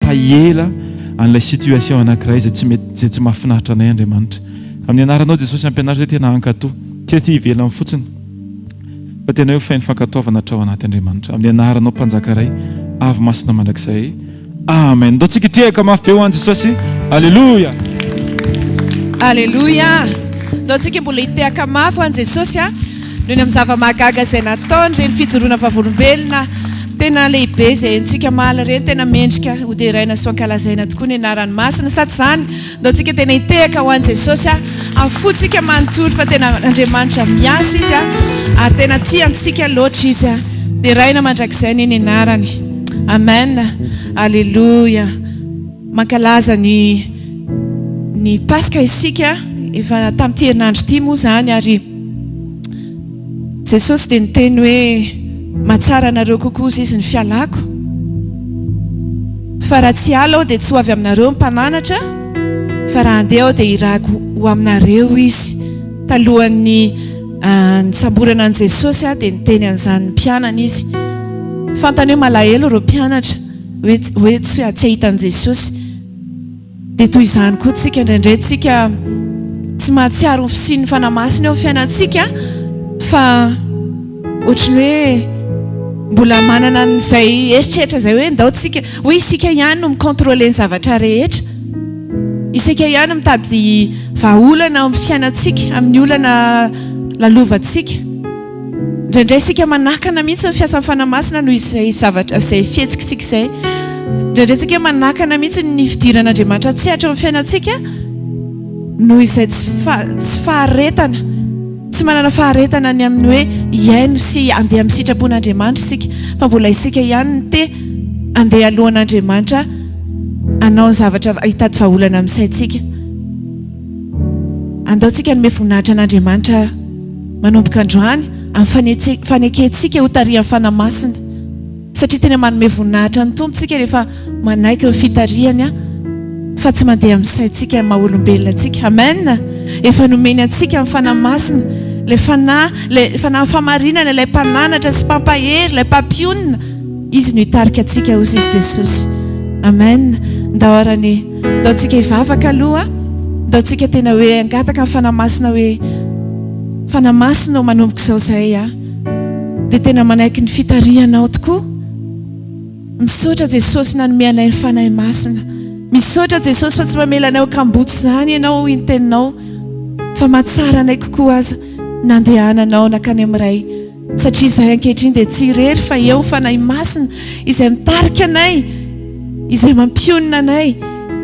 Mampaela an'ilay situation anankiray izay tsy mety, izay tsy mahafinaritra anay Andriamanitra. Amin'ny anaranao Jesosy ampianaro izay tena hankatò. Tsy aty ivelany fotsiny fa tena hoe feno fankatoavana hatrao anaty Andriamanitra. Amin'ny anaranao Mpanjaka Ray avo masina mandrakizay. Amen. Ndao tsika hitehaka mafy be ho an'i Jesosy. Aleloia. Aleloia. Ndao tsika mbola hitehaka mafy ho an'i Jesosy a. Noho ny amin'ny zava-mahagaga izay nataony, ireny fijoroana vavolombelona tena lehibe izay henontsika omaly ireny, tena mendrika hoderaina sy ho ankalazaina tokoa ny anarany masina. Sa tsy izany? Ndao tsika tena hitehaka ho an'i Jesosy a. Amin'ny fontsika manontolo fa tena Andriamanitra miasa Izy a, ary tena tia antsika loatra Izy a. Deraina mandrakizay anie ny anarany. Amen. Aleloia. Mankalaza ny ny Paska isika efa tamin'ity herinandro ity moa izany ary Jesosy dia niteny hoe mahatsara anareo kokoa hozy izy ny fialako. Fa raha tsy hiala aho dia tsy ho avy aminareo ny mpananatra, fa raha handeha aho dia hirahako ho aminareo izy. Talohan'ny nisamborana an'i Jesosy dia niteny an'izany ny mpianany izy. Fantany hoe malahelo ireo mpianatra hoe hoe tsy hahita an'i Jesosy. Dia toy izany koa tsika, indraindray tsika tsy mahatsiaro ny fisian'ny Fanahy Masina eo amin'ny fiainantsika fa ohatry ny hoe mbola manana an'izay eritreritra izay hoe ndao tsika, hoe isika ihany no mi-contrôler ny zavatra rehetra, isika ihany mitady vahaolana amin'ny fiainantsika, amin'ny olana lalovantsika. Indraindray isika manakana mihitsy ny fiasan'ny Fanahy Masina noho izay zavatra, izay fihetsikitsika izay. Indraindray isika manakana mihitsy ny fidiran'Andriamanitra an-tsehatra amin'ny fiainantsika noho izay tsy tsy faharetana, tsy manana faharetana ny amin'ny hoe hihaino sy handeha amin'ny sitrapon'Andriamanitra isika, fa mbola isika ihany no te handeha alohan'Andriamanitra hanao ny zavatra, hitady vahaolana amin'ny saintsika. Andao tsika hanome voninahitra an'Andriamanitra manomboka androany amin'ny fanekentsika ho tarihan'ny Fanahy Masina. Satria tena manome voninahitra ny Tompo tsika rehefa manaiky ny fitarihany fa tsy mandeha amin'ny saintsika maha olombelona antsika. Amen! Efa nomeny antsika ny Fanahy Masina, ilay Fanahy, ilay Fanahy fahamarinana, ilay mpananatra sy mpampahery, ilay mpampionona. Izy no hitarika antsika hoy izy Jesosy. Amen! Ndao ary anie. Ndao tsika hivavaka aloha, ndao tsika tena hoe hangataka ny Fanahy Masina hoe, Fanahy Masina ô manomboka izao izay aho dia tena manaiky ny fitarihanao tokoa. Misaotra Jesosy nanome anay ny Fanahy Masina. Misaotra Jesosy fa tsy mamela anay ho kamboty izany Ianao hoy ny teninao fa mahatsara anay kokoa aza nandehananao nankany amin'ny Ray. Satria izahay ankehitriny dia tsy irery fa eo ny Fanahy Masina izay mitarika anay, izay mampionona anay,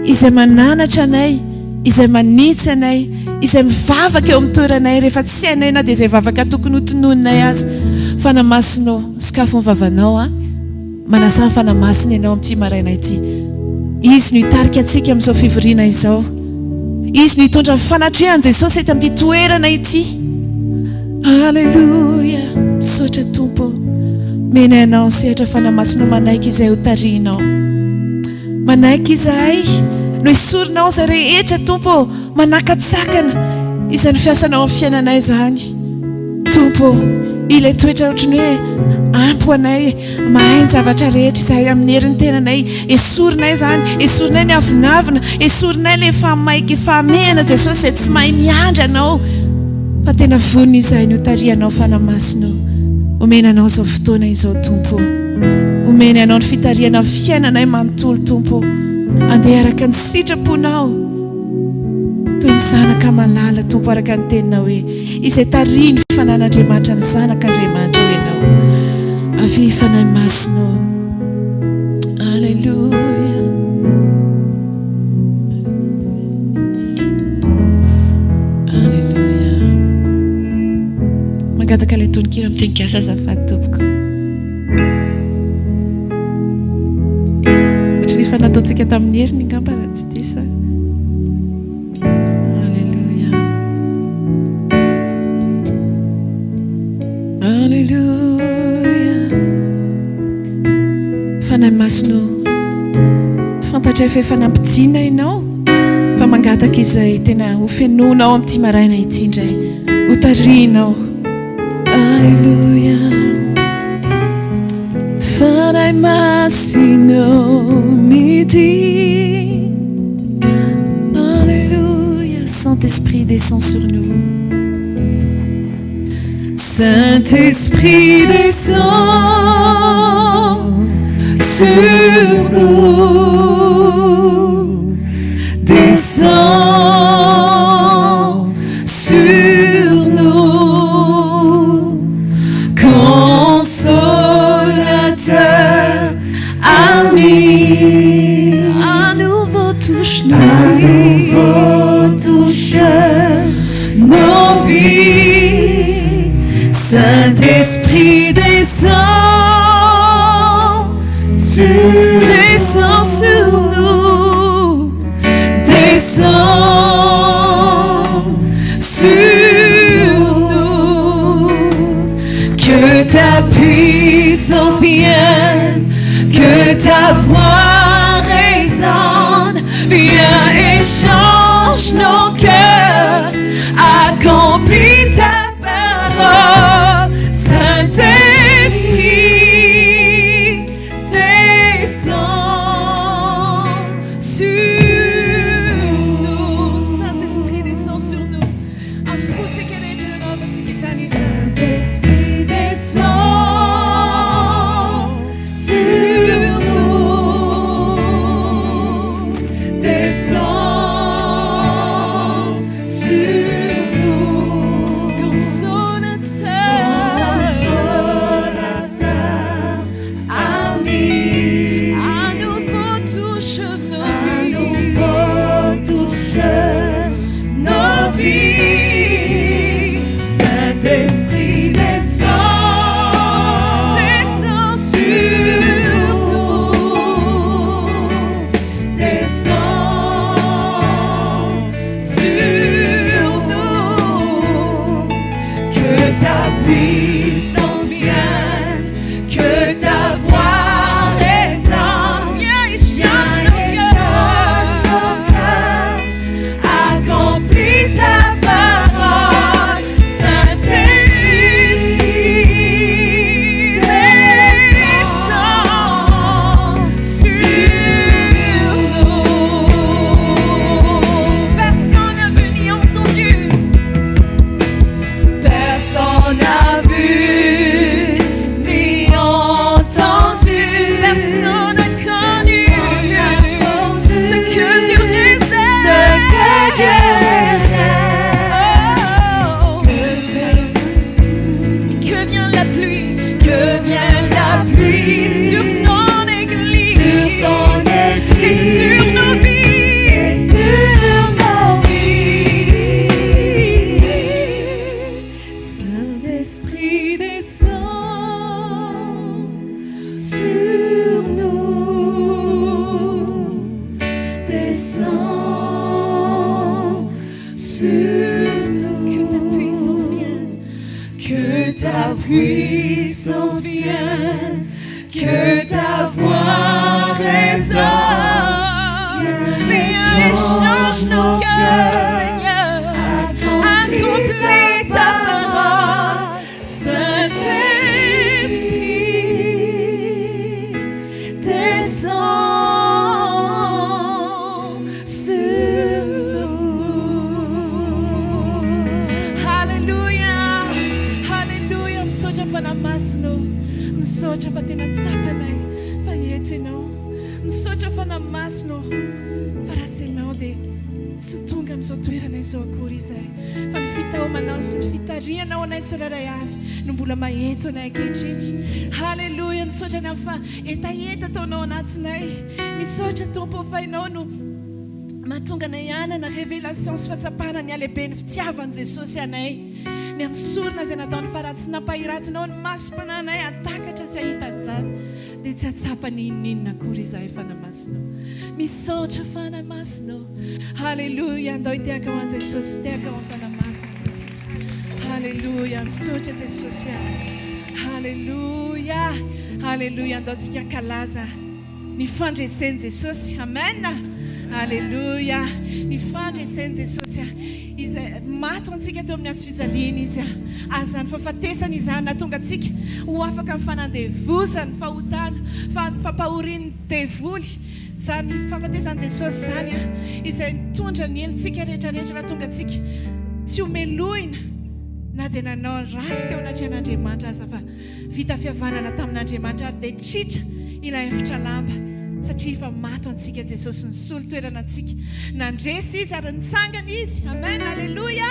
izay mananatra anay, izay manitsy anay, izay mivavaka eo amin'ny toeranay rehefa tsy hainay na dia izay vavaka tokony hotononinay aza. Fanahy Masina ô, sokafo ny vavanao an! Manasà ny Fanahy Masina ianao amin'ity maraina ity. Izy no hitarika antsika amin'izao fivoriana izao. Izy no hitondra ny fanatrehan'i Jesosy eto amin'ity toerana ity. Aleloia! Misaotra Tompo ô. Omena Ianao ny sehatra Fanahy Masina manaiky izay ho tarihinao. Manaiky izahay no esorinao izay rehetra Tompo ô, manakatsakana izany fiasanao amin'ny fiainanay izany. Tompo ô, ilay toetra ohatry ny hoe ampy ho anay Mahay ny zavatra rehetra izahay amin'ny herin'ny tenanay. Esorinay izany, esorinay ny avonavona, esorinay ilay fahamaika, fahamehana Jesosy izay tsy mahay miandry Anao fa tena vonona izahay ny hotarihanao Fanahy Masina ô. Omena Anao izao fotoana izao Tompo ô. Omena Anao ny fitarihana ny fiainanay manontolo Tompo ô. Andeha araka ny sitraponao toy ny zanaka malala Tompo araka ny teninao hoe Izay tarihin'ny fanan'Andriamanitra ny zanak'Andriamanitra ho ianao. Avia Fanahy Masina ô. Aleloia. Aleloia. Mangataka ilay tononkira amin'ny teny gasy azafady tompoko. Ohatran'ny efa nataontsika tamin'ny heriny angamba raha tsy diso aho. Aleloia. Aleloia. Fanahy Masina ô, fantatray fa efa nampijina Ianao, fa mangataka izay tena ho fenoinao amin'ity maraina ity indray, ho tarihinao. Aleloia. Fanahy Masina midina. Alléluia. Saint-Esprit descend sur nous. Saint-Esprit descend sur nous. Descend sur nous. Consolateur, ami, à nouveau touche nos vies. Touche nos vies. Saint-Esprit descend, descend sur nous, descend sur nous. Que ta puissance vienne, que ta voix résonne, viens et change nos cœurs, accomplis ta parole, Saint-Esprit, descend sur nous. Saint-Esprit, descend sur nous. Saint-Esprit, descend sur nous. Descend sur nous. Consolateur, ami, à nouveau touche nos vies. Touche nos vies. Saint-Esprit descend, descend sur nous, descend sur nous. Que ta puissance vienne, que ta voix résonne, viens et change nos cœurs. Accomplis ta parole, Saint-Esprit, descend sur nous. Personne n'a vu ni entendu. Personne n'a vu ni entendu. Personne n'a connu ce que tu réserves. Oh. Que vient la pluie, que vient la pluie sur ton église, et sur nos vies, sur nos vies. Saint-Esprit descend sur nous, descend sur nous. Que ta puissance vienne, que ta puissance vienne, que ta voix résonne, et change nos cœurs, Seigneur. Accomplis ta parole, Saint-Esprit, descend sur nous. Alléluia, Alléluia. Misaotra Fanahy Masina, misaotra fa tena tsapanay fa eto ianao. Misaotra Fanahy Masina fa raha tsy ianao dia tsy ho tonga amin'izao toerana izao akory izay. Fa ny fitaomanao sy ny fitarihanao anay tsirairay avy no mbola maheto anay ankehitriny. Halleloia. Misaotra ny amin'ny fa hetaheta ataonao anatinay. Misaotra Tompo fa ianao no mahatonga anay hanana révélation sy fahatsapana ny halehiben'ny fitiavan'i Jesosy anay. Ny amin'ny sorona izay nataony fa raha tsy nampahiratinao ny masom-panahinay hahatakatra sy hahita an'izany dia tsy hahatsapa ny inoninona akory izahay Fanahy Masina. Misaotra Fanahy Masina. Halleloia. Andao hitehaka ho an'i Jesosy, hitehaka ho an'ny Fanahy Masina isika. Halleloia. Misaotra Jesosy. Halleloia. Halleloia. Andao tsika hankalaza ny fandresen'i Jesosy. Amen. Halleloia. Ny fandresen'i Jesosy. Izay izay maty ho antsika teo amin'ny hazo fijaliana Izy. Ary izany fahafatesana izany nahatonga antsika ho afaka amin'ny fanandevozan'ny fahotana, fa ny fampahorian'ny devoly. Izany fahafatesan'i Jesosy izany izay nitondra ny helotsika rehetra rehetra nahatonga antsika tsy ho melohina na dia nanao ny ratsy teo anatrehan'Andriamanitra aza fa vita fihavanana tamin'Andriamanitra ary dia tritra ilay efitra lamba satria efa maty ho antsika Jesosy nisolo toerana antsika nandresy izy ary nitsangana izy amen aleloia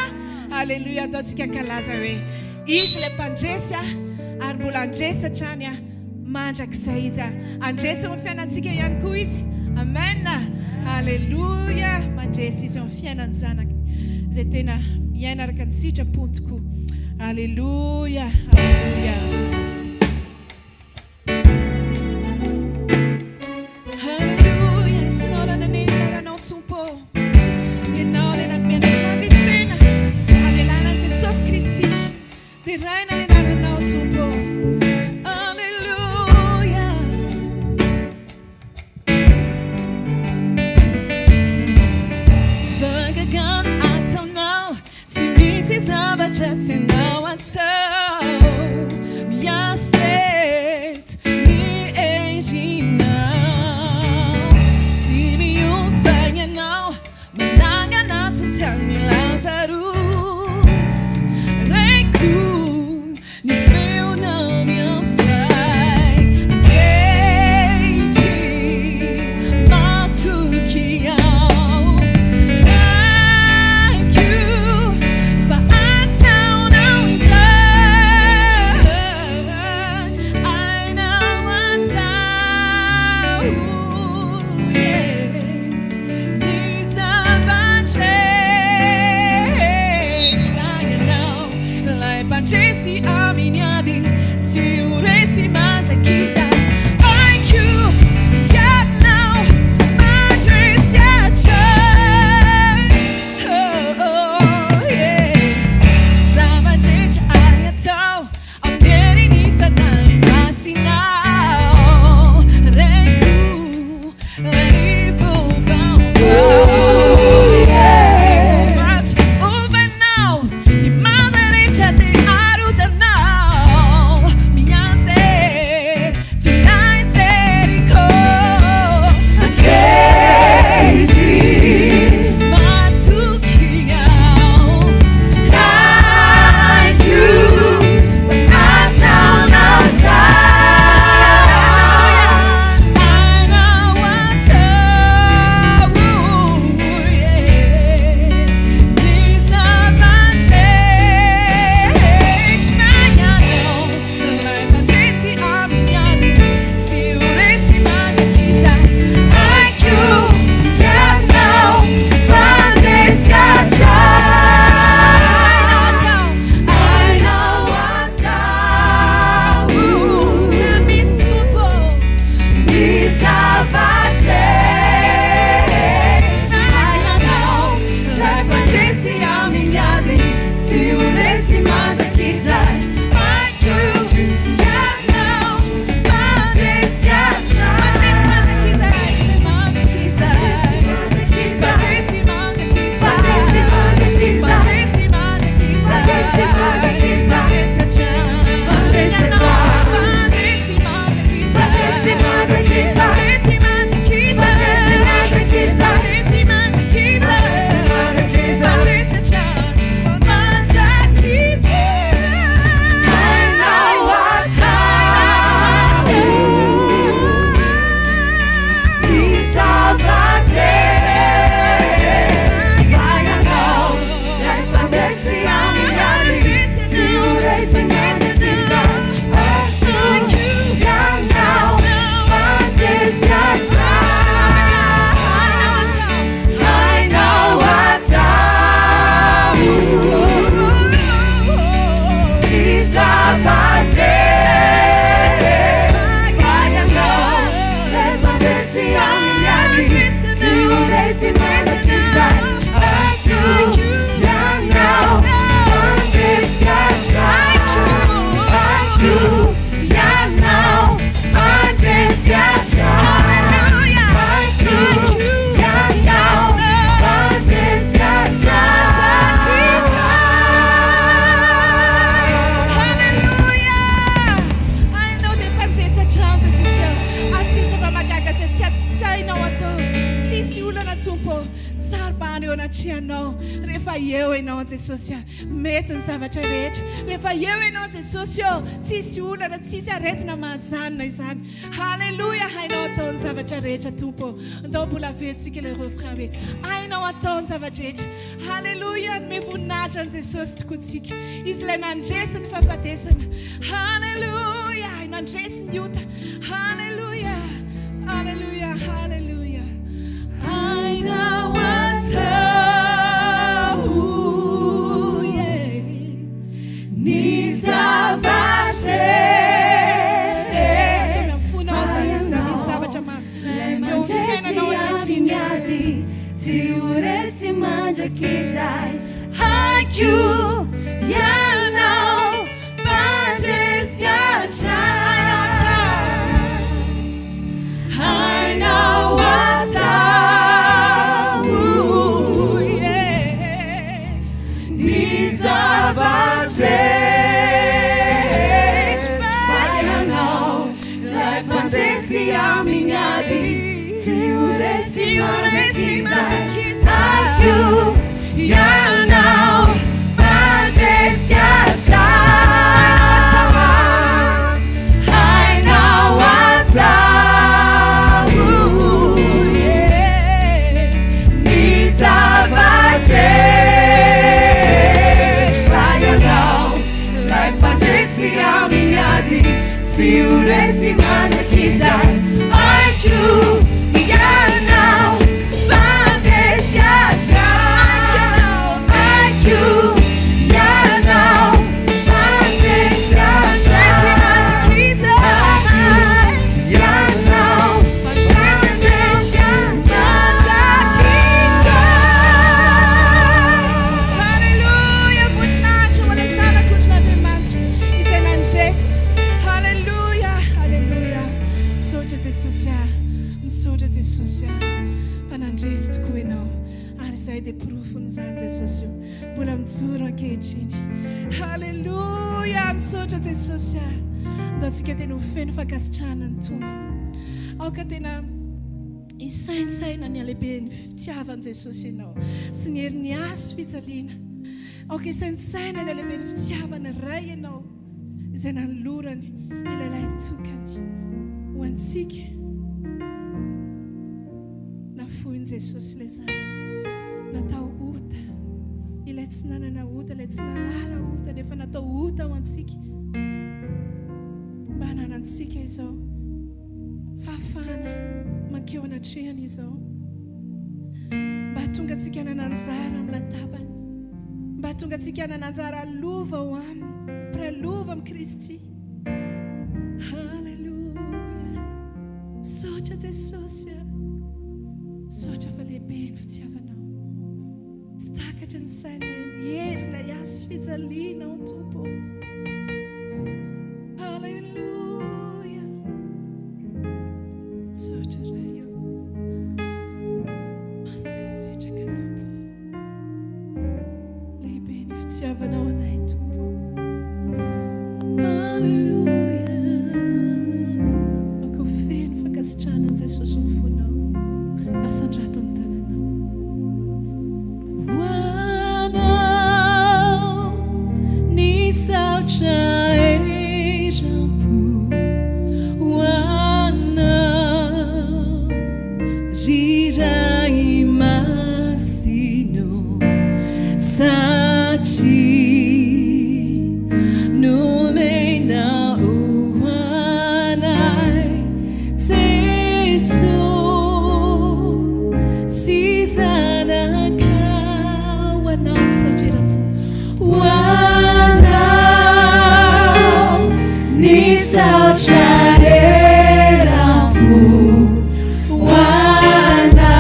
aleloia ataontsika ankalaza hoe izy ilay mpandresy ah ary mbola handresy hatrany ah mandrakizay izy ah handresy eo amin'ny fiainantsika ihany koa izy amen aleloia mandresy izy eo amin'ny fiainan'ny zanany izay tena miaina araka ny sitrapony tokoa aleloia aleloia Aleloia isaorana anie ny anaranao Tompo ô Ianao ilay nanome anay fandresena amin'ny alalan'i Jesosy Kristy Deraina ny anaranao Tompo ô Aleloia Fahagagana ataonao Tsy misy zavatra tsy hainao atao. Tompo ô. Saro-bahana eo anatrehanao. Rehefa eo Ianao Jesosy a. Mety ny zavatra rehetra. Rehefa eo Ianao Jesosy ô, tsisy olana, tsisy aretina mahajanona izany. Haleloia, hainao atao ny zavatra rehetra Tompo ô. Ndao mbola averintsika ilay refrain hoe, hainao atao ny zava-drehetra. Haleloia, hanome voninahitra an'i Jesosy tokoa tsika. Izy ilay nandresy ny fahafatesana. Haleloia, nandresy ny ota. Haleloia, haleloia, haleloia. Hainao atao, yeah, ny zava-drehetra. Ataovy amin'ny fonao izany, ny zavatra ma. Ilay mandresy amin'ny ady tsy ho resy mandrakizay. Haiko ianao mpandresy hatrany. Hainao atao ny zava-drehetra fa ianao Ilay mpandresy amin'ny ady tsy ho resy mandrakizay. Haiko ianao mpandresy hatrany. Hainao atao ny zava-drehetra fa ianao Ilay mpandresy amin'ny ady tsy ho resy mandrakizay. Haiko ianao mpandresy hatrany. Haiko ianao mpandresy hatrany. Haiko ianao mpandresy mandrakizay. Haleloia! Voninahitra ho an'ilay Zanak'ondrin'Andriamanitra izay nandresy. Haleloia! Haleloia! Misaotra Jesosy ah! Misaotra Jesosy ah! Fa nandresy tokoa Ianao. Ary izay dia porofon'izany Jesosy o. Mbola mijoro ankehitriny. Haleloia! Misaotra Jesosy ah! Ndao tsika tena ho feno fankasitrahana ny Tompo. Aoka tena. Hisaintsaina ny halehiben'ny fitiavan'i Jesosy ianao sy ny herin'ny hazo fijaliana. Aoka hisaintsaina ny halehiben'ny fitiavan'ny Ray ianao izay nanolorany ilay lahitokany ho antsika. Nafoin'i Jesosy ilay Zanany natao ota, ilay tsy nanana ota, ilay tsy nahalala ota nefa natao ota ho antsika mba hananantsika izao fahafahana mankeo anatrehany izao, mba hahatonga antsika hanana anjara amin'ny latabany, mba hahatonga antsika hanana anjara lova ao aminy, mpiray lova amin'i Kristy. Haleloia! Misaotra Jesosy a! Misaotra fa lehibe ny fitiavanao. Tsy takatry ny sainay ny herin'ilay hazo fijaliana ao Tompo. Haleloia. Misaotra Ray o. Mankasitraka Tompo. Lehibe ny fitiavanao anay Tompo. Haleloia. Aoka ho feno fankasitrahana an'i Jesosy ny fonao. Asandrato ny tananao. Ho anao ny saotra eram-po. Ho anao ry Ray Masina ô. Satria nomenao ho anay Jeso sy Zanakao. Ho anao ny saotra eram-po. Ho anao ny saotra eram-po. Ho anao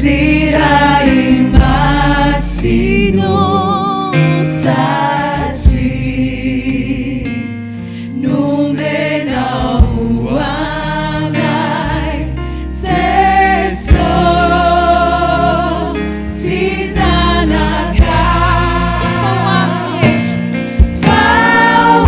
ry Ray Masina satria nomenao ho anay Jeso sy Zanakao. Fa ho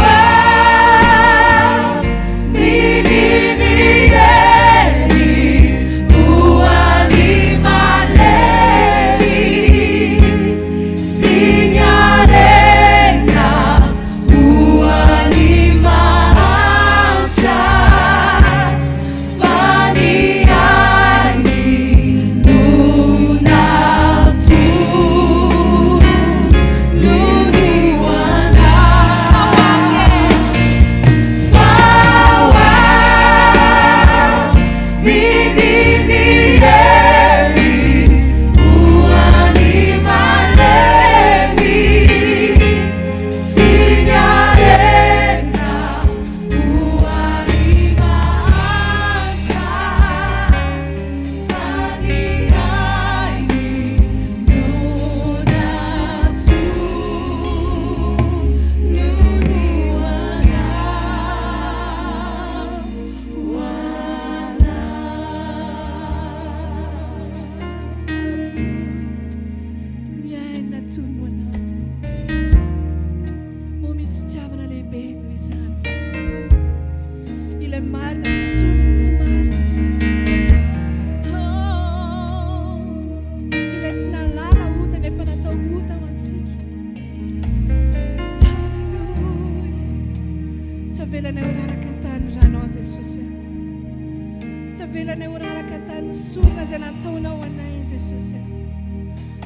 niaraka tamin'ny sorona izay nataonao ho anay, Jesosy a.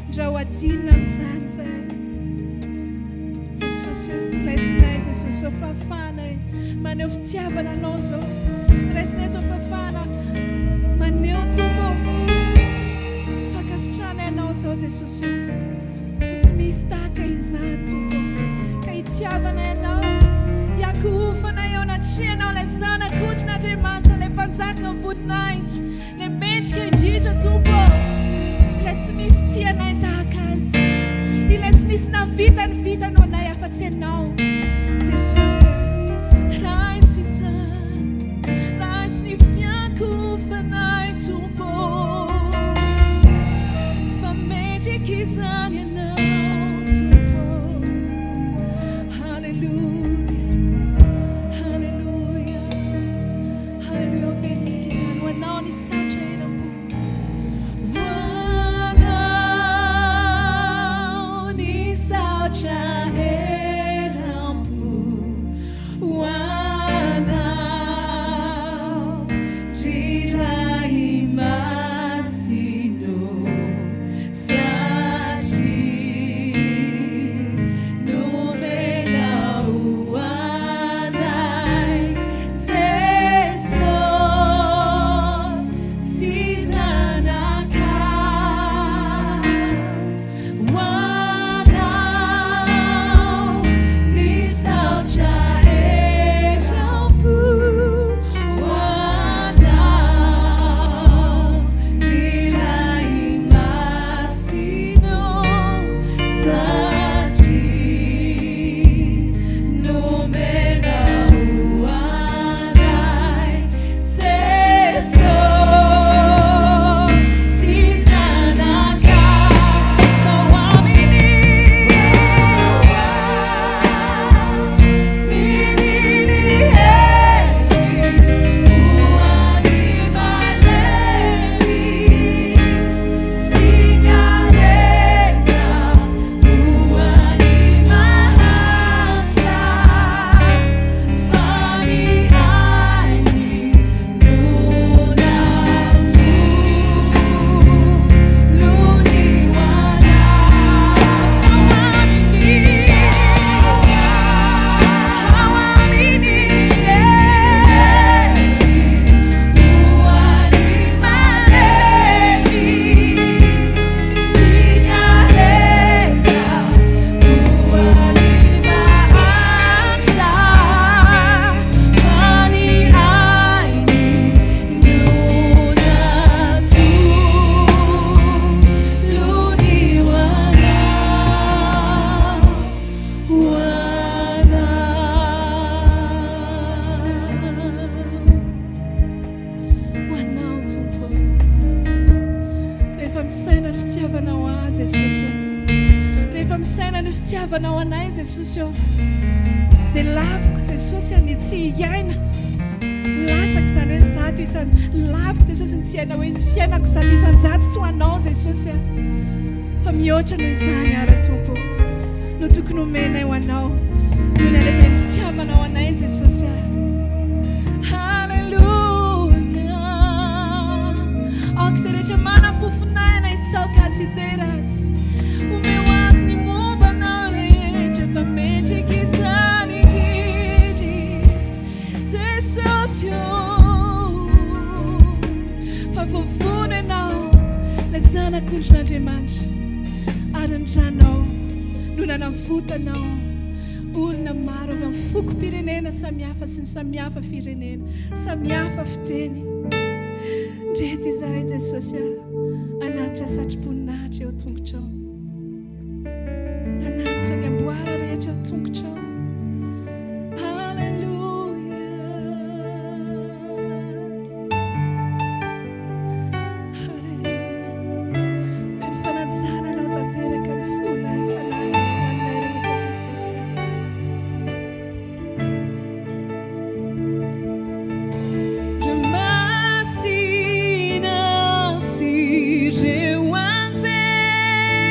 Ndrao hadinina amin'izany izahay. Jesosy a, raisinay Jesosy izao fahafahanay maneho fitiavana Anao izao. Raisinay izao fahafahana maneho Tompo ô, fankasitrahanay Anao izao Jesosy ô. Ho tsy misy tahaka izany Tompo ô, ka hitiavanay Anao, hiankohofanay eo anatrehanao ilay Zanak'ondrin'Andriamanitra, ilay Mpanjakan'ny voninahitra, ilay mendrika indrindra Tompo ô, ilay tsy misy tia anay tahaka Azy, ilay tsy nisy nahavita ny vitany ho anay afa-tsy Ianao Jesosy a. Raiso izany, raiso ny fiankohofanay Tompo ô, fa mendrika izany Ianao Tompo ô. Haleloia, haleloia. Haleloia ho verintsika izany ho anao ny saotra eram-po. Ho anao ny saotra eram-po. Ho anao ry Ray Masina ô, satria nomenao ho anay Jeso sy Zanakao. Ho anao ny saotra eram-po, ho anao ry Ray Masina ô, satria nomenao ho anay Jeso sy Zanakao. Fa ho amin'ny ny hery ho an'ny malemy sy ny harena ho an'ny mahantra fa ny ainy no natolony ho anay. Fa ho amin'ny hery ho an'ny malemy sy ny harena ho an'ny mahantra fa ny ainy no natolony ho anao, ho anao. Ho anao Tompo. Rehefa misaina ny fitiavanao ahy Jesosy ô, rehefa misaina ny fitiavanao anay Jesosy ô, dia laviko Jesosy a ny tsy hiaina latsaka izany hoe 100 isan, laviko Jesosy ny tsy hiaina hoe ny fiainako 100% tsy ho anao Jesosy a, fa mihoatra noho izany ara Tompo no tokony homenay ho anao noho ny halehiben'ny fitiavanao anay Jesosy a. Haleloia. Aoka izay rehetra manam-pofonaina hitsaoka Azy hidera Azy. Omeo Azy ny momba anao rehetra fa mendrika izany indrindra Izy. Jesosy ô, fa voavono Ianao, ilay Zanak'ondrin'Andriamanitra, ary ny ranao no nanavotanao olona maro avy amin'ny fokom-pirenena samihafa sy ny samihafa firenena, samihafa fiteny. Ndreto izahay Jesosy a, hanatitra satroboninahitra eo an-tongotrao. Hanatitra ny amboara rehetra eo an-tongotrao. Haleloia. Haleloia. Feno fanajana Anao tanteraka ny fonay, fanahinay, aminay rehetra Jesosy. Ry masina sy ireo anjely.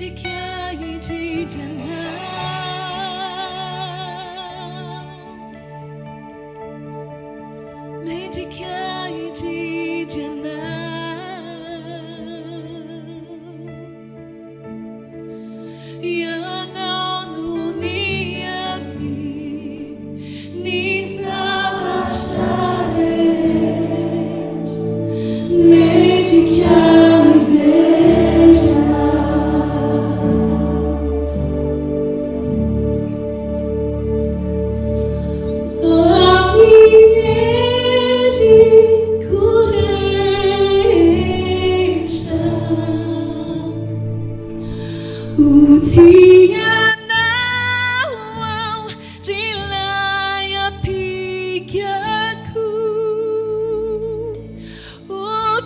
Mendrika indrindra anao. Mendrika indrindra anao. Ianao no niavian'ny zavatra rehetra. Mendrika midera Amin'ny heriko rehetra. Ho tia anao aho ry ilay ampingako. Ho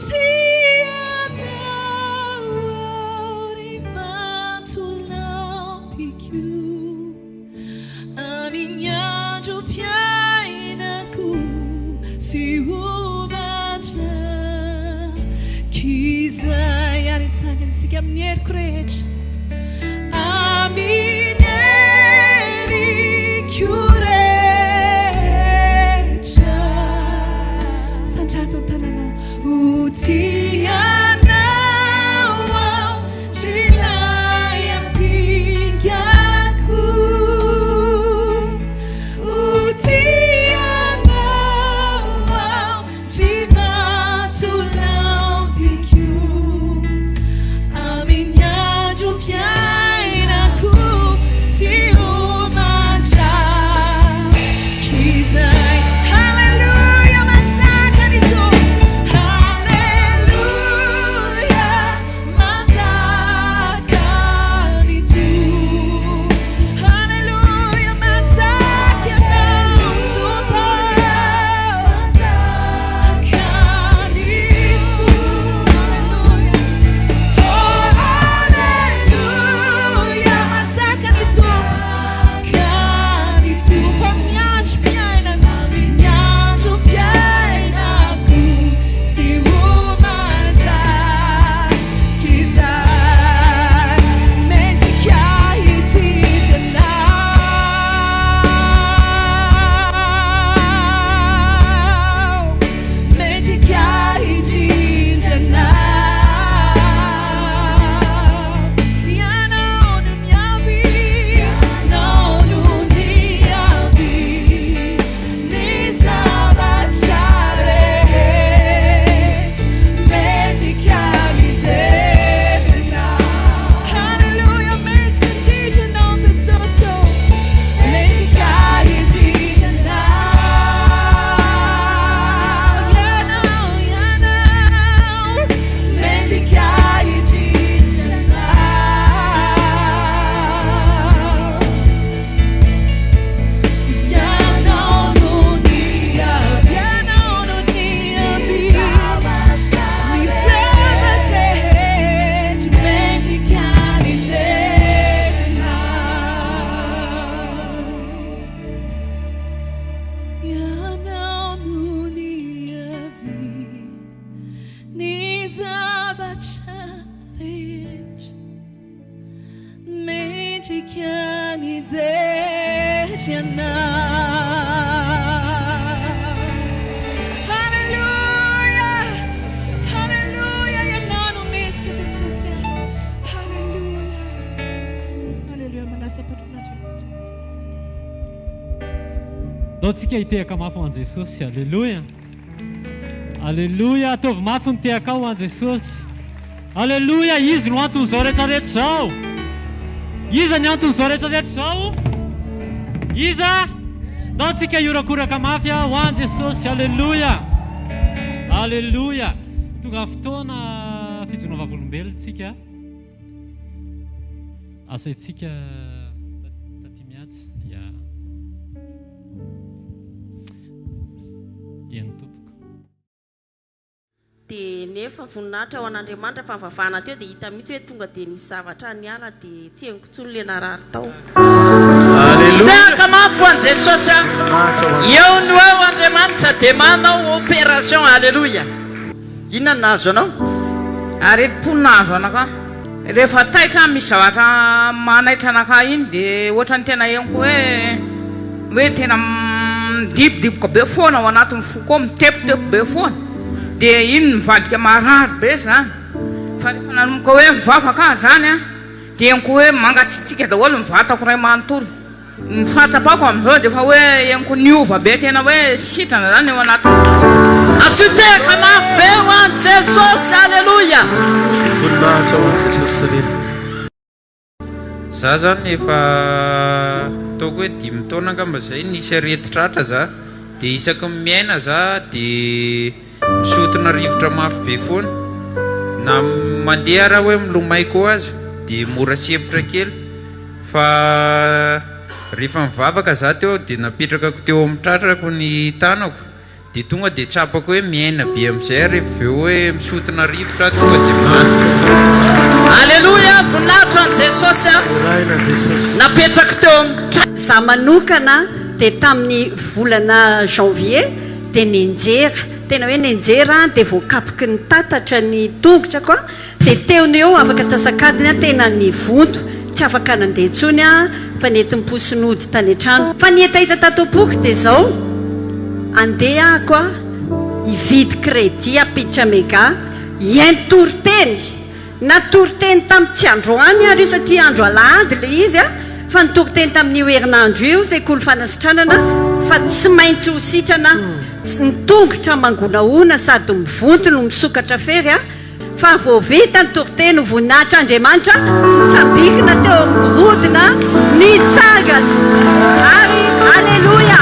tia anao aho ry vatolampiko. Amin'ny androm-piainako sy ho mandrakizay. Ary hitsangana isika amin'ny heriko rehetra. Amin'ny heriko rehetra. Sandrato ny tananao. Ho tia anao aho. Ilay ampingako ho tia anao aho, ry vatolampiko, amin'ny androm-piainako sy ho mandrakizay. Haleloia, manjaka ny Tompo. Haleloia. Manjaka ny Tompo. Haleloia, manjaka Ianao Tompo. Manjaka ny Tompo. Haleloia. Oh, haleloia, manjaka ny Tompo. Manjaka ny Tompo amin'ny androm-piainako, amin'ny androm-piainako sy ho mandrakizay. Mendrika indrindra Anao, mendrika indrindra Anao. Ianao no niavy, Ianao no niavy. Ny zavatra rehetra mendrika midera Anao. Haleloia, mendrika indrindra Anao Jesosy ô. Mendrika indrindra Anao. Ianao, Ianao. Mendrika indrindra Anao. Ianao no niavy, Ianao no niavy. Ny zavatra rehetra mendrika ny dera Anao. Ianao no niavy, ny zavatra rehetra. Mendrika ny dera Anao. Haleloia! Haleloia! Ianao no mendrika Jesosy a. Haleloia! Haleloia! Manasa mpanompon'Andriamanitra. Ndao tsika hitehaka mafy ho an'i Jesosy. Aleloia. Aleloia. Ataovy mafy ny tehakao ho an'i Jesosy. Aleloia. Izy no anton'izao rehetra rehetra izao. Iza ny anton'izao rehetra rehetra izao? Iza? Ndao tsika hiorakoraka mafy ho an'i Jesosy. Aleloia. Aleloia. Tonga ny fotoana fijoroana vavolombelona tsika. Asaintsika taty mihaja. Ya. Eny tompoko. Dia nefa voninahitra ho an'Andriamanitra fa nivavahana teo dia hita mihitsy hoe tonga dia nisy zavatra niala dia tsy henoko intsony ilay narary tao. Tehaka mafy ho an'i Jesosy a! Eo no eo Andriamanitra dia manao opération, Alléluia! Inona no nahazo anao? Aretim-po no nahazo anakahy. Rehefa taitra aho misy zavatra manaitra anakahy iny dia ohatran'ny tena henoko hoe hoe tena midibodiboka be foana ao anatin'ny foko ao, mitepotepo be foana. Dia iny mivadika marary be izany. Fa rehefa nanomboka hoe mivavaka aho izany an, dia henoko hoe mangatsiatsiaka daholo ny vatako iray manontolo. Ny fahatsapako amin'izao dia efa hoe henoko niova be tena hoe sitrana zany eo anatin'ny foko. Asio tehaka mafy be ho an'i Jesosy, Aleloia! Voninahitra ho an'i Jesosy irery. Za zany efa ataoko hoe dimy taona angamba zay nisy aretin-tratra za de isaky ny miaina za de misotona rivotra mafy be foana na mandeha ara hoe milomay koa aza de mora sempotra kely Fa rehefa nivavaka za teo dia napetrakako teo amin'ny tratrako ny tanako dia tonga dia tsapako hoe miaina be amin'izay aho rehefa avy eo hoe misotona rivotra aho tonga dia mando. Aleloia voninahitra an'i Jesosy a. Deraina Jesosy. Napetrako teo amin'ny tra. Za manokana dia tamin'ny volana janvier dia nenjera, tena hoe nenjera dia voakapoky ny tatatra ny tongotrako a, Dia teo no eo afaka antsasak'adiny aho tena nivonto, tsy afaka nandeha intsony aho fa nentim-po sy nody tany an-trano. Fa ny hetaheta tato am-poko dia izao, andeha ahako aho hividy crédit hampiditra mega, hihaino toriteny, na toriteny tamin'ny tsy androany ary io satria andro alahady ilay izy a, fa ny toriteny tamin'io herinandro io, sekoly fanasitranana, fa tsy maintsy ho sitrana aho, ny tongotra mangonahona sady mivonto no misokatra fery a. Fa vao vita ny toriteny ho voninahitr'Andriamanitra, nitsambikina teo amin'ny gorodona, nitsangana, ary Aleloia!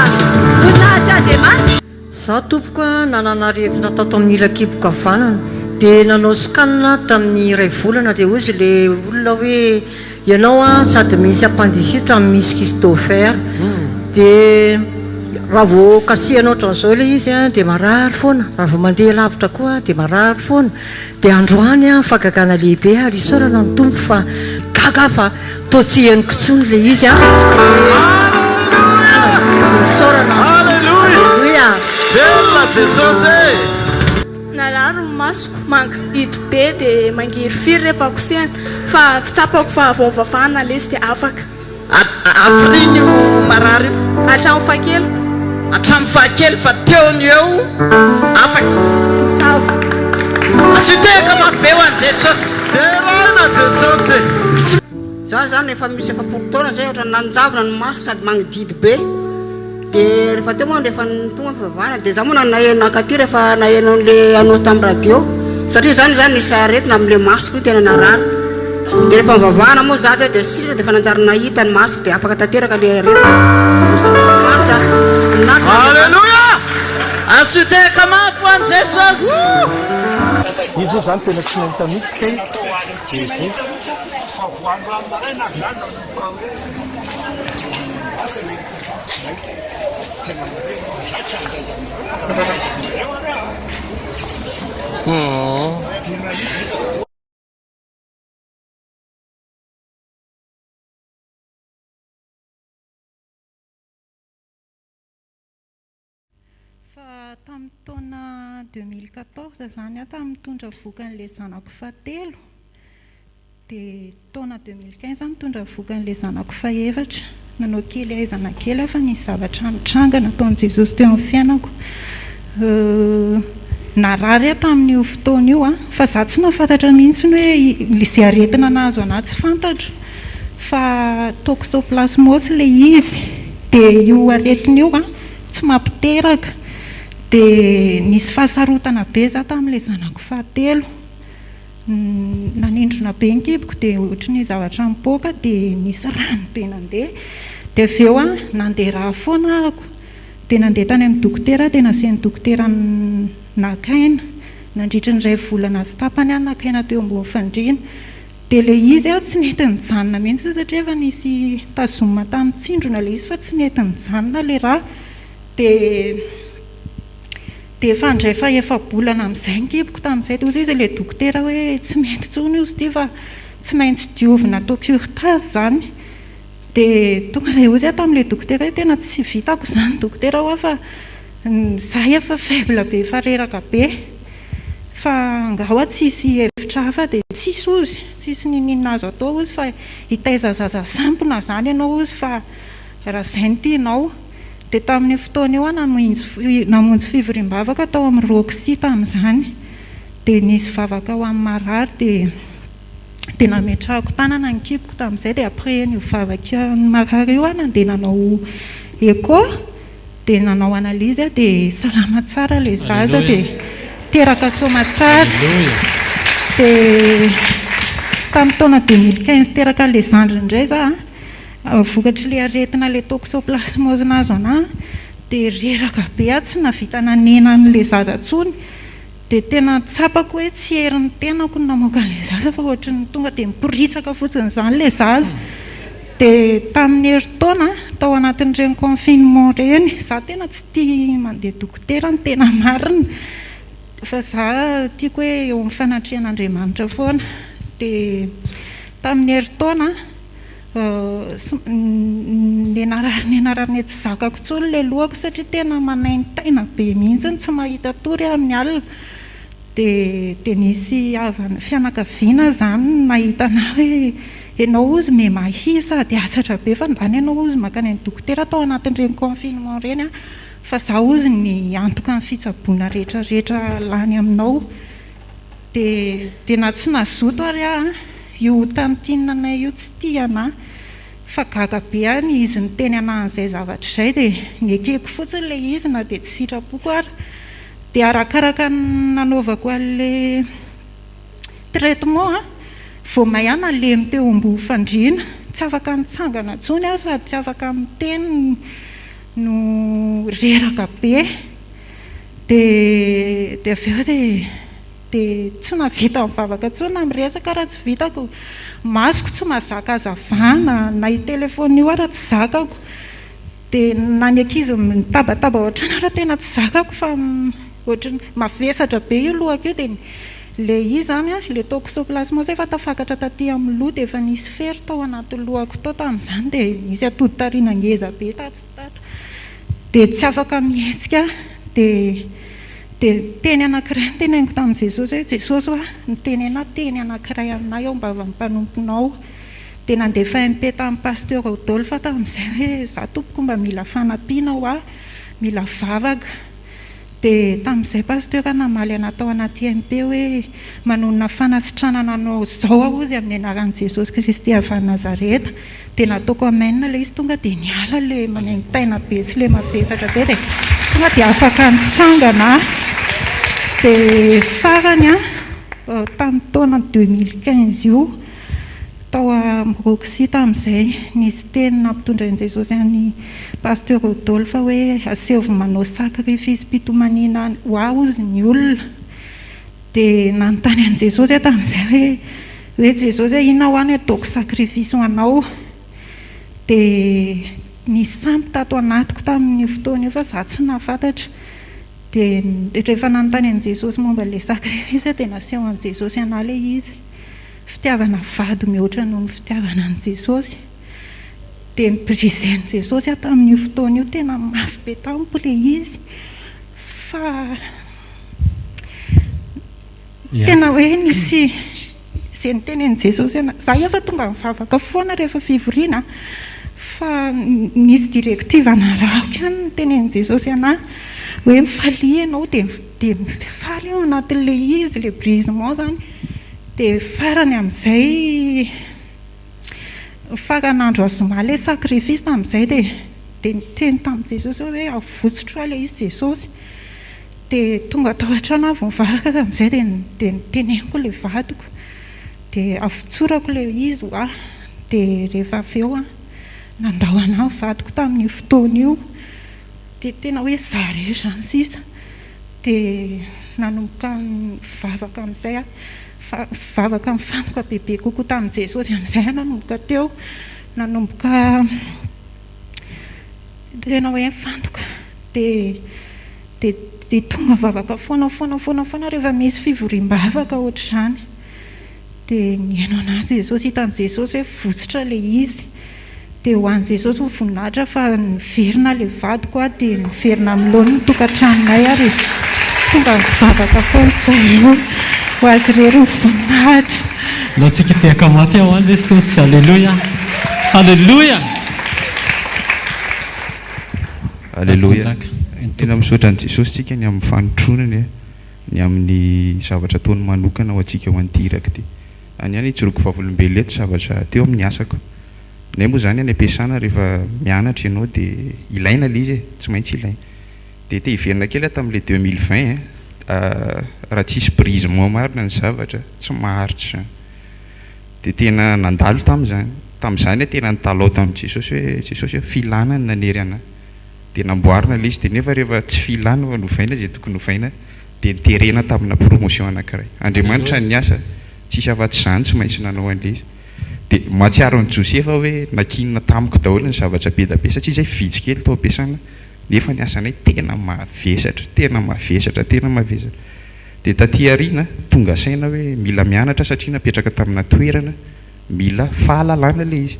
Voninahitr'Andriamanitra! Za tompoko a nanana aretina tato amin'ny ila kiboko havanana de nanao scan tamin'ny iray volana de hozy le olona hoe Ianao an sady misy appendicite no misy kyste d'ovaire dia raha vao kasihana ohatran'izao ilay izy an dia marary foana, raha vao mandeha lavitra koa dia marary foana, dia androany an fahagagana lehibe ary isaorana ny Tompo fa gaga aho fa toa tsy henoko intsony ilay izy an dia isaorana ny Tompo, Aleloia. Velona Jesosy e! Narary ny masoko, mangidy be dia mangirifiry rehefa kosehina fa tsapako fa vao nivavahana lesy dia afaka. Hafiriana io marary io? Hatramin'ny fahakeliko. Hatramin'ny fahakely fa teo no eo afaka. Nisava. Asio tehaka mafy be ho an'i Jesosy. Deraina Jesosy. Za zany efa misy 40 taona zay ohatran'ny nanjavona ny masoko sady mangididy be. Dia rehefa teo moa rehefa tonga ny fivavahana dia za moa naheno nankaty rehefa naheno an'le annonce tamin'ny radio satria zany zany nisy aretina amin'le masoko io tena narary dia rehefa nivavahana moa za zay dia sitrana dia efa nanjary nahita ny masoko dia afaka tanteraka le aretina. Alléluia! Asio tehaka mafy ho an'i Jesosy. Izy zao zany tena tsy nahita mihitsy kay dia zay. Fa tamin'ny taona 2014 izany aho tamin'ny nitondra vohoka an'ilay zanako fahatelo, dia taona 2015 aho nitondra vohoka an'ilay zanako fahefatra. Nanao kely aizana kely aho fa nisy zavatra nitranga nataon'i Jesosy teo amin'ny fiainako. Narary aho tamin'io fotoana io fa izaho tsy nahafantatra mihitsy hoe izay aretina nahazo an'ahy tsy fantatro fa toxoplasmose ilay izy. Dia io aretina io tsy mampiteraka. Dia nisy fahasarotana be izaho tamin'ilay zanako fahatelo. Nanindrona be ny kiboko dia ohatry ny zavatra nipoaka dia nisy rano be nandeha. Dia avy eo aho nandeha rà foana ahako. Dia nandeha tany amin'ny dokotera aho dia nasian'ny dokotera naka aina. Nandritry ny iray volana sy tapany aho naka aina teo ambony fandriana. Dia ilay izy tsy nety nijanona mihitsy satria efa nisy tazomina tamin'ny tsindrona ilay izy fa tsy nety nijanona ilay rà. Dia. Dia efa handray fahefa-bolana amin'izay ny kiboko tamin'izay. Dia hoy izy ilay dokotera hoe tsy mety intsony hozy ity fa tsy maintsy diovina atao curetage izany. Dia tonga dia hoy aho tamin'ilay dokotera hoe tena tsy vitako izany dokotera hoa fa izaho efa faible be efa reraka be fa angaha hoa tsisy hevitra hafa dia. Tsisy ozy, tsisy niniana azo atao ozy fa hitaiza zaza sampona zany ianao ozy fa raha zay no tianao. Dia tamin'io fotoana io aho namonjy namonjy fivoriam-bavaka tao amin'ny Roxy tamin'izany. Dia nisy vavaka ho an'ny marary dia dia nametrahako tanana ny kiboko tamin'izay dia après an'io vavaka ny marary io aho nandeha nanao echo dia nanao analyse aho dia salama tsara ilay zaza dia teraka soamatsara. Dia tamin'ny taona 2015 teraka an'ilay zandriny indray za vokatr'ilay aretina ilay toxoplasmose nahazo anah dia reraka be aho tsy nahavita nanena an'ilay zaza intsony. Dia tena tsapako hoe tsy herin'ny tenako ny namoaka an'ilay zaza fa ohatry ny tonga dia miporitsaka fotsiny izany ilay zaza. Dia tamin'ny herintaona, tao anatin'ireny confinement ireny, izaho tena tsy tia mandeha dokotera ny tena marina, fa izaho tiako hoe eo amin'ny fanatrehan'Andriamanitra foana. Dia tamin'ny herintaona, Nianarary nianarary tsy zakako intsony ilay lohako satria tena manaintaina be mihitsy, tsy mahita tory aho amin'ny alina. Dia dia nisy havana, fianakaviana izany nahita anà hoe ianao hozy me mahia sady hatsatra be fa ndany ianao hozy mankany amin'ny dokotera tao anatin'ireny confinement ireny fa izaho hozy ny antoka ny fitsaboana rehetra rehetra lany aminao. Dia dia na tsy nazoto ary aho an, io tantine anay io tsy tia anà, fa gaga be aho ny izy niteny anà an'izay zavatra izay dia nekeko fotsiny ilay izy na dia tsy sitrapoko ary. Dia arakaraka ny nanaovako an'ilay traitement an, vao may aho nalemy teo ambony fandriana, tsy afaka nitsangana intsony aho sady tsy afaka miteny no reraka be. Dia dia avy eo dia dia tsy nahavita nivavaka intsony na miresaka ara tsy vitako, masoko tsy mahazaka hazavana, na io telephone io ara tsy zakako, dia na ny ankizy mitabataba ao an-trano ara tena tsy zakako fa ohatran'ny mavesatra be io lohako io dia ilay izy izany an, ilay toxoplasmose efa tafakatra taty amin'ny loha dia efa nisy fery tao anaty lohako tao tamin'izany dia nisy atody tarina ngeza be tato sy tato. Dia tsy afaka mihetsika aho. Dia dia teny anankiray noteneniko tamin'i Jesosy hoe, Jesosy hoa, mitenena teny anankiray aminay eo am-bavan'ny mpanomponao. Dia nandefa MP tamin'i Pasteur Rodolphe aho tamin'izay hoe, izaho tompoko mba mila fanampiana hoa, mila vavaka. Dia tamin'izay Pasteur namaly anah tao anaty MP hoe, manonona fanasitranana anao izao aho hozy amin'ny anaran'i Jesosy Kristy avy any Nazareta. Dia nataoko amen ilay izy, tonga dia niala ilay manaintaina be sy ilay mavesatra be dia tonga dia afaka nitsangana aho. Dia farany an, tamin'ny taona 2015 io, Tao Roxy tamin'izay, nisy teny nampitondrain'i Jesosy an'i Pasteur Rodolphe hoe aseovy manao sacrifice-pitomaniana ho ahy hozy ny olona. Dia nanontany an'i Jesosy aho tamin'izay hoe, hoe Jesosy a, inona hoa no ataoko sacrifice ho anao? Dia nisy sampy tato anatiko tamin'io fotoana io fa izaho tsy nahafantatra. Dia rehefa nanontany an'i Jesosy momba ilay sacrifice aho dia nasehon'i Jesosy an'ahy ilay izy. Fitiavana vady mihoatra noho ny fitiavana an'i Jesosy. Dia ni-briser-n'i Jesosy aho tamin'io fotoana io, tena mafy be tamiko ilay izy fa tena hoe nisy izay nitenenin'i Jesosy anah, izaho efa tonga nivavaka foana rehefa fivoriana fa nisy directive narahako ihany nitenenin'i Jesosy anah hoe mifalia ianao dia dia faly aho anatin'ilay izy, ilay brisement izany. Dia farany amin'izay, faran'andro zoma ilay sacrifice tamin'izay dia dia niteny tamin'i Jesosy aho hoe avotsotro aho ilay izy Jesosy. Dia tonga tao an-trano aho vao nivavaka tamin'izay dia dia noteneniko ilay vadiko. Dia avotsorako ilay izy ho ahy. Dia rehefa avy eo an, nandao an'ahy ny vadiko tamin'io fotoana io. Dia tena hoe izaho irery izany sisa. Dia nanomboka nivavaka amin'izay aho, fa nivavaka nifantoka bebe kokoa tamin'i Jesosy amin'izay aho nanomboka teo. Nanomboka tena hoe nifantoka. Dia dia dia tonga nivavaka foana foana foana foana rehefa misy fivoriam-bavaka ohatr'izany. Dia nihaino an'ahy Jesosy, hitan'i Jesosy hoe votsotra ilay izy. Dia ho an'i Jesosy ny voninahitra fa niverina ilay vadiko aho dia niverina amin'ny laoniny ny tokantranonay ary tonga nivavaka foana izahay. Ho azy irery ny voninahitra. Ndao tsika hitehaka mafy ao an Jesosy. Aleloia. Aleloia. Aleloia. Tena misaotra an'i Jesosy tsika ny amin'ny fanotronany e, ny amin'ny zavatra ataony manokana ho antsika ho an'ity iraka ity. Any ihany hijoroako vavolombelona eto zavatra teo amin'ny asako. Ny ahy moa izany any am-piasana rehefa mianatra ianao dia ilaina ilay izy e, tsy maintsy ilaina. Dia te hiverina kely aho tamin'ilay 2020 eh, raha tsisy brisement marina ny zavatra, tsy maharitra izany. Dia tena nandalo tamin'izany. Tamin'izany aho tena nitalaho tamin'i Jesosy hoe, Jesosy ô, filana no nanery anà. Dia namboarina ilay izy, dia nefa rehefa tsy filana fa novaina izay tokony hovaina, dia noterena tamina promotion anankiray. Andriamanitra niasa, tsisy afa-tsy izaho no tsy maintsy nanao an'ilay izy. Dia mahatsiaro an'i Josefa aho hoe nankinina tamiko daholo ny zavatra be dia be, satria izahay vitsy kely tao am-piasana, nefa ny asanay tena mavesatra, tena mavesatra, tena mavesatra. Dia taty aoriana, tonga saina hoe mila mianatra satria napetraka tamina toerana mila fahalalana ilay izy.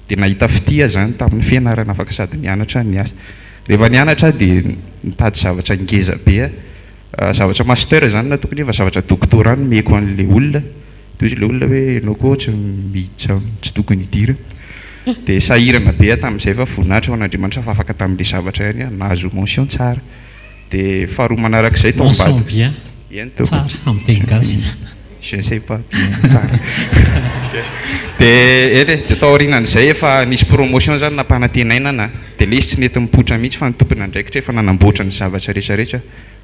Dia nahita fitia aho izany tamin'ny fianarana, afaka sady nianatra no niasa. Rehefa nianatra aho dia nitady zavatra ngeza be aho, zavatra master izany nataoko nefa zavatra doctorat no nomeko an'ilay olona. Dia hoy ilay olona hoe ianao koa tsy miditra tsy tokony hidirana. Dia sahirana be aho tamin'izay fa voninahitra ho an'Andriamanitra fa afaka tamin'ilay zavatra ihany aho, nahazo mention tsara. Dia faharoa manarak'izay tao Mention ambadika. bien. Eny tompoko. Tsara amin'ny teny gasy. Je ne sais pas bien tsara. Dia eny e, dia tao aorianan'izay efa nisy promotion izany nampanantenaina anà. Dia ilay izy tsy nety nipoitra mihitsy fa ny tompon'andraikitra efa nanamboatra ny zavatra rehetra rehetra.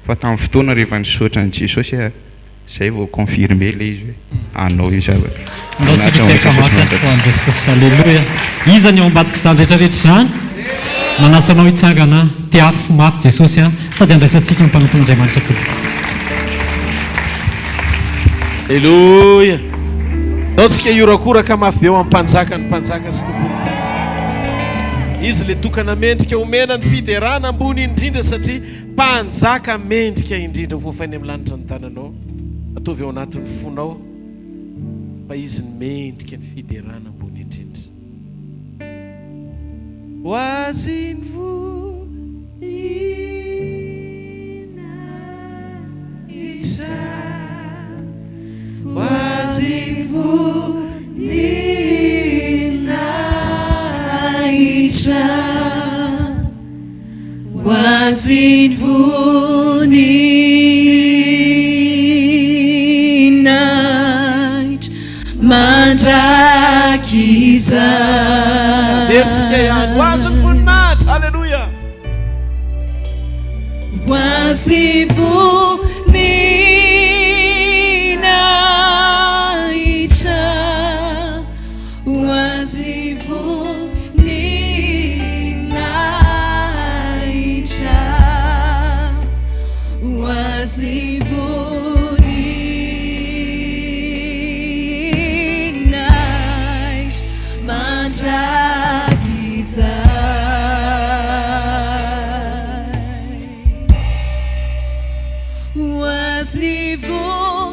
Fa tamin'ny fotoana rehefa nisaotra an'i Jesosy aho, Zay vao confirmer ilay izy hoe anao io zavatra. Andao tsika Voninahitra ho hitehaka an'i Jesosy mafy ho mandrakizay. an'i Jesosy. Aleloia. Iza ny ao ambadik'izany rehetra rehetra izany? Manasa anao hitsangana. Tehafo mafy Jesosy a. Sady andraisantsika ny mpanompon'Andriamanitra tompoko. Aleloia. Ndao tsika hiorakoraka mafy be ho an'ny Mpanjaka ny Mpanjaka sy Tompon'ny Tompo. Izy ilay tokana mendrika homena ny fiderana ambony indrindra satria Mpanjaka mendrika indrindra ho voafainy amin'ny lanitra ny tananao, ataovy ao anatin'ny fonao fa Izy no mendrika ny fiderana ambony indrindra. Ho Azy ny voninahitra, ho Azy ny voninahitra. Ho azy ny voninahitra mandrakizay. Averintsika ihany. Ho azy ny voninahitra. Aleloia. Ho azy ny voninahitra. Ho azy ny voninahitra, ho azy ny voninahitra mandrakizay. Ho azy ny voninahitra.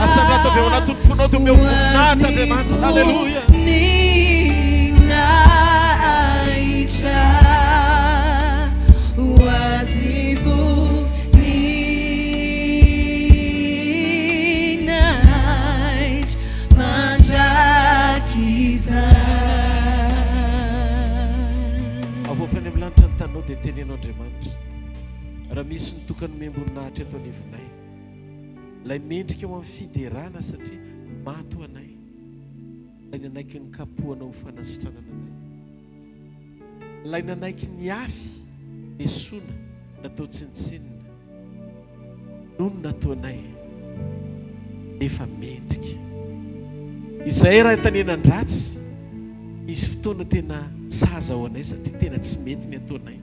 Asandrato avy ao anatin'ny fonao dia omeo voninahitra Andriamanitra. Haleloia. Voninahitra. Ho azy ny voninahitra mandrakizay. Avoaka any amin'ny lanitra ny taninao dia teneno Andriamanitra, raha misy ny tokana omem-boninahitra eto anivonay, ilay mendrika ho amin'ny fiderana satria maty ho anay, ilay nanaiky ny kapohana ho fanasitranana anay, ilay nanaiky niafy nesona natao tsinontsinona noho ny nataonay, nefa mendrika. Izay raha tanenan-dratsy, misy fotoana tena sahaza ho anay satria tena tsy mety ny ataonay.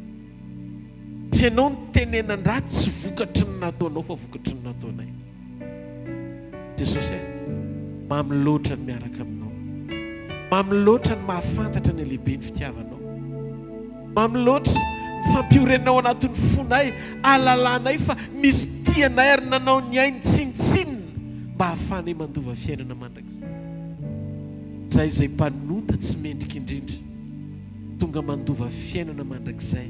F'ianao ny tenenan-dratsy tsy vokatry ny nataonao fa vokatry ny nataonay. Jesosy a, mamy loatra ny miaraka aminao. Mamy loatra ny mahafantatra ny halehiben'ny fitiavanao. Mamy loatra ny fampiorenana ao anatin'ny fonay, ahalalanay fa misy tia anay ary nanao ny ainy tsinontsinona mba hahafahanay mandova fiainana mandrakizay. Izahay izay mpanota tsy mendrika indrindra, tonga mandova fiainana mandrakizay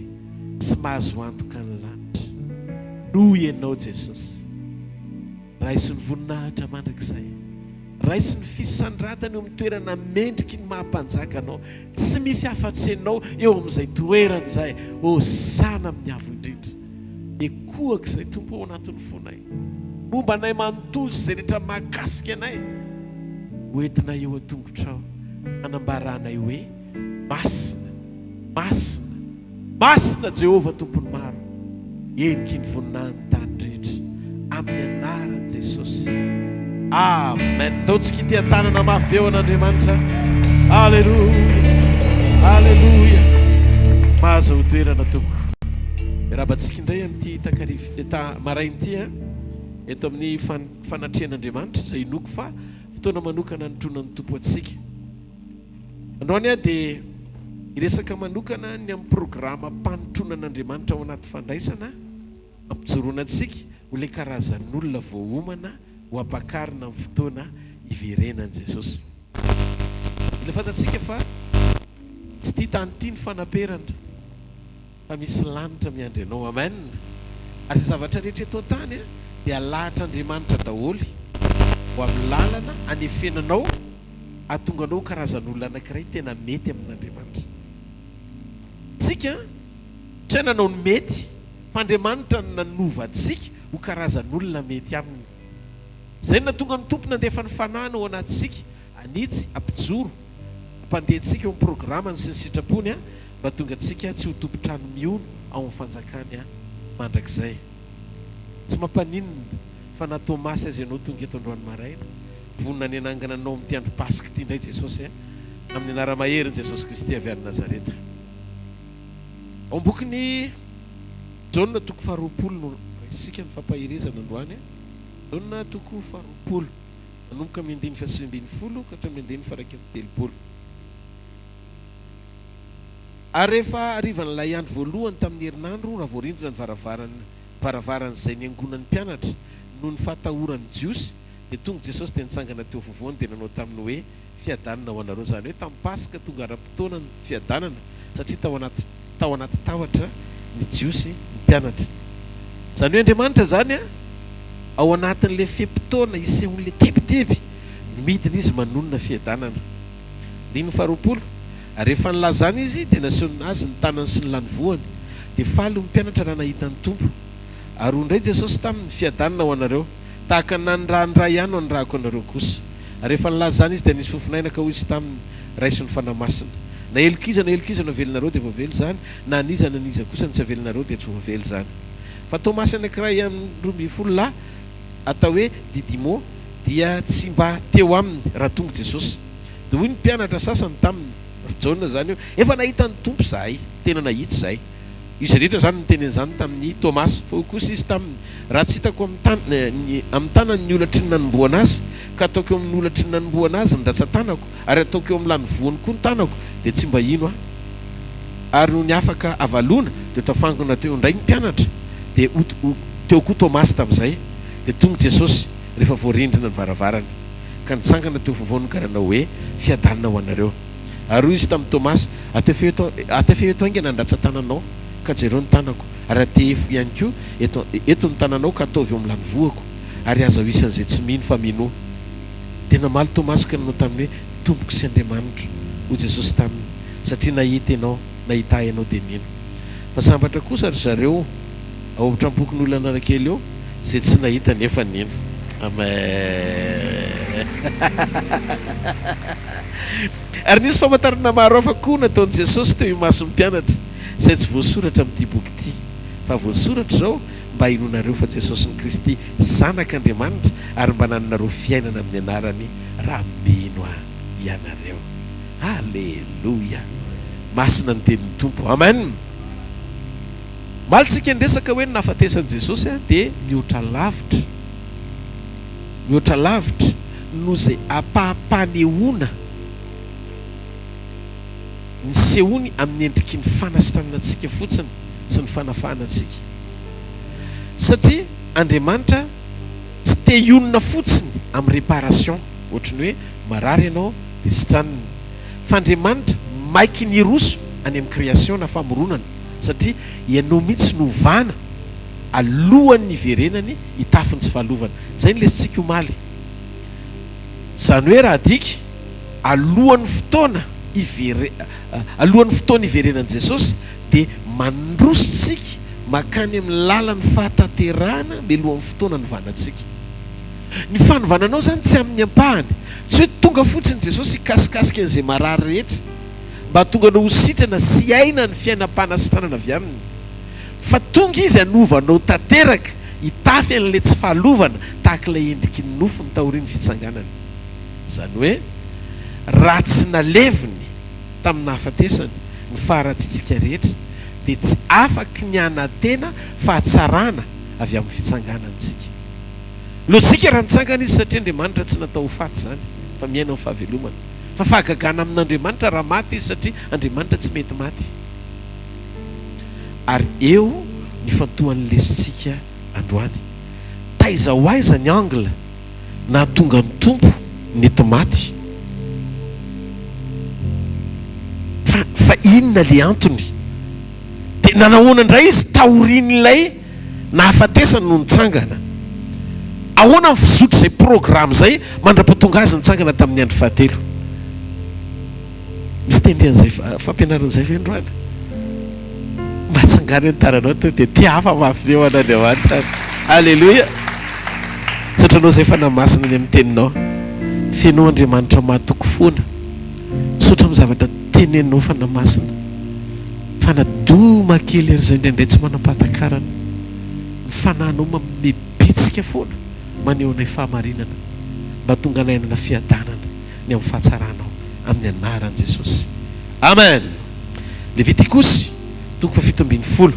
sy mahazo antoka ny lanitra. Noho Ianao Jesosy. Raiso ny voninahitra mandrakizay. Raiso ny fisandratana eo amin'ny toerana mendriky ny maha mpanjaka anao. Tsy misy afa-tsy ianao eo amin'izay toerana izay. Hosana amin'ny Avo Indrindra. Ekohaka izay Tompo ao anatin'ny fonay. Momba anay manontolo sy izay rehetra mahakasika anay. Ho entinay eo an-tongotrao. Hanambaranay hoe, Masina, masina. Masina Jehovah Tompon'ny maro, heniky ny voninahin'ny tany rehetra, amin'ny anaran'i Jesosy. Amen. Ndao tsika hiteha-tanana mafy be ho an'Andriamanitra. Aleloia. Aleloia. Mahazo toerana tompoko. Miarahaba antsika indray amin'ity takariva ta maraina ity a. Eto amin'ny fanatrehan'Andriamanitra izay inoako fa fotoana manokana anotronan'ny Tompo antsika. Androany aho dia hiresaka manokana ny amin'ny programam-panotronan'Andriamanitra ao anaty fandraisana hampijoroana antsika ho ilay karazan'olona voaomana ho ampakarina amin'ny fotoana hiverenan'i Jesosy. Mila fantatsika fa tsy ity tany ity ny fanaperana. Fa misy lanitra miandry anao. Amen! Ary izay zavatra rehetra eto an-tany dia alahatr'Andriamanitra daholo ho amin'ny lalana hanefena anao hahatonga anao ho karazan'olona anankiray tena mety amin'Andriamanitra. Tsika tsy hoe nanao ny mety fa Andriamanitra no nanova antsika ho karazan'olona mety aminy. Izay no nahatonga ny Tompo nandefa ny Fanahiny ao anatintsika hanitsy, hampijoro, hampandeha antsika eo amin'ny programany sy ny sitrapony mba tonga antsika tsy ho tompon-trano mihono ao amin'ny fanjakany mandrakizay. Tsy mampaninona fa na Tomasy aza ianao tonga eto androany maraina, vonona ny hanangana anao amin'ity andro Paska ity indray Jesosy amin'ny anara-maherin'i Jesosy Kristy avy any Nazareta. Ao am-bokin'i Jaona toko faharoapolo no raisintsika ny fampaherezana androany. Jaona toko faharoapolo, manomboka amin'ny andininy fahasivy ambinifolo ka hatramin'ny andininy faha-31. Ary rehefa harivan'ilay andro voalohany tamin'ny herinandro, raha voarindrina ny varavaran'ny varavaran'izay niangonan'ny mpianatra, noho ny fahatahoran'ny Jiosy, dia tonga Jesosy dia nitsangana teo afovoany dia nanao taminy hoe, Fiadanana ho anareo. Izany hoe tamin'ny Paska tonga ara-potoana ny fiadanana, satria tao anaty tao anaty tahotra ny Jiosy ny mpianatra. Izany hoe Andriamanitra izany ao anatin'ilay fe-potoana isehoan'ilay tebiteby no midina Izy manonona fiadanana. Andininy faharoapolo, Ary rehefa nilazana izy, dia nasehony azy ny tanany sy ny lanivoany. Dia faly ny mpianatra raha nahita ny Tompo. Ary hoy indray Jesosy taminy, Fiadanana ho anareo. Tahaka ny nanirahan'ny Ray ahy no anirahako anareo kosa. Ary rehefa nilaza izany izy, dia nisy fofon'aina ka hoy izy taminy, Raiso ny Fanahy Masina. Na heloka iza na heloka iza no avelinareo, dia voavela izany, na an'iza na an'iza kosa no tsy avelinareo, dia tsy voavela izany. Fa Tomasy anankiray amin'ny 12 lahy, atao hoe Didimo, dia tsy mba teo aminy raha tonga Jesosy. Dia hoy ny mpianatra sasany taminy, ry Jaona izany io, Efa nahita ny Tompo izahay, tena nahita izahay. Izy rehetra izany niteny an'izany tamin'i Tomasy. Fa hoy kosa izy taminy, Raha tsy hitako amin'ny tan, ny, amin'ny tanany ny holatry ny nanomboana azy, ka ataoko eo amin'ny holatry ny nanomboana azy ny ratsan-tanako, ary ataoko eo amin'ny lanivoany koa ny tanako, dia tsy mba hino aho. Ary nony afaka havaloana, dia tafangona teo indray ny mpianatra, dia ho, ho, teo koa Tomasy tamin'izay. Dia tonga Jesosy, rehefa voarindrina ny varavarana, ka nitsangana teo afovoany ka nanao hoe, Fiadanana ho anareo. Ary hoy Izy tamin'i Tomasy, Atefeo eto, atefeo eto haingana ny ratsan-tananao, ka jereo ny tanako, ary atehefo ihany koa eto, eto ny tananao ka ataovy eo amin'ny lanivohako, ary aza ho isan'izay tsy mino fa minoa. Dia namaly Tomasy ka nanao taminy hoe, Tompoko sy Andriamanitro. Hoy Jesosy taminy, Satria nahita ianao, nahita Ahy ianao dia nino. Fa sambatra kosa ry zareo ao amin'ny trampokon'olona Analakely eo izay tsy nahita nefa nino. Amen. Ary nisy famantarana maro hafa koa nataon'i Jesosy teo imason'ny mpianatra, izay tsy voasoratra amin'ity boky ity. Fa voasoratra izao mba hinoanareo fa Jesosy no Kristy, Zanak'Andriamanitra, ary mba hanananareo fiainana amin'ny anarany raha mino Ahy ianareo. Aleloia! Masina ny tenin'ny Tompo. Amen! Omaly tsika niresaka hoe ny nahafatesan'i Jesosy dia mihoatra lavitra, mihoatra lavitra noho izay ampahampanehoana nisehoany amin'ny endriky ny fanasitranana antsika fotsiny sy ny fanafahana antsika. Satria Andriamanitra tsy te hionona fotsiny amin'ny réparation, ohatry ny hoe marary ianao dia sitranina. Fa Andriamanitra maiky ny hiroso any amin'ny création na famoronana satria ianao mihitsy no ovana. alohan'ny hiverenany hitafy ny tsy fahalovana. Izay no lesotsika omaly. Izany hoe raha adika, alohan'ny fotoana hivere, alohan'ny fotoana hiverenan'i Jesosy dia mandroso tsika mankany amin'ny lalan'ny fahatanterahana mialohan'ny fotoana hanovana antsika. Ny fanovana anao izany tsy amin'ny ampahany. Tsy hoe tonga fotsiny Jesosy hikasikasika an'izay marary rehetra mba hahatonga anao ho sitrana sy hiaina ny fiainam-panasitranana avy Aminy. Fa tonga Izy hanova anao tanteraka, hitafy an'ilay tsy fahalovana tahaka ilay endriky ny nofony taorian'ny fitsanganany. Izany hoe, raha tsy naleviny tamin'ny nahafatesany ny faharatsiantsika rehetra, dia tsy afaky ny hanantena fahatsarana avy amin'ny fitsanganany isika. Lojika raha nitsangana izy satria Andriamanitra tsy natao ho faty izany fa miaina amin'ny fahavelomana. Fa fahagagana amin'Andriamanitra raha maty izy satria Andriamanitra tsy mety maty. Ary eo ny ifantohan'ny lesontsika androany. Taiza ho aiza ny angle nahatonga ny Tompo nety maty? Fa fa inona le antony? Dia nanahoana indray izy taorian'ilay nahafatesany no nitsangana? Ahoana ny fizotr'izay programme izay mandra-pahatonga azy nitsangana tamin'ny andro fahatelo? Misy te-handre an'izay fampianarana izay ve androany? Mba tsangano ny tananao to dia tiava mafy be ho an'Andriamanitra ary. Aleloia! Misaotra anao izay Fanahy Masina ny amin'ny teninao. Feno Andriamanitra mahatoky foana. Misaotra amin'ny zavatra teneninao Fanahy Masina. Fa na doma kely ary izay indraindray tsy manam-pahatakarana. Ny Fanahinao manome bitsika foana maneho anay fahamarinana mba hahatonga anay hanana fiadanana. ny amin'ny fahatsaranao amin'ny anaran'i Jesosy. Amen! Levitikosy toko fahafito ambin'ny folo,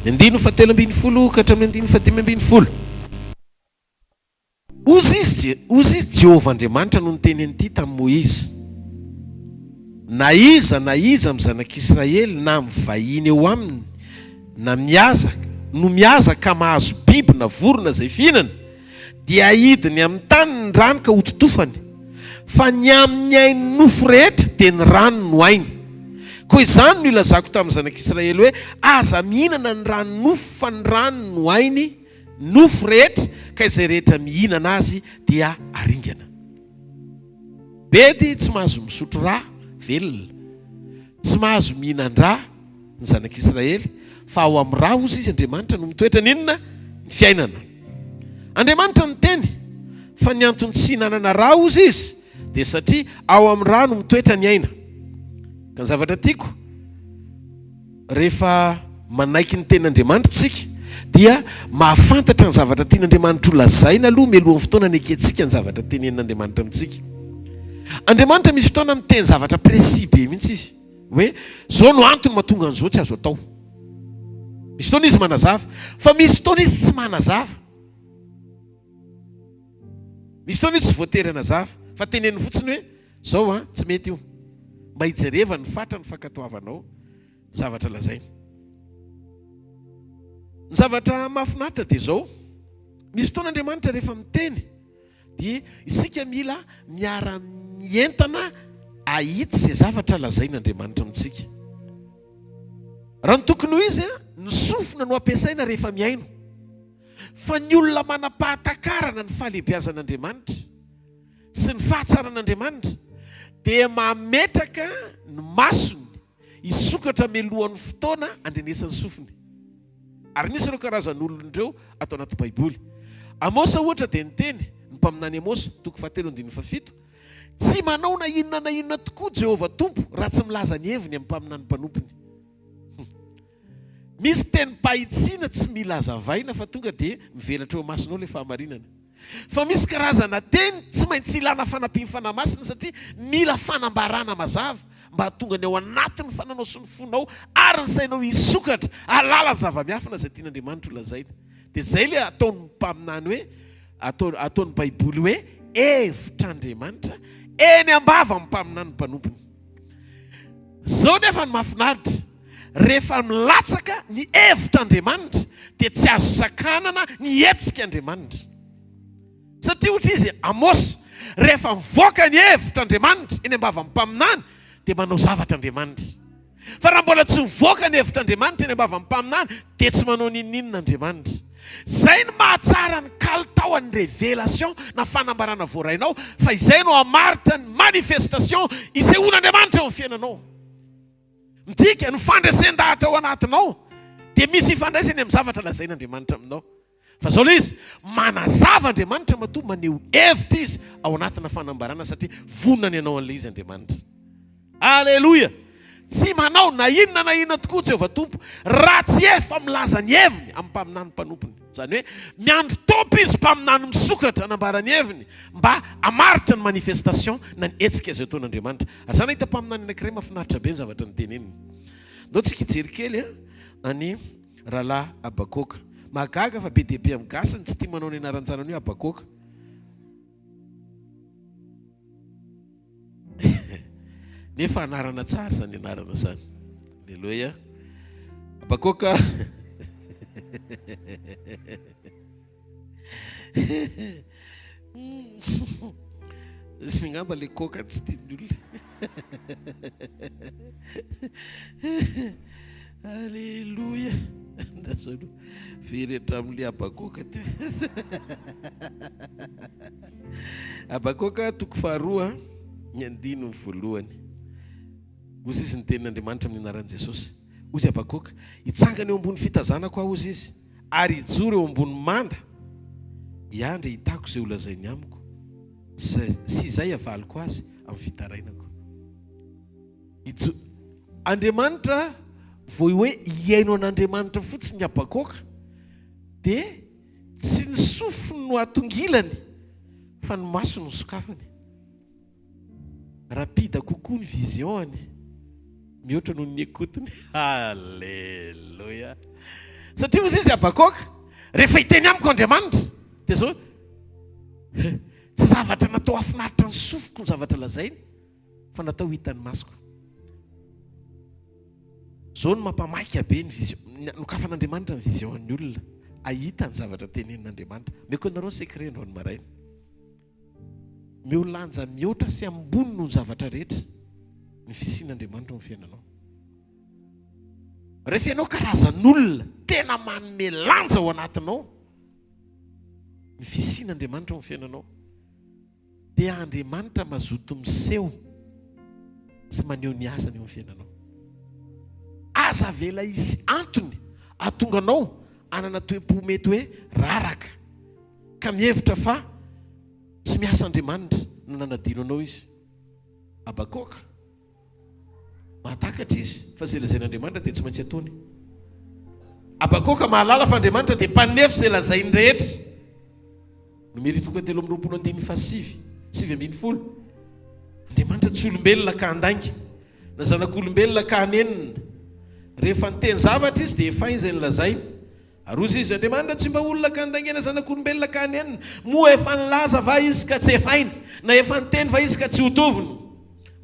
ny andininy fahatelo ambin'ny folo ka hatramin'ny andininy fahadimy ambin'ny folo. Hozy izy, hozy izy, Jehovah Andriamanitra no niteny an'ity tamin'i Moizy, Na iza na iza amin'ny zanak'Israely na amin'ny vahiny eo aminy, na mihaza, no mihaza ka mahazo biby na vorona izay fihinana, dia hidiny amin'ny tany ny rany ka hototofany, fa ny amin'ny ain'ny nofo rehetra dia ny rany no ainy. Koa izany no ilazako tamin'ny zanak'Israely hoe, Aza mihinana ny ran'ny nofo, fa ny rany no ainy nofo rehetra, ka izay rehetra mihinana azy dia haringana. Bedy tsy mahazo misotro ra velona, tsy mahazo mihinan-dra ny zanak'Israely, fa ao amin'ny ra, hozy izy, Andriamanitra no mitoetra ny inona? Ny fiainana. Andriamanitra niteny fa ny antony tsy hihinanana ra, hozy izy, dia satria ao amin'ny ra no mitoetra ny aina. Ka ny zavatra tiako, Rehefa manaiky ny tenin'Andriamanitra isika dia mahafantatra ny zavatra tian'Andriamanitra ho lazaina aloha mialohan'ny fotoana anekentsika ny zavatra tenenin'Andriamanitra amintsika. Andriamanitra misy fotoana miteny zavatra précis be mihitsy izy hoe zao no antony mahatonga an'izao tsy azo atao. Misy fotoana izy manazava fa misy fotoana izy tsy manazava. Misy fotoana izy tsy voatery hanazava fa teneniny fotsiny hoe Zao an, tsy mety io. Mba hijereva ny fatra ny fankatoavanao zavatra lazainy. Ny zavatra mahafinaritra dia zao, misy fotoana Andriamanitra rehefa miteny dia isika mila miara mientana ahitsy izay zavatra lazain'Andriamanitra amintsika. Raha ny tokony ho izy, ny sofina no ampiasaina rehefa mihaino. Fa ny olona manam-pahatakarana ny fahalehibiazan'Andriamanitra, sy ny fahatsaran'Andriamanitra dia mametraka ny masony hisokatra mialohan'ny fotoana andrenesan'ny sofiny. Ary misy ireo karazan'olona ireo ato anaty Baiboly. Amosa ohatra dia niteny, ny mpaminany Amosa, toko fahatelo andininy fahafito, Tsy manao na inona na inona tokoa Jehovah Tompo raha tsy milaza ny heviny amin'ny mpaminany mpanompony. Misy tenim-pahitsiana tsy mila hazavaina fa tonga dia mivelatra eo imasonao ilay fahamarinana. Fa misy karazana teny tsy maintsy ilana fanampian'ny Fanahy Masina satria mila fanambarana mazava mba hahatonga ny ao anatin'ny fananao sy ny fonao ary ny sainao hisokatra hahalala ny zava-miafina izay tian'Andriamanitra ho lazaina. Dia izay ilay ataon'ny mpaminany hoe, ataon'ny Baiboly hoe hevitr'Andriamanitra eny am-bavan'ny mpaminany mpanompony. Izao nefa no mahafinaritra, rehefa milatsaka ny hevitr'Andriamanitra dia tsy azo sakanana ny hetsik'Andriamanitra. Satria hoy izy, Amosa, rehefa mivoaka ny hevitr'Andriamanitra eny am-bavan'ny mpaminany dia manao zavatra Andriamanitra. Fa raha mbola tsy mivoaka ny hevitr'Andriamanitra eny am-bavan'ny mpaminany dia. dia tsy manao n'inon'inona Andriamanitra. Izay no mahatsara ny kalitaon'ny révélation na fanambarana voarainao fa izay no hamaritra ny manifestation isehoan'Andriamanitra eo amin'ny fiainanao. Midika, ny fandresen-dahatra ao anatinao dia misy ifandraisany amin'ny zavatra lazain'Andriamanitra aminao. Fa izao ilay izy, manazava Andriamanitra matoa maneho hevitra Izy ao anatina fanambarana satria vonona ny hanao an'ilay izy Andriamanitra. Aleloia! Tsy manao na inona na inona tokoa Jehovah Tompo raha tsy efa milaza ny heviny amin'ny mpaminany mpanompony. Izany hoe miandry Tompo Izy mpaminany misokatra hanambara ny heviny mba hamaritra ny manifestation na ny hetsika izay ataon'Andriamanitra. Ary za nahita mpaminany anankiray mahafinaritra be ny zavatra noteneniny. Ndao tsika hijery kely an'i Rahalahy Habakoka. Mahagaga fa be dia be amin'ny gasy ny tsy tia manao ny anaran-janany hoe Habakoka. Nefa anarana tsara izany anarana izany. Aleloia. Habakoka. Angamba le coca tsy tian'ny olona. Alléluia. Andraso aloha. Very hatramin'le Habakoka teo. Habakoka toko faharoa ny andininy voalohany. Hozy izy ny tenin'Andriamanitra amin'ny anaran'i Jesosy. Hozy Habakoka, hitsangana eo ambony fitazanako aho hozy izy. Ary hijoro eo ambony manda hiandry hitako izay holazainy amiko sy izay havaliko azy amin'ny fitarainako. Hijo Andriamanitra vao hoe hihaino an'Andriamanitra fotsiny Habakoka dia tsy ny sofiny no atongilany fa ny masony no sokafany. Rapide kokoa ny vision-ny mihoatra noho ny écoute-ny. Alléluia. Satria hozy izy Habakoka, rehefa hiteny amiko Andriamanitra, dia zao, tsy zavatra natao hahafinaritra ny sofiko ny zavatra lazainy, fa natao hitan'ny masoko. Zao no mampamaika be ny vision, nokafan'Andriamanitra ny vision-n'ny olona, hahita ny zavatra tenenin'Andriamanitra. Omeko anareo ny secret androany maraina. Omeo lanja mihoatra sy ambony noho ny zavatra rehetra ny fisian'Andriamanitra ao amin'ny fiainanao. Rehefa ianao karazan'olona tena manome lanja ao anatinao ny fisian'Andriamanitra ao amin'ny fiainanao, dia Andriamanitra mazoto miseho sy maneho ny asany eo amin'ny fiainanao. Aza avela hisy antony hahatonga anao hanana toe-po mety hoe raraka. Ka mihevitra fa tsy miasa Andriamanitra no nanadino anao izy. Habakoka, mahatakatra izy fa izay lazain'Andriamanitra dia tsy maintsy ataony. Habakoka mahalala fa Andriamanitra dia mpanefy izay lazainy rehetra. Nomery toko 23 andininy fahasivy, 19. Andriamanitra tsy olombelona ka handainga, na zanak'olombelona ka hanenina. Rehefa niteny zavatra izy dia efainy izay nolazainy. Ary hozy izy, Andriamanitra tsy mba olona ka handaingana zanak'olombelona ka hanenina. Moa efa nilaza va Izy ka tsy efaina? Na efa niteny va Izy ka tsy hotovina?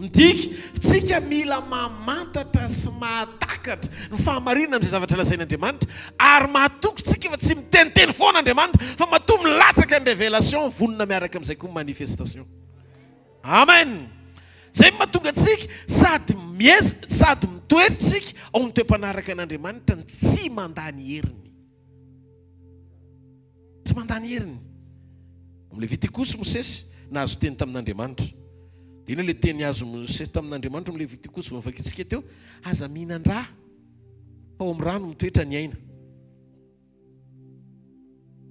Midika, tsika mila mamantatra sy mahatakatra ny fahamarinana amin'izay zavatra lazain'Andriamanitra, ary mahatoky tsika fa tsy miteniteny foana Andriamanitra, fa matoa milatsaka ny révélation, vonona miaraka amin'izay koa ny manifestation. Amen! Izay no mahatonga antsika sady miezaka sady mitoetra isika ao amin'ny toe-panaraka an'Andriamanitra ny tsy mandà ny heriny. Tsy mandà ny heriny. Amin'ny Levitikosy Mosesy nahazo teny tamin'Andriamanitra. Dia inona ilay teny azon'i Mosesy tamin'Andriamanitra amin'ny Levitikosy vao novakintsika teo? Aza mihinan-drà fa ao amin'ny rà no mitoetra ny aina.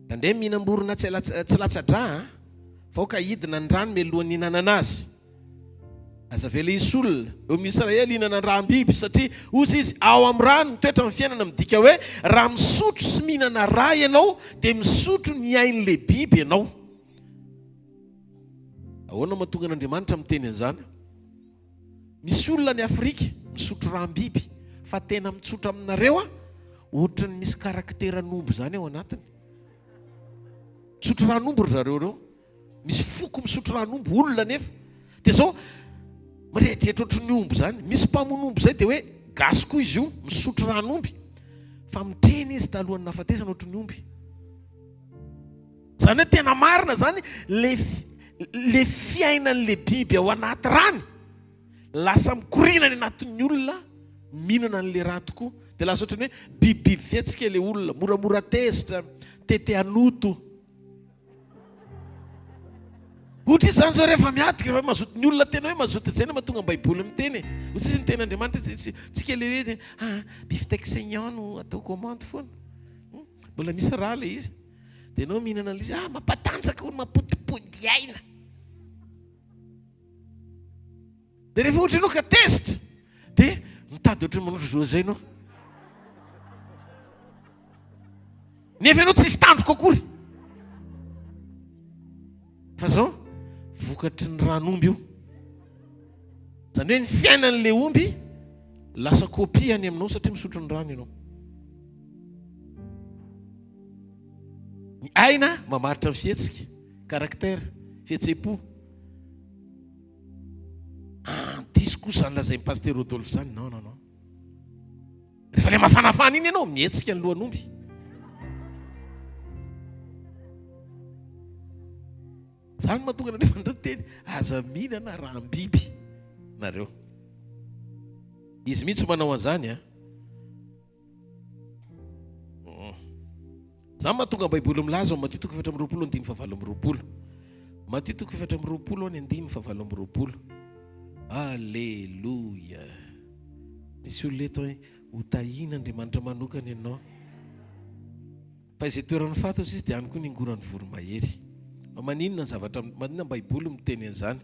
Tandremo mihinam-borona tsy latsa-drà an! Fa aoka hidina ny rano mialohan'ny hihinanana azy. Aza avela hisy olona eo amin'ny Israely hihinana ràm-biby, satria hozy izy, Ao amin'ny rà no mitoetra ny fiainana, midika hoe raha misotro sy mihinana rà ianao, dia misotro ny ain'ilay biby ianao. Ahoana no mahatonga an'Andriamanitra miteny an'izany? Misy olona any Afrika misotro ràm-biby fa tena mitsotra aminareo aho ohatran'ny misy karakteran'omby izany ao anatiny. Misotro ràn'omby ry zareo ireo. Misy foko misotro ràn'omby, olona anefa. Dia izao mirehidrehitra ohatran'ny omby izany. Misy mpamono omby izay dia hoe gasy koa izy io, misotro ràn'omby fa mitrena izy talohan'ny nahafatesana ohatran'ny omby. Izany hoe tena marina izany le le fiainan'le biby ao anaty rany lasa mikoriana any anatin'ny olona mihinana an'le rà tokoa. Dia lasa ohatran'ny hoe bibibiby fihetsika ilay olona, moramora tezitra, te te hanoto. Ohatra izy izany izao rehefa miady, rehefa mazoto, ny olona tena hoe mazoto izay no mahatonga ny baiboly miteny e. Ohatra izy ny tenin'Andriamanitra tsy tsika ilay hoe ah bifteck saignant no atao commande foana. Mbola misy rà ilay izy. Dia ianao mihinana an'ilay izy, ah mampatanjaka hono, mampodipody aina. Dia rehefa ohatra ianao ka tezitra dia mitady ohatran'ny manao zao izay ianao. Nefa ianao tsisy tandroka akory. Fa zao vokatry ny ran'omby io. Izany hoe ny fiainan'ilay omby lasa copie any aminao satria misotro ny rano ianao. Ny aina mamaritra ny fihetsika, caractère, fihetseham-po. Ah, diso kosa izany lazain'i Pasteur Rodolphe izany. Non, non, non. Rehefa ilay mafanafana iny ianao, mihetsika ny lohan'omby. Izany mahatonga an'Andriamanitra miteny, aza mihinana ràm-biby nareo. Izy mihitsy manao an'izany an. Izany mahatonga ny Baiboly milaza ao Matio toko 24 andininy fahavalo amby 20. Matio toko 24 any andininy fahavalo amby 20. Aleloia. Misy olona eto hoe ho tahian'Andriamanitra manokana ianao. Fa izay toeran'ny faty hozy izy dia any koa ny ingoran'ny voromahery. Fa maninona ny zavatra maninona ny Baiboly miteny an'izany?